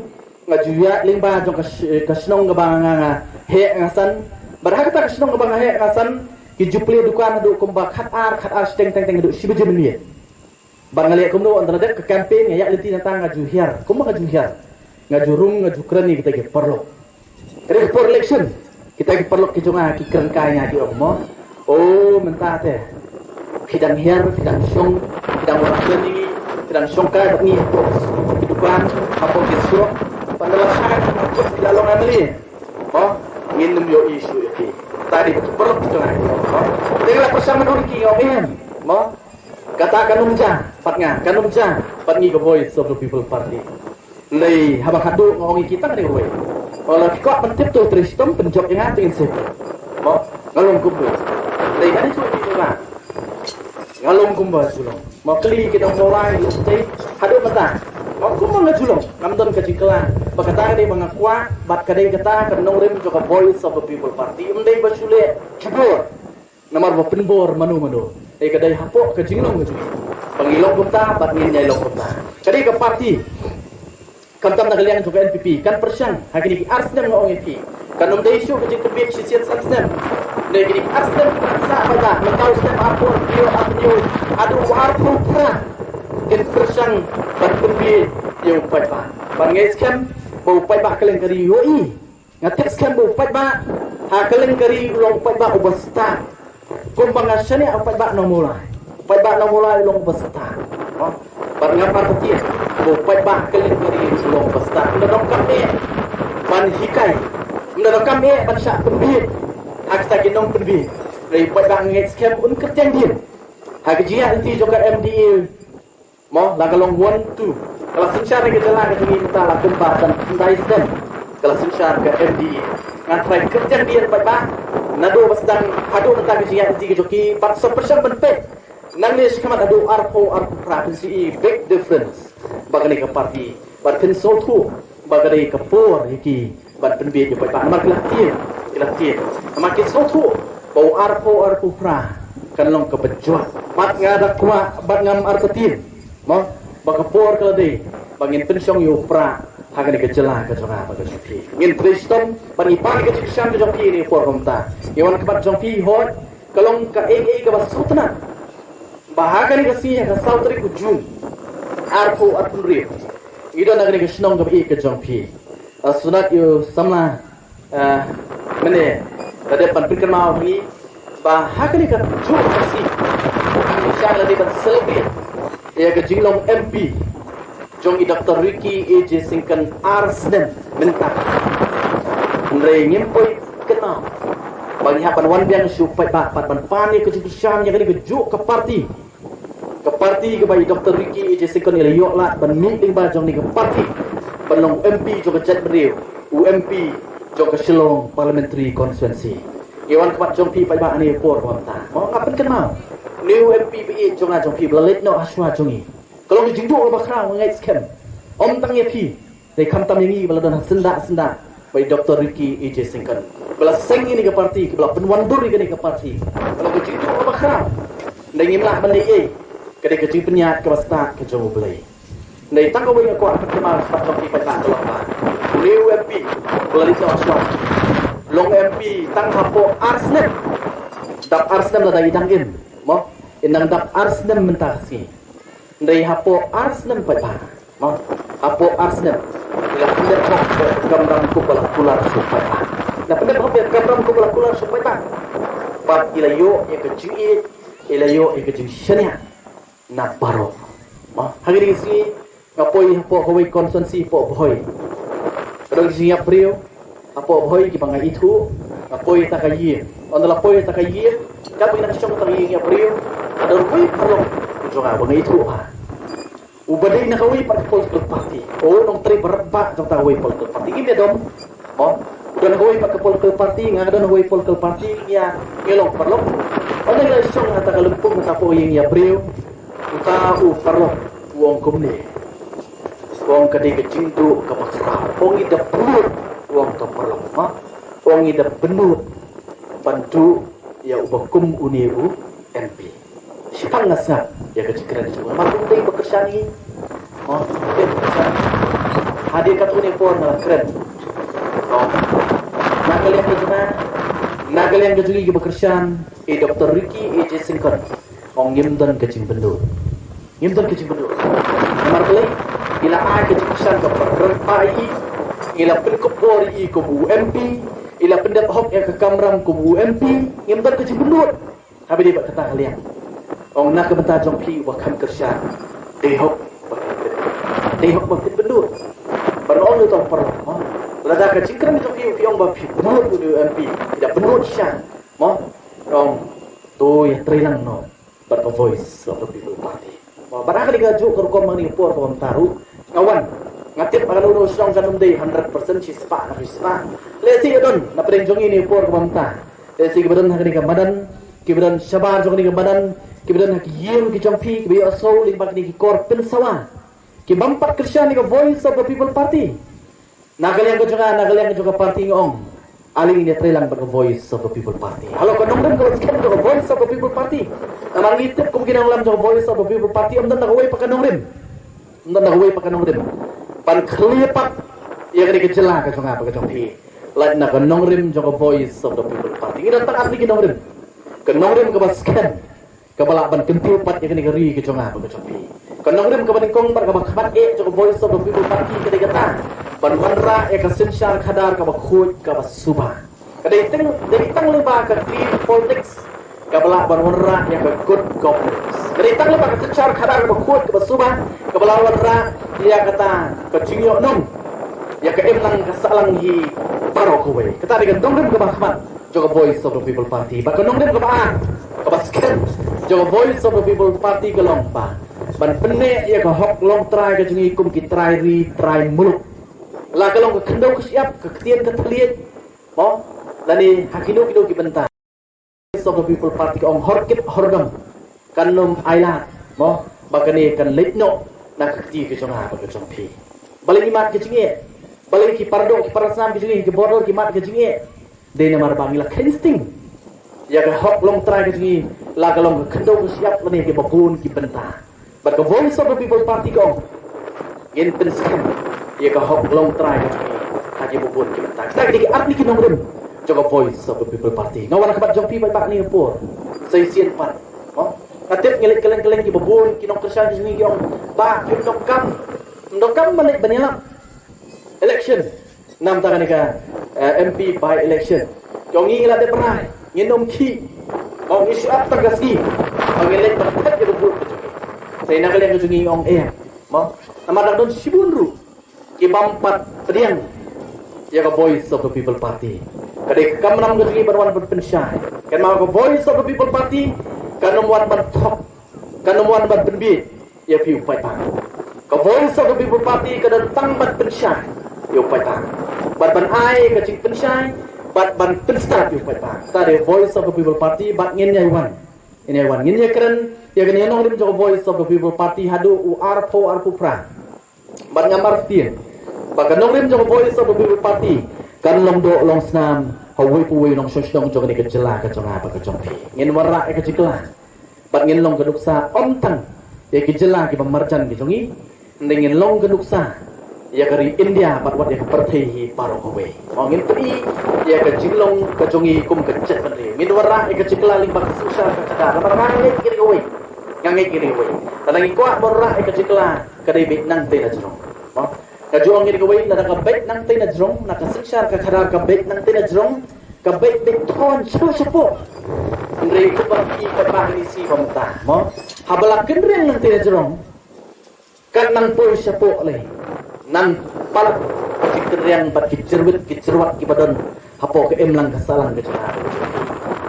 nga ju ïaid lyngba jong ka sh-, ka shnong kaba nga, nga heh nga san. Bad ha kata ka shnong kaba nga heh nga san, ki ju plie dukan haduh kumba khatar, khatar shiteng teng teng haduh shi baje mynmiet. Bad nga leh kumno, hynda la dep ka campaign nga ïaid lynti, nangta nga ju hiar, kumba nga ju hiar, nga ju rung, nga ju kren ïa kita ki paralok. Ka dei ka por election, kita ki paralok ki jong nga ki kren kai ïa nga, ki ong mo, o mynta te phi dang hiar, phi dang shong, phi dang wan kren ïa ngi, phi dang shong kai bad ngi hapoh ki dukan, hapoh ki surok. Hynda la shah ka phi la long M L A, mo, ngin ym ïohi shuh ïa phi. Te dei ki paralok ki jong nga ki ong mo, te nga la pyrshang mynno ïa ki, nga ong em, mo. Kata kan ym jia bad nga, kan ym jia bad ngi ka Voice of the People Party. Hynrei haba khatduh nga ong ïa ki tang kane kawei, lada phi kwah ban tip to trei shitom, pynjop ïa nga te ngin sngewthuh. Mo, nga long kumno? Hynrei kane shu ïa nga, nga long kumba ju long. Mo, kylli ki nong Mawlai, lok tei haduh mynta, mo, kumba nga ju long. Ngam don ka jingkylla, ba kata ka dei ba nga kwah bad ka dei kata ka nongrim jong ka Voice of the People Party. Ym dei ba shu leh jubor namar ba pynbor mano mano. Ei, ka dei hapoh ka jinglong ka jong ngi ba ngi long kumta bad ngin ïai long kumta. Ka dei ka party, khamtam na ka liang jong ka N P P, kan pyrshang ha kine ki ar snem, nga ong ïa phi, kan ym dei shuh ka jingpynbieit shisien san snem. Hynrei kine ki ar snem kan sah bad mynta u snem arphew, arphew hynñiew, arphew hynñiew haduh arphew phra, kin pyrshang ban pynbieit ïa u paidbah. Bad nga ngeit skhem ba u paidbah kylleng ka ri u ïohi. Nga tip skhem ba u paidbah ha kylleng ka ri u long u paidbah uba stad. Kumba nga shaniah, u paidbah nong Mawlai, u paidbah nong Mawlai u long uba stad. Bad ngam artatien ba u paidbah kylleng ka ri u long uba stad. Ym da donkam eh ban hikai, ym da donkam eh ban shah pynbieit ha kita ki nongpynbieit. Hynrei u paidbah nga ngeit skhem un kyrtiang dien ha ka jingïaid lynti jong ka M D A. Mo, la ka long one two. Ka la synshar ïa ka jylla ka jong ngi mynta la kumba tang khyndai snem ka la synshar ka M D A. Nga trai kyrtiang dien paidbah, naduh ba sdang haduh mynta ka jingïaid lynti ka jong ki, bad sa pyrshang ban peit nangne shakhmat haduh arphew, arphew phra, phin sa i big difference ba kane ka party. Bad phin sngewthuh ba ka dei ka por ïa ki ban pynbieit ïa u paidbah namar ki la tieng, ki la tieng. Namar ki sngewthuh ba u arphew, arphew phra kan long kaba jot. Bad nga da kwah bad ngam artatien, mo, ba ka por ka la dei ba ngin pynshong ïa u prah ha kane ka jylla ka jong nga bad ka jong phi. Ngin trei shitom bad ngi pan ïa ka jingkyrshan ka jong phi ha kane ka por kumta. Ngi wan khmat jong phi, hooid, ka long kaei kaei kaba sngewtynnat ba ha kane ka sngi, ha ka saw tarik u June arphew arphew hynriew, ngi don ha kane ka shnong kaba ïeit ka jong phi. Ah, sngewtynnat ïa u samla, ah, mynne, la dep ban pynkynmaw ha ngi ba ha kane ka juh ka sngi, shisha la dep ban celebrate ïa ka jinglong M P jong i Doctor Ricky A J Syngkon ar snem mynta. Hynrei ngim poi kynmaw ba ngi hap ban wan biang sha u paidbah bad ban pan ïa ka jingkyrshan ïa kane ka juh ka party. Ka party kaba i Doctor Ricky A J Syngkon i la ïoh lad ban mih lyngba jong kane ka party ban long M P jong ka jaitbynriew, u M P jong ka Shillong Parliamentary Constituency. Ngi wan khmat jong phi paidbah ha kane ka por kaba mynta. Mo, nga pynkynmaw, une u M P ba ïeit jong nga jong phi ba la leit noh ha shuwa jong ngi, ka long ka jingduh kaba khraw, nga ngeit skhem, ym tang ïa phi, hynrei khamtam ïa ngi ba la don ha syndah syndah, ba i Doctor Ricky A J Syngkon. ba la seng ïa kane ka parti, ba la pynwandur ïa kane ka parti, ba la ka jingduh kaba khraw. Hynrei ngim lah ban leh ei, ka dei ka jingpynïaid kaba stad ka jong U Blei. Hynrei tang kawei nga kwah ban kynmaw shaphang jong phi paidbah ka long ba une u M P ba la dei shuwa shuwa long M P tang hapoh ar snem. Dap ar snem lada i dang im, mo, i dang dap ar snem mynta ka sngi. Hynrei hapoh ar snem paidbah, mo, hapoh ar snem i la pyndep hok ïa ka kamram kum ba la kular shuh paidbah. I la pyndep hok ïa ka kamram kum ba la kular shuh paidbah. Bad i la ïoh ïa ka jingïeit, i la ïoh ïa ka jingshaniah na baroh. Mo, ha kine ki sngi nga poi hapoh kawei constituency hapoh Bhoi. Ka don ki jingïap briew hapoh Bhoi kiba nga ithuh. Nga poi ha ka ïing, ynda la poi ha ka ïing, katba nga nang shong ha ka ïing ïap briew, ka don uwei u paralok u jong nga ba nga ithuh bha, uba dei na kawei pat ka political party. O, u nongtrei ba radbah jong kata kawei political party. Ngim ïadom. Mo, u don kawei pat ka political party, nga ka don kawei political party, ngi ïa, ngi long paralok. Ynda ngi la shong ha kata ka lympung, ha kata ka ïing ïap briew, uta u paralok u ong kumne. U ong ka dei ka jingduh kaba khraw. U ong i da bynnud, u ong uta u paralok, mo, u ong i da bynnud ban duh ïa uba kum une u M P. Shiphang nga sngap ïa ka jingkren jong u namar um dei ba kyrshan ïa ngi. Oh, um dei ba kyrshan. Hadien katto katne por nga la kren. Oh. Na ka liang ka jong nga, na ka liang ka jong ngi kiba kyrshan, i Doctor Ricky A J Syngkon, ong ngim don ka jingbynnud. Ngim don ka jingbynnud. Namar balei? Ngi la ai ka jingkyrshan kaba radbah ïa i. Ngi la pynkup bor ïa i kum u M P. I la pyndep hok ïa ka kamram kum u M P. Ngim don ka jingbynnud. Haba dei bad kata ka liang, ong na ka bynta jong phi uba kham kyrshan, dei hok ba phin pyn-, dei hok ba phin pynbynnud. Ban ong ïa uta u paralok, oh, lada ka jingkren jong phi, phi ong ba phi pynbynnud une u M P, phi da pynbynnud shisha, mo, ong to ïatrei lang noh bad ka Voice of the People Party. Mo, bad ha kane kajuh ka rukom, ha kane ka por kaba mynta ruh nga wan, nga tip ba kano kano shnong kan ym dei hundred percent shispah na shispah. Lehse ka don na pdeng jong ngi ha kane ka por kaba mynta. Te shi kiba don ha kane ka madan, kiba don shabar jong kane ka madan, kiba don ha ki ïing ki jong phi, kiba ïohsngew lyngba kine ki kor pynsawa, ki bym pat kyrshan ïa ka Voice of the People Party. Na ka liang ka jong nga, na ka liang ka jong ka party nga ong, ale ngin ïatrei lang bad ka Voice of the People Party. Halor ka nongrim kaba skhem jong ka Voice of the People Party. Namar ngi tip kum ki nongïalam jong ka Voice of the People Party, ym don na kawei pat ka nongrim. Ym don na kawei pat ka nongrim ban khlieh pat ïa kane ka jylla ka jong nga bad ka jong phi. Lait na ka nongrim jong ka Voice of the People Party. Ngi don tang ar tylli ki nongrim. Ka nongrim kaba skhem, kaba lah ban kyntiew pat ïa kane ka ri ka jong nga bad ka jong phi. Ka nongrim kaba nyngkong bad kaba khmat eh jong ka Voice of the People Party ka dei kata, ban wanrah ïa ka synshar khadar kaba khuid kaba suba. Ka dei tang, dei tang lyngba ka clean politics kaba lah ban wanrah ïa ka good governance. Ka dei tang lyngba ka synshar khadar kaba khuid kaba suba kaba lah wanrah ïa kata ka jingïohnong, ïa ka imlang ka sahlang ïa baroh kawei. Kata dei ka nongrim kaba khmat jong ka Voice of the People Party. Bad ka nongrim kaba ar, kaba skhem jong ka Voice of the People Party ka long ba ban pynneh ïa ka hok longtrai ka jong ngi kum ki trai ri trai muluk. La ka long ka khyndew ka shyiap, ka ktien ka thylliej, mo, lane ha kino kino ki bynta. Voice of the People Party ka ong hor kit hor dom, kan ym ailad, mo, ba kane kan leit noh na ka kti ka jong nga bad ka jong phi. Balei ngi mad ka jingeh? Balei ki paradoh ki parasnam ka jong ngi, ki border ki mad ka jingeh? Dei namar ba ngi la kheiñ sting ïa ka hok longtrai ka jong ngi, la ka long ka khyndew ka shyiap lane kiba bun ki bynta. Bad ka Voice of the People Party ka ong ngin pynskhem ïa ka hok longtrai ka jong ngi ha kiba bun ki bynta. Kita ki dei ki ar tylli ki nongrim jong ka Voice of the People Party. Nga wan ha khmat jong phi paidbah ha kane ka por sa shisien pat, mo, nga tip ngi leit kylleng kylleng, kiba bun ki nongkyrshan ki jong ngi ki ong, Bah, phim donkam, phim donkam ban leit ban ïalap election namar kane ka, eh, M P by election. Ki ong ngi la dep rai, ngin ym khih. Ong ngi shu ap tang ka sngi ba ngin leit ban phet ïa ka vote ka jong ngi. Te na ka liang ka jong ngi ong eh, mo, namar dang don shibun ruh ki bym pat pdiang ïa ka Voice of the People Party. Ka dei ka kamram ka jong ngi ban wan ban pynshai. Kan ma ka Voice of the People Party kan ym wan ban thok, kan ym wan ban pynbiej ïa phi u paidbah. Ka Voice of the People Party ka don tang ban pynshai ïa u paidbah, bad ban ai ka jingpynshai, bad ban pynstad ïa u paidbah. Kata dei Voice of the People Party, bad ngin ïai wan, ngin ïai wan, ngin ïai kren ïa kane ka nongrim jong ka Voice of the People Party haduh u arphew arphew phra. Bad nga martir ba ka nongrim jong ka Voice of the People Party kan long doh long snam ha uwei pa uwei u nongshong shnong jong kane ka jylla ka jong nga bad ka jong phi. Ngin wanrah ïa ka jingkylla bad ngin long ka nuksa ym tang ïa ki jylla kiba marjan ki jong ngi, hynrei ngin long ka nuksa ïa ka ri India bad wat ïa ka pyrthei hi baroh kawei. Mo, ngin pyni ïa ka jinglong ka jong ngi kum ka jaitbynriew. Ngin wanrah ïa ka jingkylla lyngba ka synshar ka khadar. Namar nga ngeit kane kawei, nga ngeit kane kawei, lada ngi kwah ban wanrah ïa ka jingkylla, ka dei beit nangtei na jrong. Mo, ka jong kane kawei, lada ka beit nangtei na jrong, na ka synshar ka khadar ka beit nangtei na jrong, ka beit beit thon shapoh shapoh. Hynrei kumba phi paidbah ngi sngew ba mynta, mo, haba la kynriang nangtei na jrong, kan nang poi shapoh lei, nang palat ki kynriang bad ki jyrwit ki jyrwat kiba don hapoh ka imlang ka sahlang ka jylla.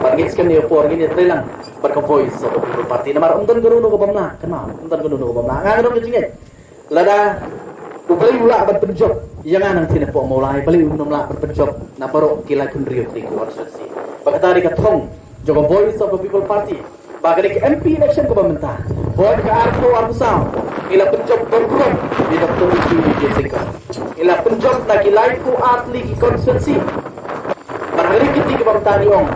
Bad ngeit skhem ïa ka por ngin ïatreilang bad ka Voice of the People Party. Namar ym don kano kano ka bym lah, kynmaw, ym don kano kano ka bym lah. Nga nga don ka jingngeit, lada U Blei u lah ban pynjop ïa nga nangtei napoh Mawlai, balei um nym lah ban pynjop na baroh ki laiphew hynriew tylli ki constituency? Ba kata dei ka thong jong ka Voice of the People Party. Ba kane ka M P election kaba mynta, bad ka arphew arphew saw, ngi la pynjop don burom ïa Doctor Ricky Vijay Singh. Ngi la pynjop na ki laiphew ar tylli ki constituency. Bad ha kane ka kynti kaba mynta ngi ong,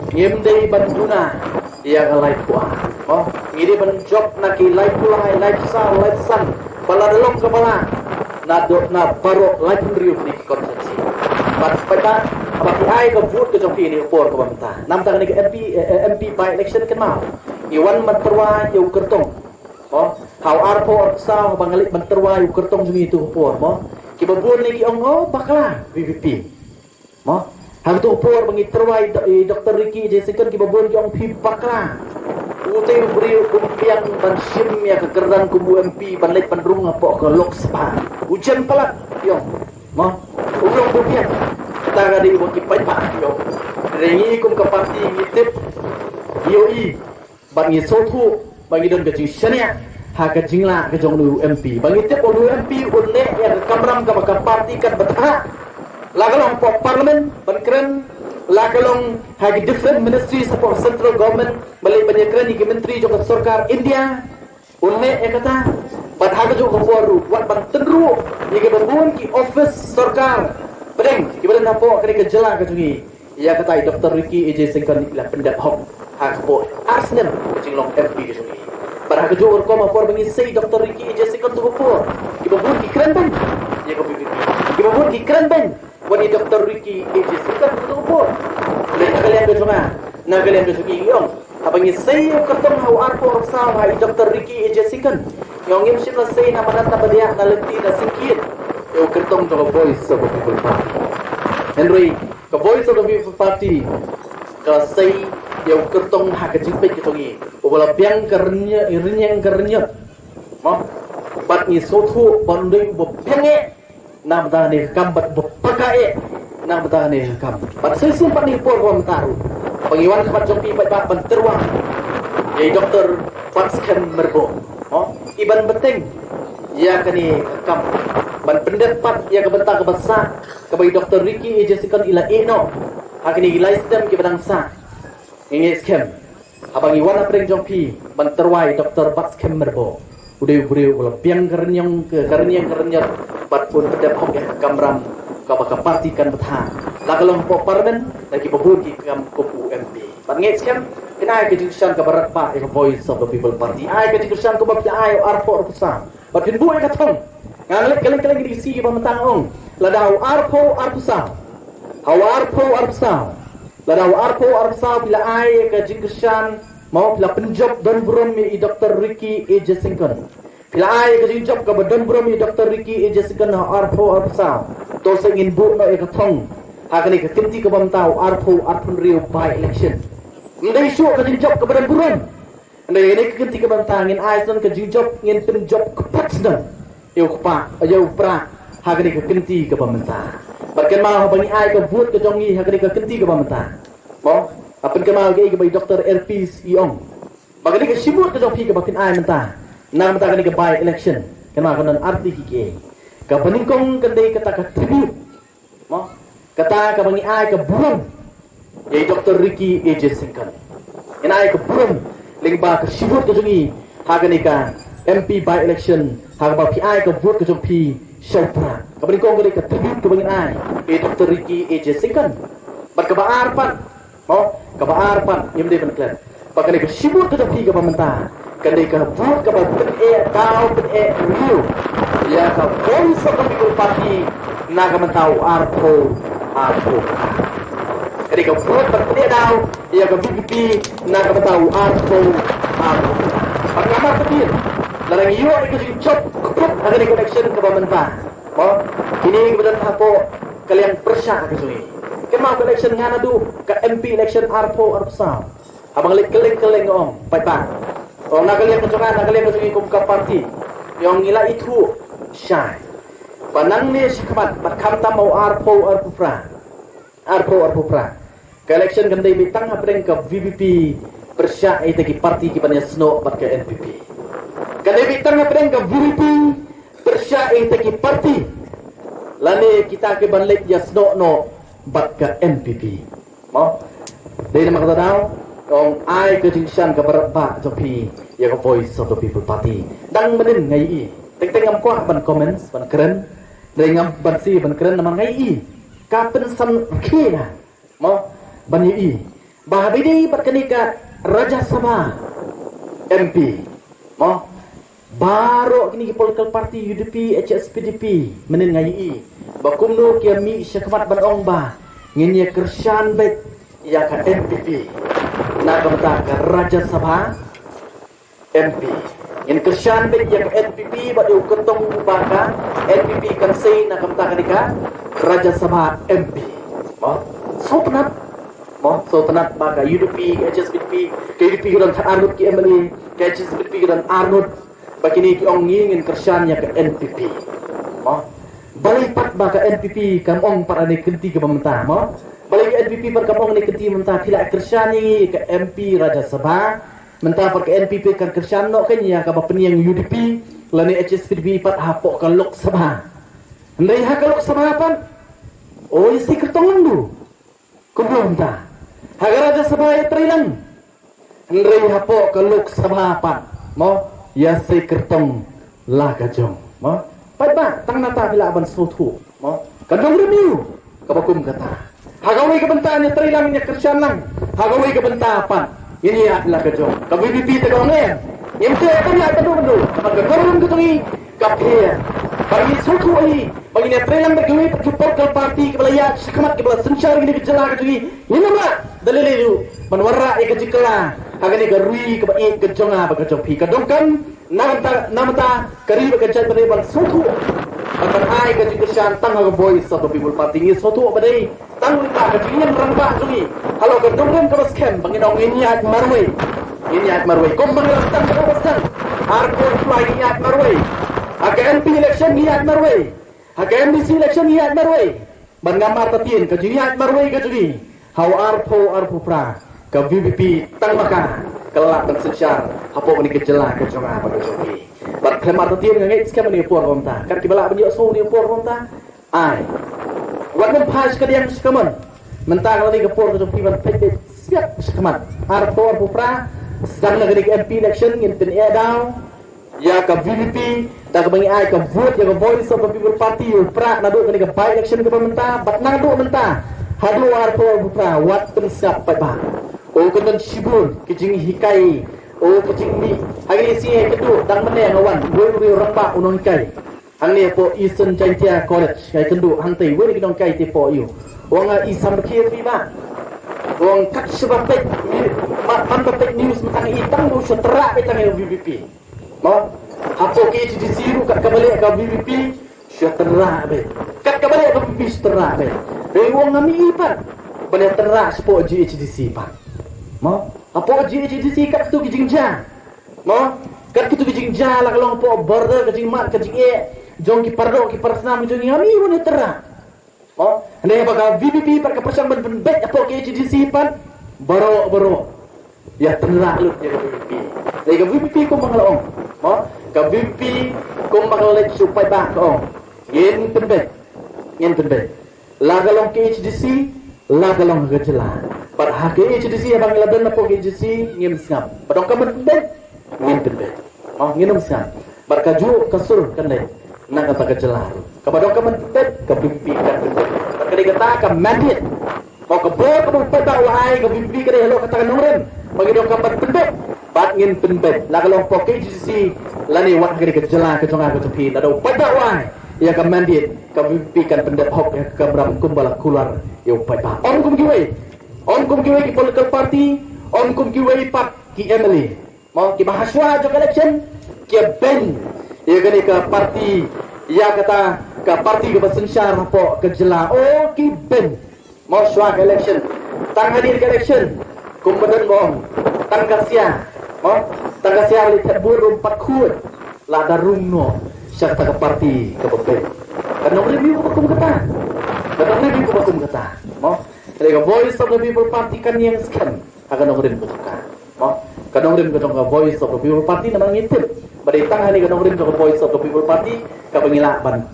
ngim dei ban duna ïa ka laiphew ar. Mo, ngi dei ban jop na ki laiphew lai, laiphew saw, laiphew san, ba la da long kaba lah na do, na baroh laiphew hynriew tylli ki constituency. Bad paidbah, haba phi ai ka vote ka jong phi ha kane ka por kaba mynta, namar kane ka M P, eh, eh, M P by election, kynmaw, ngi wan ban tyrwa ïa u kyrtong. Mo, ha u arphew arphew saw haba nga leit ban tyrwa ïa u kyrtong jong ngi ha kato ka por, mo, kiba bun ne ki ong, oh, bakla V P P. Mo, ha kato ka por ba ngi tyrwa ïa Do-, ïa Doctor Ricky Vijay Singh, kiba bun ki ong phi bakla. Utei u briew um biang ban shim ïa ka kyrdan kum u M P ban leit ban rung hapoh ka Lok Sabha. U jem palat, ki ong. Mo, u long u biang. Kata ka dei ba ki paidbah ki ong. Hynrei ngi kum ka party ngi tip, ïohi bad ngi sngewthuh ba ngi don ka jingshaniah ha ka jinglah ka jong u M P. Ba ngi tip u M P un leh ïa ka kamram kaba ka party kan bthah. La ka long hapoh Parliament ban kren, la ka long ha ki different ministries hapoh central government, ba leh ban ïakren ïa ki myntri jong ka sorkar India. Un leh ïa kata, bad ha kajuh ka por ruh wat ban tynruh ïa kiba bun ki office sorkar pdeng kiba don hapoh kane ka jylla ka jong ngi. Ïa kata i Doctor Ricky A J Syngkon i la pyndep hok ha ka por ar snem ka jinglong M P ka jong i. Bad ha kajuh ka rukom ha por ba ngi sei Doctor Ricky A J Syngkon tu ka por, kiba bun ki kren beiñ ïa ka V P P, kiba bun ki kren beiñ wat i Doctor Ricky A J Syngkon tu ka por. Leh na ka liang ka jong nga, na ka liang ka jong i, ngi ong, haba ngi sei ïa u kyrtong ha u arphew arphew saw ha i Doctor Ricky A J Syngkon, ngi ong ngim shym la sei na madan na badiah na lynti na syngkien ïa u kyrtong jong ka Voice of the People Party. Hynrei ka Voice of the People Party ka la sei ïa u kyrtong ha ka jingpeit ka jong i, uba la biang ka rynïeng, rynïeng ka rynïot. Mo, bad ngi sngewthuh ba un dei uba biang eh na ka bynta kane ka kam bad uba paka eh na ka bynta kane ka kam. Bad shisien pat ha kane ka por kaba mynta ruh, ba ngi wan ha khmat jong phi paidbah ban tyrwa ïa i Doctor Batskhem Myrboh, mo, i ban bteng ïa kane ka kam, ban pyndep pat ïa ka bynta kaba sah kaba i Doctor Ricky A J Syngkon i la ïeh noh ha kine ki lai snem kiba dang sah. Ngi ngeit skhem, haba ngi wan hapdeng jong phi ban tyrwa ïa i Doctor Batskhem Myrboh, u dei u briew uba la biang ka rynïeng, ka rynïeng ka rynïot, bad un pyndep hok ïa ka kamram kaba ka party kan bthah, la ka long hapoh Parliament, la kiba bun ki kam kum u M P. Bad ngeit skhem, phin ai ka jingkyrshan kaba radbah ïa ka Voice of the People Party. Ai ka jingkyrshan kumba phi ai ha u arphew arphew saw. Bad phin buh ïa ka thong. Nga ngeit kylleng kylleng kine ki sngi kiba mynta nga ong, lada ha u arphew arphew saw, ha u arphew arphew saw, lada ha u arphew arphew saw phi la ai ïa ka jingkyrshan, mo, phi la pynjop don burom ïa i Doctor Ricky A J Syngkon, phi la ai ïa ka jingjop kaba don burom ïa i Doctor Ricky A J Syngkon ha u arphew arphew saw, to sa ngin buh noh ïa ka thong ha kane ka kynti kaba mynta, u arphew arphew hynriew by election. Ym dei shuh ka jingjop kaba don burom. Hynrei ha kane ka kynti kaba mynta ngin ai sdang ka jingjop, ngin pynjop kyrpad sdang ïa u kpa, ïa u Prah ha kane ka kynti kaba mynta. Bad kynmaw, haba ngi ai ka vote ka jong ngi ha kane ka kynti kaba mynta, mo, ha, pynkynmaw kaei kaba i Doctor Airpeace i ong, ba kane ka shi vote ka jong phi kaba phin ai mynta na ka bynta kane ka by election, kynmaw, kan don artylli ki, kaba nyngkong kan dei kata ka tribute, mo, kata kaba ngi ai ka burom ïa i Doctor Ricky A J Syngkon. Ngin ai ka burom lyngba ka shi vote ka jong ngi ha kane ka M P by election, ha kaba phi ai ka vote ka jong phi sha u Prah. Kaba nyngkong ka dei ka tribute kaba ngin ai ïa i Doctor Ricky A J Syngkon. Bad kaba ar pat, mo, kaba ar pat, ngim dei ban klet ba kane ka shibun ka jong phi kaba mynta, kane ka vote kaba pyneh daw pyneh riew ïa ka Voice of the People Party na ka bynta u arphew arphew. Kane ka vote ba pyneh daw ïa ka V P P na ka bynta u arphew arphew. Bad nga mar ka phi, lada ngi ïoh ïa ka jingjop kput ha kane ka election kaba mynta, mo, kine kiba don hapoh ka liang pyrshah ka jong ngi. Kynmaw ka election nga naduh ka M P election arphew arphew saw, haba nga leit kylleng kylleng nga ong paidbah, ong na ka liang ka jong nga, na ka liang ka jong ngi kum ka party, ong ngi la ithuh shai ba nangne shakhmat bad khamtam ha u arphew arphew phra, arphew arphew phra, ka election kan dei beit tang hapdeng ka V P P pyrshah ïa kita ki party kiban ïasnoh bad ka N P P. Kan dei beit tang hapdeng ka V P P pyrshah ïa kita ki party lane kita kiban leit ïasnoh noh bad ka N P P. Mo, dei namar kata daw, ong ai ka jingkyrshan kaba radbah jong phi ïa ka Voice of the People Party. Dang mynnin nga ïohi, teng teng ngam kwah ban comments, ban kren, dei ngam ban shu ban kren namar nga ïohi ka pynsan rkhie nga, mo, ban ïohi ba haba ïadei bad kane ka Rajya Sabha M P, mo, baroh kine ki political party, U D P, H S P D P, mynnin nga ïohi ba kumno ki ïa mih shakhmat ban ong ba ngin ïa kyrshan beit ïa ka N P P na ka bynta ka Rajya Sabha M P. Ngin kyrshan beit ïa ka N P P bad ïa u kyrtong uba ka N P P kan sei na ka bynta kane ka Rajya Sabha M P. Mo, sngewtynnat, mo, sngewtynnat ba ka U D P, H S P D P, ka U D P ka don khatar ngut ki M L A, ka H S P D P ka don ar ngut. Ba kine ki ong ngi ngin kyrshan ïa ka N P P. Mo, balei pat ba ka N P P kam ong pat ha kane ka kynti kaba mynta, mo? Balei ka N P P pat kam ong ha kane ka kynti mynta phi la kyrshan ïa ngi ka M P Rajya Sabha? Mynta pat ka N P P kan kyrshan noh kein ïa kaba pynïeng U D P lane H S P D P pat hapoh ka Lok Sabha. Hynrei ha ka Lok Sabha pat, o, ïa sei kyrtong lang du. Kumno mynta? Ha ka Rajya Sabha ïa trei lang. Hynrei hapoh ka Lok Sabha pat, mo, ïa sei kyrtong la ka jong, mo. Paidbah, tang nangta phi lah ban sngewthuh, mo. Ka nongrim ïa u kaba kum kata. Ha kawei ka bynta ngin ïa trei lang, ngin ïa kyrshan lang. Ha kawei ka bynta pat ngin ïa la ka jong. Ka V P P te ka ong em, ngim trei, kam ïa ka dum dum. Namar ka nongrim ka jong ngi ka pher. Ba ngi sngewthuh hi ba ngin ïa trei lang bad kiwei pat ki political party kiba la ïaid shakhmat, kiba la synshar ïa kane ka jylla ka jong ngi. Ngin ym lah da lei lei ruh ban wanrah ïa ka jingkylla ha kane ka ri kaba ïeit ka jong nga bad ka jong phi. Ka donkam na ka bynta, na ka bynta ka ri bad ka jaid ba dei ban sngewthuh bad ban ai ka jingkyrshan tang ha ka Voice of the People Party. Ngi sngewthuh ba dei tang lyngba ka jingïeng rangbah jong ngi halor ka nongrim kaba skhem ba ngin ong ngin ïaid marwei. Ngin ïaid marwei. Kumba ngi la sdang, kumba sdang, arphew arphew lai ngin ïaid marwei. Ha ka M P election ngin ïaid marwei. Ha ka M D C election ngin ïaid marwei. Bad nga mar ta tien, ka jingïaid marwei ka jong ngi ha u arphew arphew phra, ka V P P tang ma ka ka lah ban synshar hapoh kane ka jylla ka jong nga bad ka jong phi. Bad khlem mar ta tien nga ngeit skhem ha kane ka por kumta, kat kiba lah ban ïohsngew ha kane ka por kumta, ai, wat nym phai sha kadiang sha kamon. Mynta ka la dei ka por ka jong phi ban peit beit siat shakhmat. Arphew arphew phra, sdang na kane ka M P election, ngin pyneh daw ïa ka V P P da kaba ngi ai ka vote ïa ka Voice of the People Party, u prah naduh kane ka by election kaba mynta bad naduh mynta haduh arphew arphew phra. Wat pynsngap paidbah. O, kan don shibun ki jinghikai, o, ki jingmih. Ha kine ki sngi ïakynduh dang mynne nga wan, uwei u rangbah u nonghikai hangne hapoh Eastern Jaintia College, nga ïakynduh hangtei, uwei na ki nonghikai te hapoh ïew. U ong nga, i sam rkhie phi bah. U ong kat shaba peit, man ba peit news mynta i tang u shu tyrrah beit tang ïa u V P P. Mo, hapoh K H A D C ruh kat kaba leh ka V P P shu tyrrah beit. Kat kaba leh ka V P P shu tyrrah beit. Dei u ong nga mih i pat ban ïa tyrrah shapoh G H A D C pat. Mo, hapoh G H A D C kat kito ki jingjia. Mo, kat kito ki jingjia la ka long hapoh border, ka jingmad ka jingeh jong ki pardoh ki parsnam jong ngi, nga mih i ban ïa tyrrah. Mo, hynrei ba ka V P P pat ka pyrshang ban pynbeit hapoh K H A D C pat. Baroh baroh ïa tynrah lut ïa ka V P P. Hynrei ka V P P kumba nga la ong, mo, ka V P P kumba nga la leit sha u paidbah ka ong, ngin pynbeit. Ngin pynbeit. La ka long K H A D C, la ka long ha ka jylla. Bad ha K H A D C haba ngi la don hapoh K H A D C ngim sngap. Ba donkam ban pynbeit, ngin pynbeit. Mo, ngin ym sngap. Bad kajuh ka sur kan leit na kata ka jylla ruh. Kaba donkam ban pynbeit, ka V P P kan pynbeit. Bad ka dei kata ka mandate. Ka bor kaba u paidbah u la ai ka VPP ka dei halor kata ka nongrim ba ngi donkam ban pynbeit. Bad ngin pynbeit la ka long hapoh KHADC lane wat ha kane ka jylla ka jong nga ka jong phi, lada u paidbah u ai ïa ka mandate, ka VPP kan pyndep hok ïa ka kamram kumba la kular ïa u paidbah. Ym kum kiwei, ym kum kiwei ki political party, ym kum kiwei pat ki MLA. Mo, kiba ha shuwa jong ka election ki beiñ ïa kane ka party, ïa kata ka party kaba synshar hapoh ka jylla. O, ki beiñ. Mo, shuwa ka election, tang hadien ka election, kumba don ba ong, tang ka sia, mo, tang ka sia leit thep bun ruh ym pat khuid, la da rung noh sha kata ka party kaba beiñ. Ka nongrim aïu kaba kum kata? Ka nongrim aïu kaba kum kata? Mo, ka Voice of the People Party kan ïeng skhem ha ka nongrim ka jong ka. Mo, ka nongrim ka jong ka Voice of the People Party, namar ngi tip ba dei tang ha kane ka nongrim jong ka Voice of the People Party kaba ngi lah ban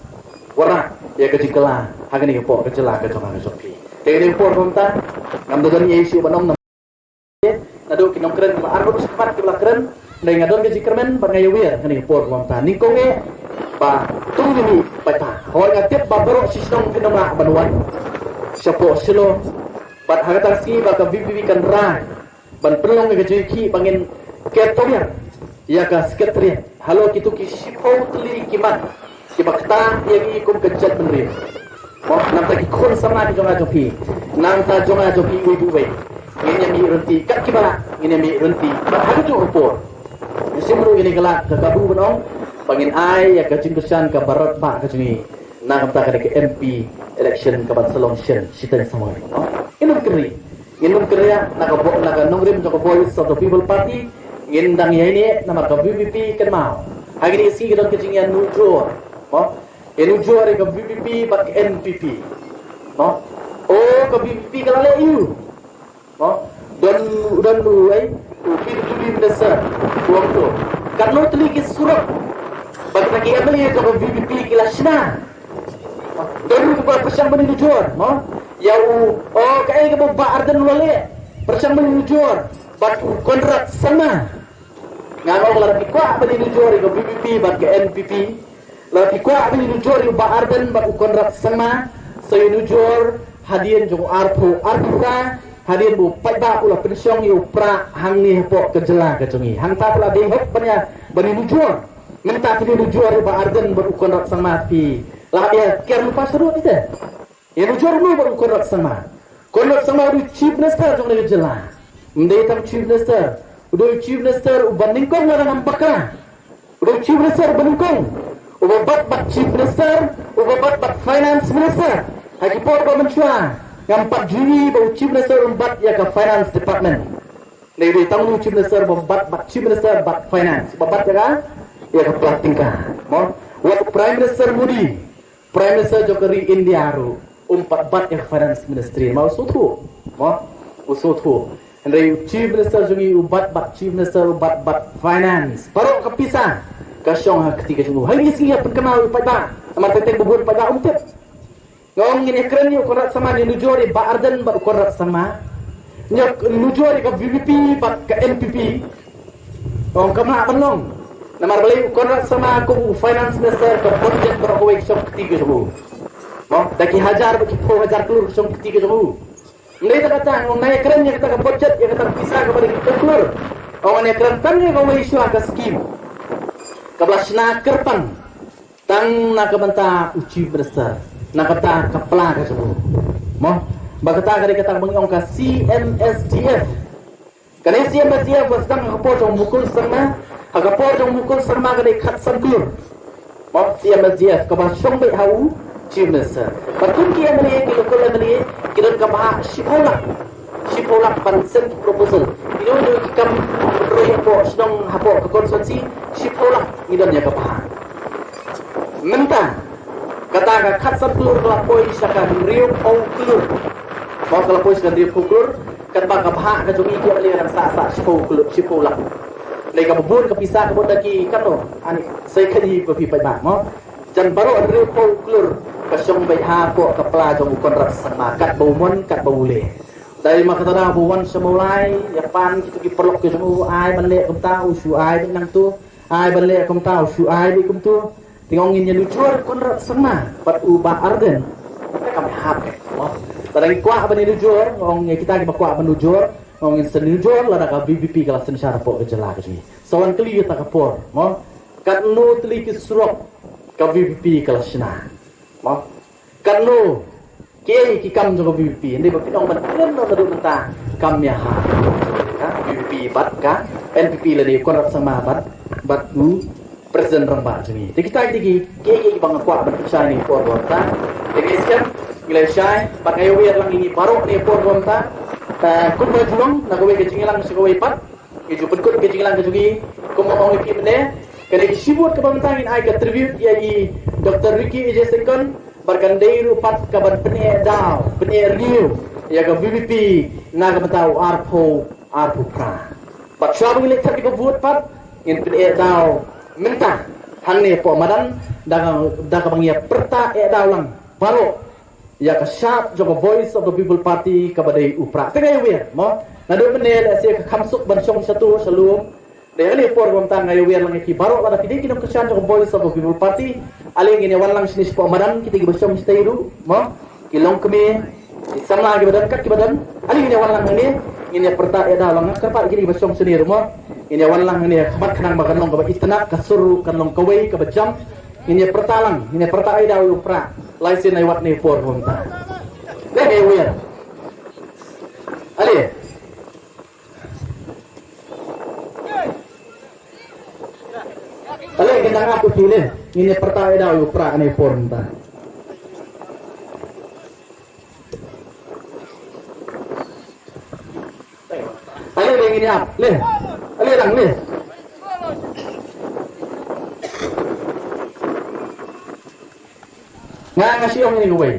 wanrah ïa ka jingkylla ha kane ka por ka jylla ka jong nga ka jong phi. Te kane ka por kumta ngam da don ei shuh ban ong, naduh ki nongkren kiba ar ngut shakhmat kiba la kren. Hynrei nga don ka jingkyrmen bad nga ïawer ha kane ka por kumta. Nyngkong eh ba to ngin ïa mih paidbah. Hooid, nga tip ba baroh shi shnong phin ym lah ban wan shapoh Shillong. Bad ha kata ka sngi ba ka VPP kan rai ban pynlong ïa ka jingïakhih ba ngin ker tawit ïa ka Secretariat halor kito ki shiphew tylli ki mat kiba ktah ïa ngi kum ka jaitbynriew. Mo, na ka bynta ki khun samla ki jong nga jong phi, na ka bynta jong nga jong phi uwei pa uwei, ngin ïa mih ryntih kat kiba lah, ngin ïa mih ryntih. Bad ha kajuh ka por ngi shim ruh ïa kane ka lad ka kabu ban ong ba ngin ai ïa ka jingkyrshan kaba radbah ka jong ngi na ka bynta kane ka MP election kaban sa long shen shiteng samoi. Mo, ngin ym kyrri, ngin ym kyrriah na ka bo-, na ka nongrim jong ka Voice of the People Party. Ngin dang ïaineh namar ka VPP kynmaw ha kine ki sngi ka don ka jingïanujor. Mo, ïanujor ïa ka VPP bad ka NPP. Mo, o, ka VPP ka la leh aïu? Mo, don, don u, eh, u PWD minister u ong to katno tylli ki surok ba kita ki MLA jong ka VPP ki la shna. Don ruh kiba pyrshang ban ïanujor, mo, ïa u, o, kaei kaba u Bah Ardent u la leh, pyrshang ban ïanujor bad u Conrad Sangma. Nga ong lada phi kwah ban ïanujor ïa ka VPP bad ka NPP, lada phi kwah ban ïanujor ïa u Bah Ardent bad u Conrad Sangma, sa ïanujor hadien jong u arphew arphew phra, hadien ba u paidbah u la pynshong ïa u prah hangne hapoh ka jylla ka jong ngi. Hangta te la dei hok ban ïa, ban ïanujor. Mynta phin ïanujor ïa u Bah Ardent bad u Conrad Sangma, phi la hap ïa ker lypa shaduh ite. Ïanujor mano bad u Conrad Sangma? Conrad Sangma u dei u Chief Minister jong kane ka jylla. Ym dei tang Chief Minister, u dei u Chief Minister uba nyngkong, lada ngam bakla, u dei u Chief Minister uba nyngkong uba bat bad Chief Minister, uba bat bad Finance Minister. Ha ki por ba mynshuwa ngam pat ju ïohi ba u Chief Minister um bat ïa ka Finance Department. Hynrei u dei tang u Chief Minister ba bat bad Chief Minister bad Finance, ba bat ïa ka, ïa ka pla tyngka. Mo, wat u Prime Minister Modi, Prime Minister jong ka ri India ruh um pat bat ïa ka Finance Ministry. Mo, u sngewthuh. Mo, u sngewthuh. Hynrei u Chief Minister jong ngi u bat bad Chief Minister, u bat bad Finance. Baroh ka pisa ka shong ha ka kti ka jong u. Hynrei ngi sngew ïa pynkynmaw ïa u paidbah, namar teng teng ba bun paidbah um tip. Nga ong ngin ïakren ïa u Conrad Sangma, ngin ïanujor ïa u Bah Ardent bad u Conrad Sangma, ngin ïanujor ïa ka VPP bad ka NPP. Nga ong kam lah ban long. Namar balei u Conrad Sangma kum u Finance Minister, ka budget baroh kawei ka shong ka kti ka jong u. Mo, da ki hajar bad ki phew hajar klur ka shong ka kti ka jong u. Ym dei tang kata, nga ong ngan ïakren ïa kata ka budget, ïa kata ka pisa kaba da ki phew klur. Nga ong ngan ïakren tang ïa kawei shuwa ka skim kaba la shna kyrpang tang na ka bynta u Chief Minister, na ka bynta ka pla ka jong u. Mo, ba kata ka dei kata kaba ngi ong ka CMSDF. Kane CMSDF ba sdang ha ka por jong u Mukul Sangma, ha ka por jong u Mukul Sangma ka dei khatsan klur. Mo, CMSDF kaba shong beit ha u Chief Minister. Bad kum ki MLA, ki local MLA, ki don ka bhah shiphew lak. Shiphew lak ban send ki proposal. Ki don ki kam roi hapoh shnong, hapoh ka constituency, shiphew lak ngi don ïa ka bhah. Mynta kata ka khatsan klur ka la poi sha ka hynriewphew klur. Mo, ka la poi sha ka hynriewphew klur, katba ka bhah ka jong ngi ki MLA ka dang sah sah shiphew klur, shiphew lak. Dei kaba bun ka pisa kaba da ki, katno, ani, sa ïakren hi ba phi paidbah, mo. Jan baroh hynriewphew klur ka shong beit hapoh ka pla jong u Conrad Sangma, katba u mon, katba u leh. Dei ma kata da ba u wan sha Mawlai, ïa pan kito ki paralok ki jong u, ai ban leh kumta, u shu ai beit nangto, ai ban leh kumta, u shu ai beit kumto. Te nga ong ngin ïanujor ïa u Conrad Sangma bad u Bah Ardent. Te kam hap eh. Mo, Lada ngi kwah ban ïanujor, ong ïa kita kiba kwah ban nujor, ong ngin sa nujor lada ka V P P ka la synshar hapoh ka jylla ka jong ngi. Sa wan kylli ïa kata ka por, mo. Katno tylli ki surok ka V P P ka la shna, mo. Katno, kiei ki kam jong ka V P P, hynrei ba phin ong ban kren naduh mynta kam ïa ha. Ha, V P P bad ka N P P lane Conrad Sangma bad, bad u President rangbah jong ngi. Te kita ki dei ki, kiei kiei kiba nga kwah ban pynshai ha kane ka por ba mynta. Te ngi skhem, ngi la shai, bad nga ïawer lang ïa ngi baroh ha kane ka por ba mynta. Te kumba ju long, na kawei ka jingïalang sha kawei pat, ngi ju pynkut ka jingïalang ka jong ngi, kumba ong ïa phi mynne, kane ka shi vote kaba mynta ngin ai ka tribute ïa i Doctor Ricky A J Syngkon, bad kan dei ruh pat kaban pyneh daw, pyneh rngiew ïa ka V P P na ka bynta u arphew, arphew phra. Bad shuwa ba ngin leit thad ïa ka vote pat, ngin pyneh daw mynta hangne hapoh madan, da ka, da kaba ngi ïa pyrta eh daw lang baroh ïa ka shad jong ka Voice of the People Party kaba dei u Prah. Te nga ïawer, mo. Naduh mynne lehse ka kham suk ban shong shatu sha lum. Te ha kane ka por ba mynta nga ïawer lang ïa ki baroh, lada phi dei ki nongkyrshan jong ka Voice of the People Party, ale ngin ïa wan lang shane shapoh madan, kita kiba shong shatei ruh, mo. Ki longkmie, ki samla kiba don, kat kiba don, ale ngin ïa wan lang hangne, ngin ïa pyrta eh daw lang, kyrpad ïa kine kiba shong shane ruh, mo. Ngin ïa wan lang hangne, khmat khnang ba kan long kaba itynnad, ka sur ruh kan long kawei kaba jam. Ngin ïa pyrta lang, ngin ïa pyrta eh daw ïa u Prah. Lai sien lai wat ha kane ka por ba mynta. Leh, eh, wer. Ale. Ale, ngin nang ap ïa phi, leh. Ngin ïa pyrta eh daw ïa u Prah ha kane ka por ba mynta. Ale, leh, ngin ïa ap, leh. Ale lang, leh. Nga, nga shu ong ïa kawei.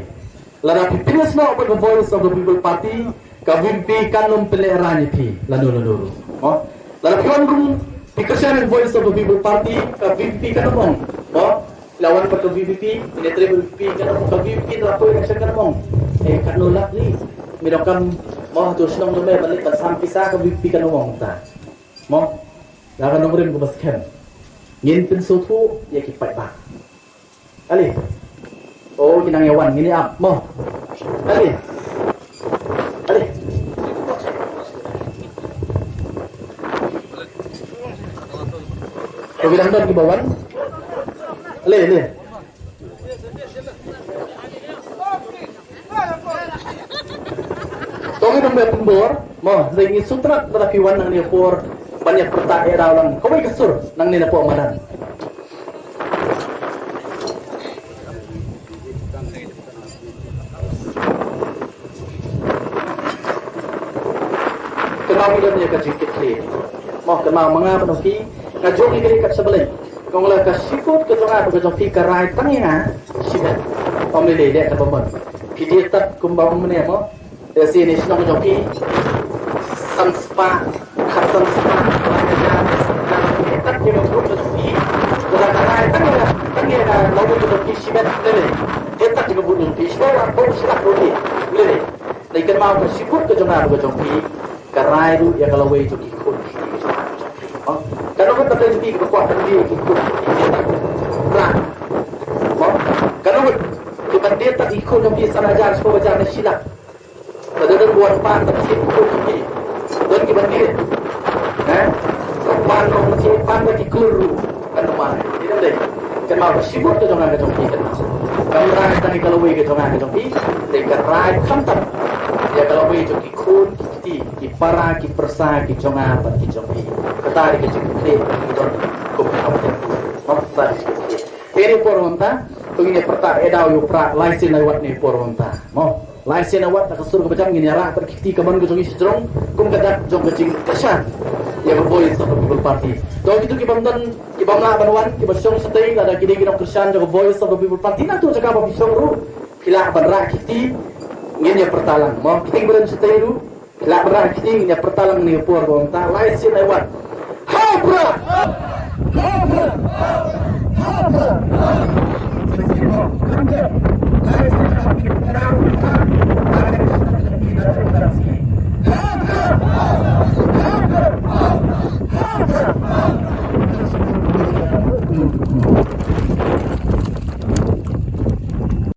Lada phi pynïasnoh bad ka Voice of the People Party, ka V P P kan ym pynlehraiñ ïa phi lano lano ruh. Mo? Lada phi wan kum phi kyrshan ïa ka Voice of the People Party, ka V P P kan ym ong, mo? La wan bad ka V P P, ine trei V P P kan ym ong, ka V P P la poi election kan ym ong, eh, katno lak li, me donkam, mo, hato shnong jong me ban leit ban sam pisa, ka V P P kan ym ong ta. Mo? Da ka nongrim kaba skhem. Ngin pynsngewthuh ïa ki paidbah. Ale. Oh, ki nang ïa wan, ngin ïa ap, mo. Ale. Ale. To, ki dang don kiba wan. Ale, ale. To ngin ym leh pynbor, mo, hynrei ngi sngewtynnat lada phi wan nangne ha por ban ïa pyrta eh daw lang kawei ka sur nangne napoh madan. Kynmaw ngi don ïa ka jingkitkhlieh. Mo, kynmaw ma nga bad ma phi, nga jong ngi ka dei kat sha balei. Kong la ka shi vote ka jong nga bad ka jong phi ka rai tang ïa nga shibit. Ym lei lei leh kaba mon. Phi dei tat kumba ong mynne mo. Ïa shi ne shnong ka jong phi. San spah, khat san spah, lai hajar, tat ïa ka vote ka jong phi. Ka la ka rai tang ïa, tang ïa ka lawei ka jong phi shibit lei lei. Dei tat ïa ka vote jong phi shibit, la vote shi lak vote lei lei. Dei kynmaw ka shi vote ka jong nga bad ka jong phi ka rai ruh ïa ka lawei jong ki khun ki kti ka jong nga ka jong phi. Mo? Katno ngut na pdeng jong phi kiba kwah ban die ki khun ki kti ki jong nga. Mo? Katno ngut kiban die tat ki khun jong phi san hajar, shiphew hajar ne shi lak. Lada don ba wan pan ban thied ki khun jong phi, don kiban die. Eh? Ban noh ban thied pan da ki klur ruh. Kan ym ai. Ïa dei. Kynmaw ka shi vote ka jong nga ka jong phi kynmaw. Kam rai tang ïa ka lawei ka jong nga ka jong phi. Te ka rai khamtam ïa ka lawei jong ki khun ki kti, ki para ki pyrsa ki jong nga bad ki jong phi. Kata dei ka jingkitkhlieh kaba ngi don kum ka Kham Tein. Mo, kata dei ka jingkitkhlieh. Te ha kane ka por mynta, to ngin ïa pyrta eh daw ïa u Prah, lai sien lai wat ha kane ka por mynta. Mo. Lai sien wat da ka sur kaba jam ngin ïa rah pat ki kti kamon ka jong ngi shajrong kum ka dak jong ka jingkyrshan ïa ka Voice of the People Party. To kito ki bym don, ki bym lah ban wan, kiba shong shatei, lada ki dei ki nongkyrshan jong ka Voice of the People Party na to jaka ba phi shong ruh, phi lah ban rah ki kti. Ngin ïa pyrta lang mo, ki tieng ba don shatei ruh, phi lah ban rah ki kti, ngin ïa pyrta lang ha kane ka por ba mynta. Lai sien lai wat. Ha u Prah! Ha u Prah! Ha u Prah!